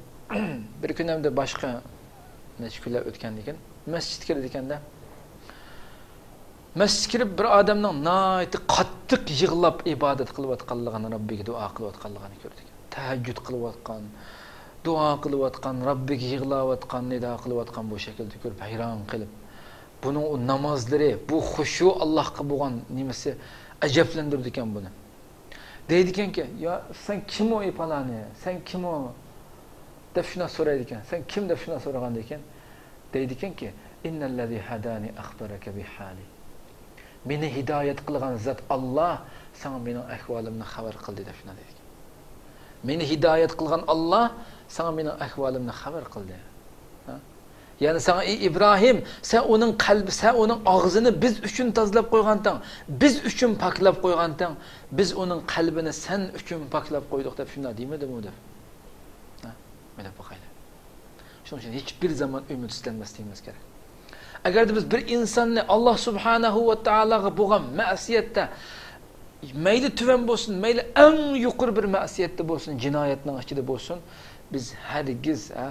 بىر كۈنى ئەمدى باشقا نەچچە كۈنلەر ئۆتكەندىن كېيىن مەسچىتكە كىرىدىكەن-دە. مەسچىتكە كىرىپ، بىر ئادەمنىڭ ناھايىتى قاتتىق يىغلاپ ئىبادەت قىلىۋاتقانلىقىنى، رەببىگە دۇئا قىلىۋاتقانلىقىنى كۆردى. تەھەججۇد قىلىۋاتقان، دۇئا قىلىۋاتقان، رەببىگە يىغلاۋاتقان، نىدا قىلىۋاتقان بۇ شەكىلدە كۆرۈپ ھەيران قېلىپ، بۇنىڭ ئۇ نامازلىرى، بۇ خۇشۇ، ئاللاھقا بولغان نېمىسى ئەجەبلەندۈرىدىكەن بۇنى. دەيدىكەنكى، يا سەن كىم ئۇ، ئەي پالانى، سەن كىم ئۇ؟ دەپ شۇنداق سورايدىكەن. سەن كىم؟ دەپ شۇنداق سورىغاندىن كېيىن دەيدىكەنكى، إن الذي هداني أخبرك بحالي. مېنى ھىدايەت قىلغان زات ئاللا ساڭا مېنىڭ ئەھۋالىمنى خەۋەر قىلدى، دەپ شۇنداق دەيدىكەن. مېنى ھىدايەت قىلغان ئاللا ساڭا مېنىڭ ئەھۋالىمنى خەۋەر قىلدى. ھە؟ يەنى ساڭا، ئەي ئىبراھىم، سەن ئۇنىڭ قەلبى، سەن ئۇنىڭ ئاغزىنى بىز ئۈچۈن تازىلاپ قويغانتىڭ، بىز ئۈچۈن پاكلاپ قويغانتىڭ، بىز ئۇنىڭ قەلبىنى سەن ئۈچۈن پاكلاپ قويدۇق، دەپ شۇنداق دېمىدىمۇ دەپ. ھە؟ مىنىپ باقايلى. شۇنىڭ ئۈچۈن ھېچبىر زامان ئۈمىدسىزلەنمەسلىكىمىز كېرەك. ئەگەردە بىز بىر ئىنساننى ئاللا سۇبھانەھۇ ۋە تائالاغا بولغان مەسىيەتتە، مەيلى تۆۋەن بولسۇن، مەيلى ئەڭ يۇقىرى بىر مەسىيەتتە بولسۇن، جىنايەتنىڭ ئىچىدە بولسۇن، بىز ھەرگىز، ھە،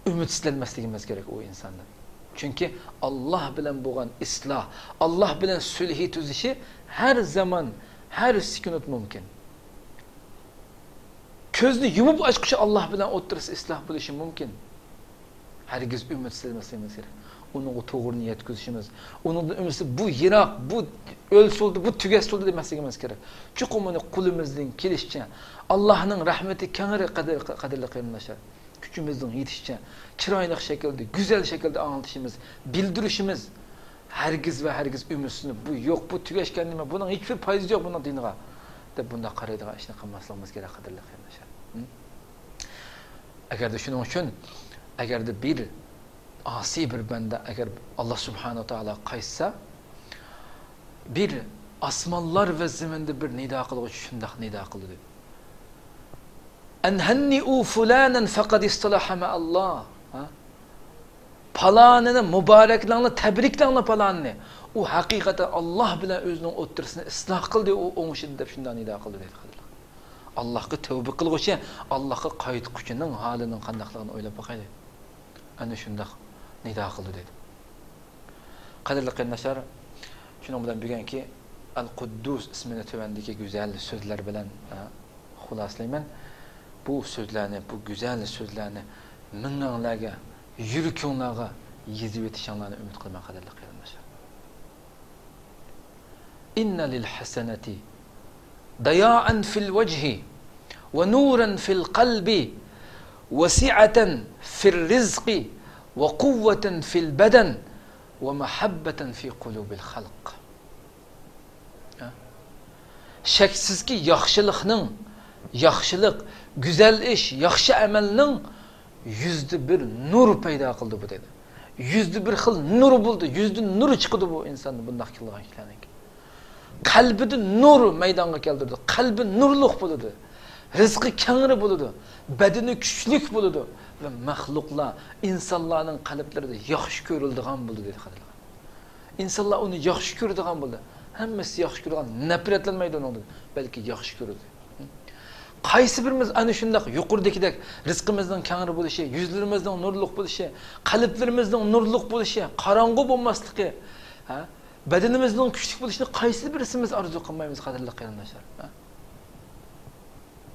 ئۈمىدسىزلەنمەسلىكىمىز كېرەك ئۇ ئىنساندىن. چۈنكى ئاللا بىلەن بولغان ئىسلاھ، ئاللا بىلەن سۈلھى تۈزۈشى ھەر زامان، ھەر سېكۇنت مۇمكىن. كۆزنى يۇمۇپ ئاچقۇچە ئاللا بىلەن ئوتتۇرىسى ئىسلاھ بولۇشى مۇمكىن. ھەرگىز ئۈمىدسىزلەنمەسلىكىمىز كېرەك. ئۇنىڭغا توغرىنى يەتكۈزۈشىمىز، ئۇنىڭدىن ئۈمىدسىز، بۇ يىراق، بۇ ئۆلسۇلدى، بۇ تۈگەسۇلدى دېمەسلىكىمىز كېرەك. چوقۇم ئۇنى قولىمىزدىن كېلىشىچە، ئاللانىڭ رەھمىتى كەڭرى، قەدىر-، قەدىرلىك قېرىنداشلار. كۈچىمىزنىڭ يېتىشىچە چىرايلىق شەكىلدە، گۈزەل شەكىلدە ئاڭلىتىشىمىز، بىلدۈرۈشىمىز، ھەرگىز ۋە ھەرگىز ئۈمىدسىزلىنىپ، بۇ يوق، بۇ تۈگەشكەن نېمە، بۇنىڭ ھېچبىر پايدىسى يوق بۇنىڭ دىنىغا، دەپ بۇنداق قارايدىغان ئىشنى قىلماسلىقىمىز كېرەك، قەدىرلىك قېرىنداشلار. ھە؟ ئەگەردە شۇنىڭ ئۈچۈن، ئەگەردە بىر ئاسىي بىر بەندە، ئەگەر ئاللا سۇبھانەھۇ ۋە تائالا قايتسا، بىر ئاسمانلار ۋە زېمىندا بىر نىدا قىلغۇچى شۇنداق نىدا قىلدى. أن هنئوا فلانا فقد اصطلح مع الله. ھە؟ پالانىنى مۇبارەكلەڭلار، تەبرىكلەڭلار پالانىنى. ئۇ ھەقىقەتەن ئاللا بىلەن ئۆزىنىڭ ئوتتۇرىسىنى ئىسلاھ قىلدى، ئۇ ئوڭشىدى، دەپ شۇنداق نىدا قىلدى دەيدۇ. ئاللاھقا تەۋبە قىلغۇچى، ئاللاھقا قايتقۇچىنىڭ ھالىنىڭ قانداقلىقىنى ئويلاپ باقايلى. ئەنە شۇنداق نىدا قىلدى دەيدۇ. قەدىرلىك قېرىنداشلار، شۇنىڭ بىلەن بۈگۈنكى ئەل قۇددۇس ئىسمىنى تۆۋەندىكى گۈزەل سۆزلەر بىلەن، ئە، خۇلاسىلەيمەن. بۇ سۆزلەرنى، بۇ گۈزەل سۆزلەرنى مېڭەڭلارغا، يۈرىكىڭلارغا يېزىۋېتىشىڭلارنى ئۈمىد قىلىمەن، قەدىرلىك قېرىنداشلار. إن للحسنة ضياء في الوجه ونورا في القلب وسعة في الرزق وقوة في البدن ومحبة في قلوب الخلق. شەكسىزكى، ياخشىلىقنىڭ، ياخشىلىق، گۈزەل ئىش، ياخشى ئەمەلنىڭ يۈزدە بىر نۇر پەيدا قىلدى بۇ دېدى. يۈزدە بىر خىل نۇر بولدى، يۈزدىن نۇر چىقىدۇ بۇ ئىنساندا بۇنداق قىلغان كىشىلەرنىڭكى. قەلبىدە نۇر مەيدانغا كەلتۈرىدۇ، قەلبى نۇرلۇق بولىدۇ، رىزقى كەڭرى بولىدۇ، بەدىنى كۈچلۈك بولىدۇ ۋە مەخلۇقلار، ئىنسانلارنىڭ قەلبلىرىدە ياخشى كۆرۈلىدىغان بولىدۇ دېدى قەدىرلىك. ئىنسانلار ئۇنى ياخشى كۆرىدىغان بولدى. ھەممىسى ياخشى كۆرىدىغان، نەپرەتلەنمەيدۇ ئۇنىڭدىن، بەلكى ياخشى كۆرىدۇ. قايسى بىرىمىز ئەنە شۇنداق يۇقىرىدىكىدەك رىزقىمىزنىڭ كەڭرى بولۇشى، يۈزلىرىمىزنىڭ نۇرلۇق بولۇشى، قەلبلىرىمىزنىڭ نۇرلۇق بولۇشى، قاراڭغۇ بولماسلىقى، ھە؟ بەدىنىمىزنىڭ كۈچلۈك بولۇشىنى قايسى بىرسىمىز ئارزۇ قىلمايمىز، قەدىرلىك قېرىنداشلار؟ ھە؟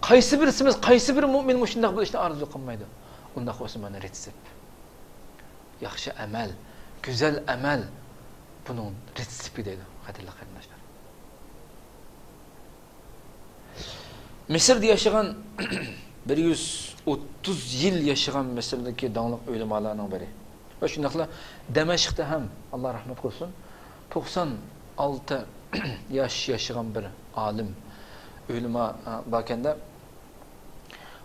قايسى بىرسىمىز، قايسى بىر مۆمىن مۇشۇنداق بولۇشنى ئارزۇ قىلمايدۇ؟ ئۇنداق بولسا مانا رېتسېپ. ياخشى ئەمەل، گۈزەل ئەمەل بۇنىڭ رېتسېپى دەيدۇ، قەدىرلىك قېرىنداشلار. مىسىردا ياشىغان، بىر يۈز ئوتتۇز يىل ياشىغان مىسىردىكى داڭلىق ئۆلىمالارنىڭ بىرى. ۋە شۇنداقلا دەمەشقتە ھەم، ئاللا رەھمەت قىلسۇن، توقسان ئالتە ياش ياشىغان بىر ئالىم، ئۆلىما، ئا، باركەندە.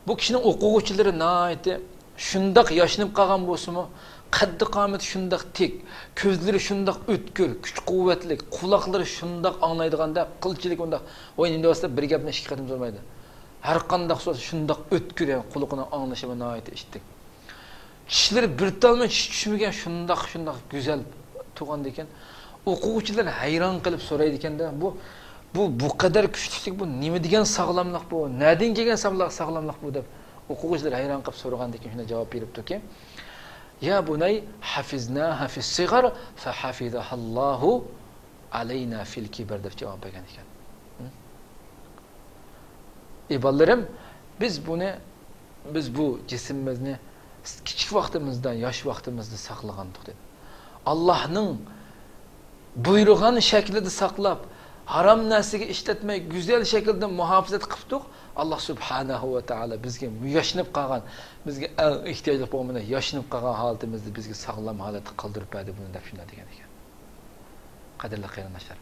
بۇ كىشىنىڭ ئوقۇغۇچىلىرى ناھايىتى شۇنداق ياشىنىپ قالغان بولسىمۇ، قەددى قامىتى شۇنداق تىك، كۆزلىرى شۇنداق ئۆتكۈر، كۈچ قۇۋۋەتلىك، قۇلاقلىرى شۇنداق ئاڭلايدىغاندەك، قىلچىلىك ئۇنداق، ۋاي نېمە دەۋاتسا بىر گەپنى ئىككى قېتىم سورىمايدۇ. ھەر قانداق سورىسا شۇنداق ئۆتكۈر، يەنى قۇلىقىنىڭ ئاڭلىشىمۇ ناھايىتى ئىتتىك. چىشلىرى بىر تالمىش چىش چۈشمىگەن، شۇنداق، شۇنداق گۈزەل تۇرغاندىكىن، ئوقۇغۇچىلار ھەيران قېلىپ سورايدىكەن-دە، بۇ، بۇ، بۇ قەدەر كۈچلۈكلۈك، بۇ نېمە دېگەن ساغلاملىق بۇ؟ نەدىن كەلگەن ساغلام-، ساغلاملىق بۇ؟ دەپ ئوقۇغۇچىلار ھەيران قېلىپ سورىغاندىن كېيىن شۇنداق جاۋاب بېرىپتۇكى، يا بۇنەي، ھەفىزناھا فىس سىغار، فەھەفىزەھاللاھۇ ئەلەينا فىل كىبەر دەپ جاۋاب بەرگەن ئىكەن. ئى بالىلىرىم، بىز بۇنى، بىز بۇ جىسمىمىزنى كىچىك ۋاقتىمىزدا، ياش ۋاقتىمىزدا ساقلىغانتۇق دېدى. ئاللاھنىڭ بۇيرۇغان شەكلىدە ساقلاپ، ھارام نەرسىگە ئىشلەتمەي، گۈزەل شەكىلدە مۇھاپىزەت قىپتۇق. ئاللاھ سۇبھانەھۇ ۋە تائالا بىزگە ياشىنىپ قالغان، بىزگە ئەڭ ئېھتىياجلىق بولغان ياشىنىپ قالغان ھالىتىمىزدە بىزگە ساغلام ھالەتتە قالدۇرۇپ بەردى بۇنى دەپ شۇنداق دېگەن ئىكەن. قەدىرلىك قېرىنداشلار.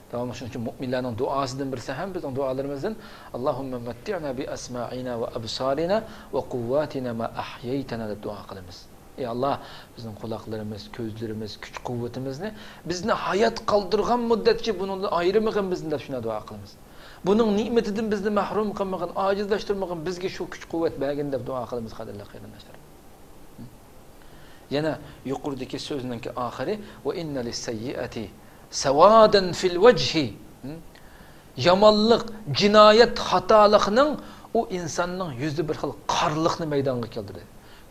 داۋاملىق شۇنىڭ ئۈچۈن مۇئمىنلارنىڭ دۇئاسىدىن بىرسى ھەم بىزنىڭ دۇئالىرىمىزدىن، اللهم متعنا بأسماعنا وأبصارنا وقواتنا ما أحييتنا دەپ دۇئا قىلىمىز. ئى ئاللاھ، بىزنىڭ قۇلاقلىرىمىز، كۆزلىرىمىز، كۈچ قۇۋۋىتىمىزنى بىزنى ھايات قالدۇرغان مۇددەتچە بۇنىڭدىن ئايرىمىغىن بىزنى دەپ شۇنداق دۇئا قىلىمىز. بۇنىڭ نېمىتىدىن بىزنى مەھرۇم قىلمىغىن، ئاجىزلاشتۇرمىغىن، بىزگە شۇ كۈچ قۇۋۋەت بەرگىن دەپ دۇئا قىلىمىز، قەدىرلىك قېرىنداشلار. يەنە يۇقىرىدىكى سۆزنىڭكى ئاخىرى، ۋە ئىننە لىسسەييىئەتى سەۋادەن فىل ۋەجھى. يامانلىق، جىنايەت، خاتالىقنىڭ ئۇ ئىنساننىڭ يۈزىدە بىر خىل قارىلىقنى مەيدانغا كەلتۈردى.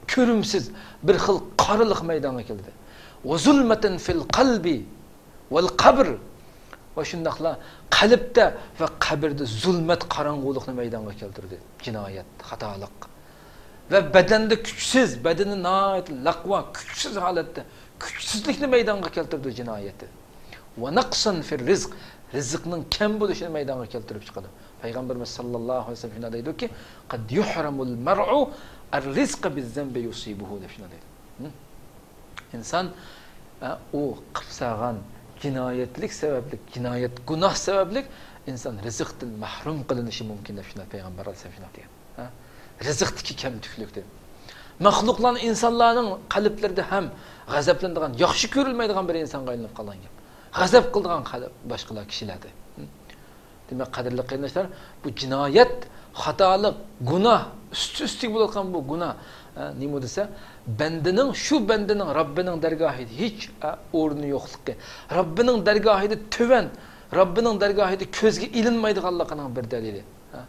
كۆرۈمسىز بىر خىل قارىلىق مەيدانغا كەلتۈردى. ۋە زۇلمەتەن فىل قەلبى ۋەل قەبر. ۋە شۇنداقلا قەلبتە ۋە قەبرىدە زۇلمەت، قاراڭغۇلۇقنى مەيدانغا كەلتۈردى. جىنايەت، خاتالىق. ۋە بەدەندە كۈچسىز، بەدىنى ناھايىتى لەقۋا، كۈچسىز ھالەتتە، كۈچسىزلىكنى مەيدانغا كەلتۈرىدۇ جىنايەتى. ۋە نەقسەن فىر رىزق، رىزىقنىڭ كەم بولۇشىنى مەيدانغا كەلتۈرۈپ چىقىدۇ. پەيغەمبىرىمىز ساللاللاھۇ ئەلەيھى ۋەسەللەم شۇنداق دەيدۇكى، قەد يۇھرەمۇل مەرئۇ ئەر رىزقە بىز زەنبى يۇسىبۇھۇ دەپ شۇنداق دەيدۇ. ھە؟ ئىنسان، ئە، ئۇ قىلىپ سالغان جىنايەتلىك سەۋەبلىك، جىنايەت گۇناھ سەۋەبلىك ئىنسان رىزىقتىن مەھرۇم قىلىنىشى مۇمكىن دەپ شۇنداق پەيغەمبەر ئەلەيھىسسالام شۇنداق دېگەن. ھە؟ رىزىقتىكى كەمتۈكلۈكتىن. مەخلۇقلارنىڭ، ئىنسانلارنىڭ قەلبلىرىدە ھەم غەزەپلىنىدىغان، ياخشى كۆرۈلمەيدىغان بىر ئىنسانغا ئايلىنىپ قالغان گەپ. غەزەپ قىلىدىغان قەلب باشقىلار، كىشىلەردە. دېمەك، قەدىرلىك قېرىنداشلار، بۇ جىنايەت، خاتالىق، گۇناھ، ئۈستى-ئۈستىگە بولۇۋاتقان بۇ گۇناھ، ئە، نېمە دېسە، بەندىنىڭ، شۇ بەندىنىڭ رەببىنىڭ دەرگاھىدا ھېچ، ئە، ئورنى يوقلۇقى، رەببىنىڭ دەرگاھىدا تۆۋەن، رەببىنىڭ دەرگاھىدا كۆزگە ئىلىنمايدىغانلىقىنىڭ بىر دەلىلى. ھە؟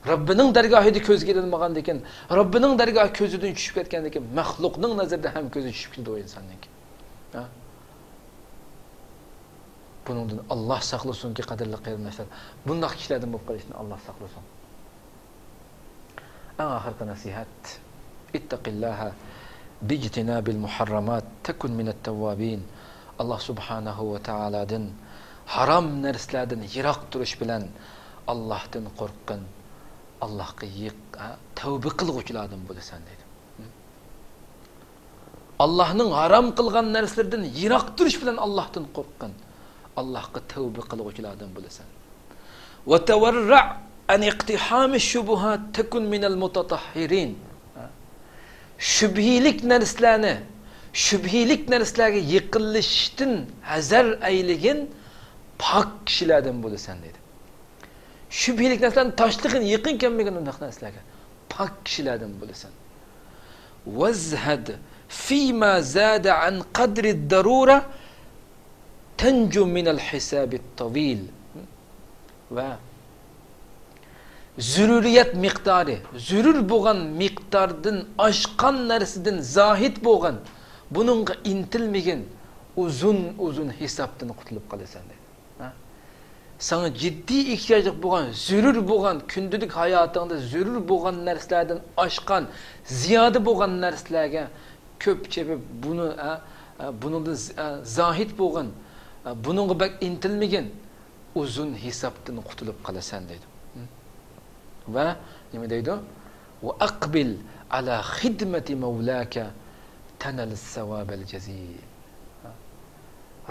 رەببىنىڭ دەرگاھىدا كۆزگە ئىلىنمىغاندىكىن، رەببىنىڭ دەرگاھى كۆزىدىن چۈشۈپ كەتكەندىكىن، مەخلۇقنىڭ نەزىرىدە ھەم كۆزى چۈشۈپ كېتىدۇ ئۇ ئىنساننىڭكى. ھە؟ بۇنىڭدىن ئاللاھ ساقلىسۇنكى، قەدىرلىك قېرىنداشلار، بۇنداق كىشىلەردىن بولۇپ قېلىشتىن ئاللاھ ساقلىسۇن. ئەڭ ئاخىرقى نەسىھەت، اتقِ اللهَ باجتناب المحرمات تكن من التوابين. ئاللاھ سۇبھانەھۇ ۋە تائالادىن، ھارام نەرسىلەردىن يىراق تۇرۇش بىلەن ئاللاھتىن قورققىن، ئاللاھقا يېق-، ھە، تەۋبە قىلغۇچىلاردىن بولىسەن دەيدۇ. ئاللاھنىڭ ھارام قىلغان نەرسىلىرىدىن يىراق تۇرۇش بىلەن ئاللاھتىن قورققىن. ئاللاھقا تەۋبە قىلغۇچىلاردىن بولىسەن. وتورع عن اقتحام الشبهات تكن من المتطهرين. شۈبھىلىك نەرسىلەرنى، شۈبھىلىك نەرسىلەرگە يېقىنلىشىشتىن ھەزەر ئەيلىگىن، پاك كىشىلەردىن بولىسەن دەيدۇ. شۈبھىلىك نەرسىلەرنى تاشلىغىن، يېقىن كەلمىگىن ئۇنداق نەرسىلەرگە. پاك كىشىلەردىن بولىسەن. وازهد فيما زاد عن قدر الضرورة تنجو من الحساب الطويل. ۋە زۆرۈرىيەت مىقدارى، زۆرۈر بولغان مىقداردىن ئاشقان نەرسىدىن زاھىد بولغىن، بۇنىڭغا ئىنتىلمىگىن، ئۇزۇن، ئۇزۇن ھېسابتىن قۇتۇلۇپ قالىسەن دەيدۇ. ھە؟ ساڭا جىددىي ئېھتىياجلىق بولغان، زۆرۈر بولغان، كۈندىلىك ھاياتىڭدا زۆرۈر بولغان نەرسىلەردىن ئاشقان، زىيادە بولغان نەرسىلەرگە كۆپ چېپىپ، بۇنى، ھە، ھە، بۇنىڭدىن ز-، ھە، زاھىد بولغىن، ھە، بۇنىڭغا بەك ئىنتىلمىگىن، ئۇزۇن ھېسابتىن قۇتۇلۇپ قالىسەن دەيدۇ. ھە؟ ۋە نېمە دەيدۇ؟ وأقبل على خدمة مولاك تنل الثواب الجزيل.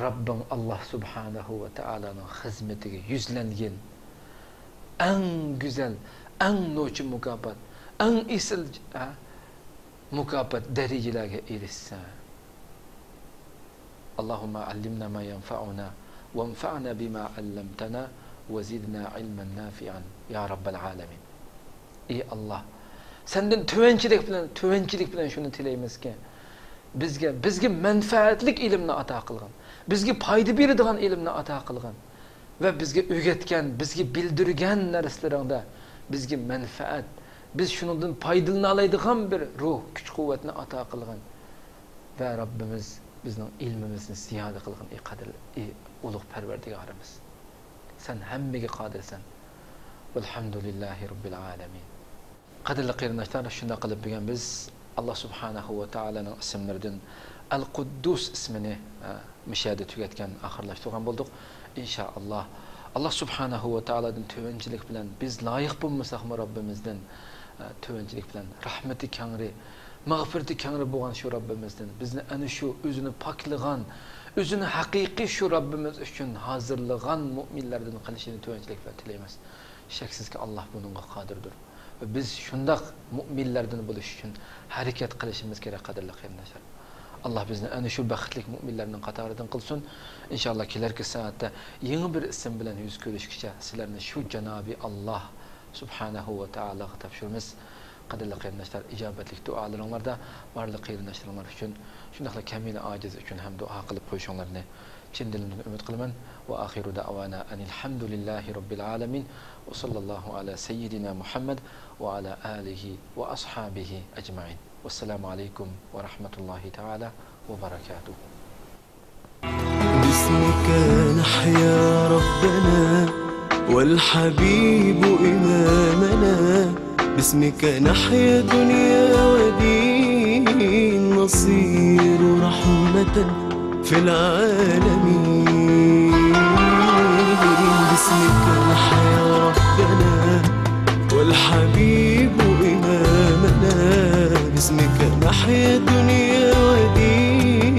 رەببىڭ ئاللاھ سۇبھانەھۇ ۋە تائالانىڭ خىزمىتىگە يۈزلەنگىن. ئەڭ گۈزەل، ئەڭ نوچى مۇكاپات، ئەڭ ئېسىل، ھە، مۇكاپات دەرىجىلەرگە ئېرىشسەن. اللهم علمنا ما ينفعنا وانفعنا بما علمتنا وزدنا علما نافعا يا رب العالمين. ئى ئاللاھ، سەندىن تۆۋەنچىلىك بىلەن، تۆۋەنچىلىك بىلەن شۇنى تىلەيمىزكى، بىزگە، بىزگە مەنپەئەتلىك ئىلىمنى ئاتا قىلغىن. بىزگە پايدا بېرىدىغان ئىلىمنى ئاتا قىلغىن. ۋە بىزگە ئۆگەتكەن، بىزگە بىلدۈرگەن نەرسىلىرىڭدە بىزگە مەنپەئەت، بىز شۇنىڭدىن پايدىلىنالايدىغان بىر روھ، كۈچ-قۇۋۋەتنى ئاتا قىلغىن. ۋە رەببىمىز بىزنىڭ ئىلمىمىزنى زىيادە قىلغىن، ئى قەدىر، ئى ئۇلۇغ پەرۋەردىگارىمىز. سەن ھەممىگە قادىرسەن. ۋەلھەمدۇلىللاھى رەببىل ئالەمىن. قەدىرلىك قېرىنداشلار، شۇنداق قىلىپ بۈگۈن بىز ئاللا سۇبھانەھۇ ۋە تائالانىڭ ئىسىملىرىدىن ئەل قۇددۇس ئىسمىنى، ئە، مۇشۇ يەردە تۈگەتكەن، ئاخىرلاشتۇرغان بولدۇق. ئىنشائاللا، ئاللا سۇبھانەھۇ ۋە تائالادىن تۆۋەنچىلىك بىلەن، بىز لايىق بولمىساقمۇ رەببىمىزدىن، ئە، تۆۋەنچىلىك بىلەن رەھمىتى كەڭرى، مەغپىرىتى كەڭرى بولغان شۇ رەببىمىزدىن بىزنى ئەنە شۇ ئۆزىنى پاكلىغان، ئۆزىنى ھەقىقىي شۇ رەببىمىز ئۈچۈن ھازىرلىغان مۇئمىنلەردىن قىلىشىنى تۆۋەنچىلىك بىلەن تىلەيمىز. شەكسىزكى، ئاللا بۇنىڭغا قادىردۇر. ۋە بىز شۇنداق مۇئمىنلەردىن بولۇش ئۈچۈن ھەرىكەت قىلىشىمىز كېرەك، قەدىرلىك قېرىنداشلار. ئاللا بىزنى ئەنە شۇ بەختلىك مۇئمىنلەرنىڭ قاتارىدىن قىلسۇن. ئىنشائاللا، كېلەركى سائەتتە يېڭى بىر ئىسىم بىلەن يۈز كۆرۈشكىچە سىلەرنى شۇ جانابى ئاللا سۇبھانەھۇ ۋە تائالاغا تاپشۇرىمىز. قەدىرلىك قېرىنداشلار، ئىجابەتلىك دۇئالىرىڭلاردا بارلىق قېرىنداشلىرىڭلار ئۈچۈن، شۇنداقلا كەمىنە ئاجىز ئۈچۈن ھەم دۇئا قىلىپ قويۇشۇڭلارنى چىن دىلىمدىن ئۈمىد قىلىمەن. وآخر دعوانا أن الحمد لله رب العالمين. وصلى الله على سيدنا محمد وعلى آله وأصحابه أجمعين. والسلام عليكم ورحمة الله تعالى وبركاته. باسمك نحيا ربنا، والحبيب إمامنا. باسمك نحيا دنيا ودين، نصير رحمة في العالمين. باسمك نحيا ربنا، والحبيب إمامنا. باسمك نحيا دنيا ودين،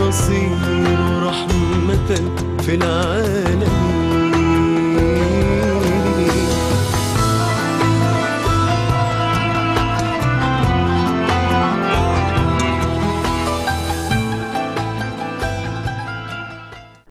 نصير رحمة في العالمين.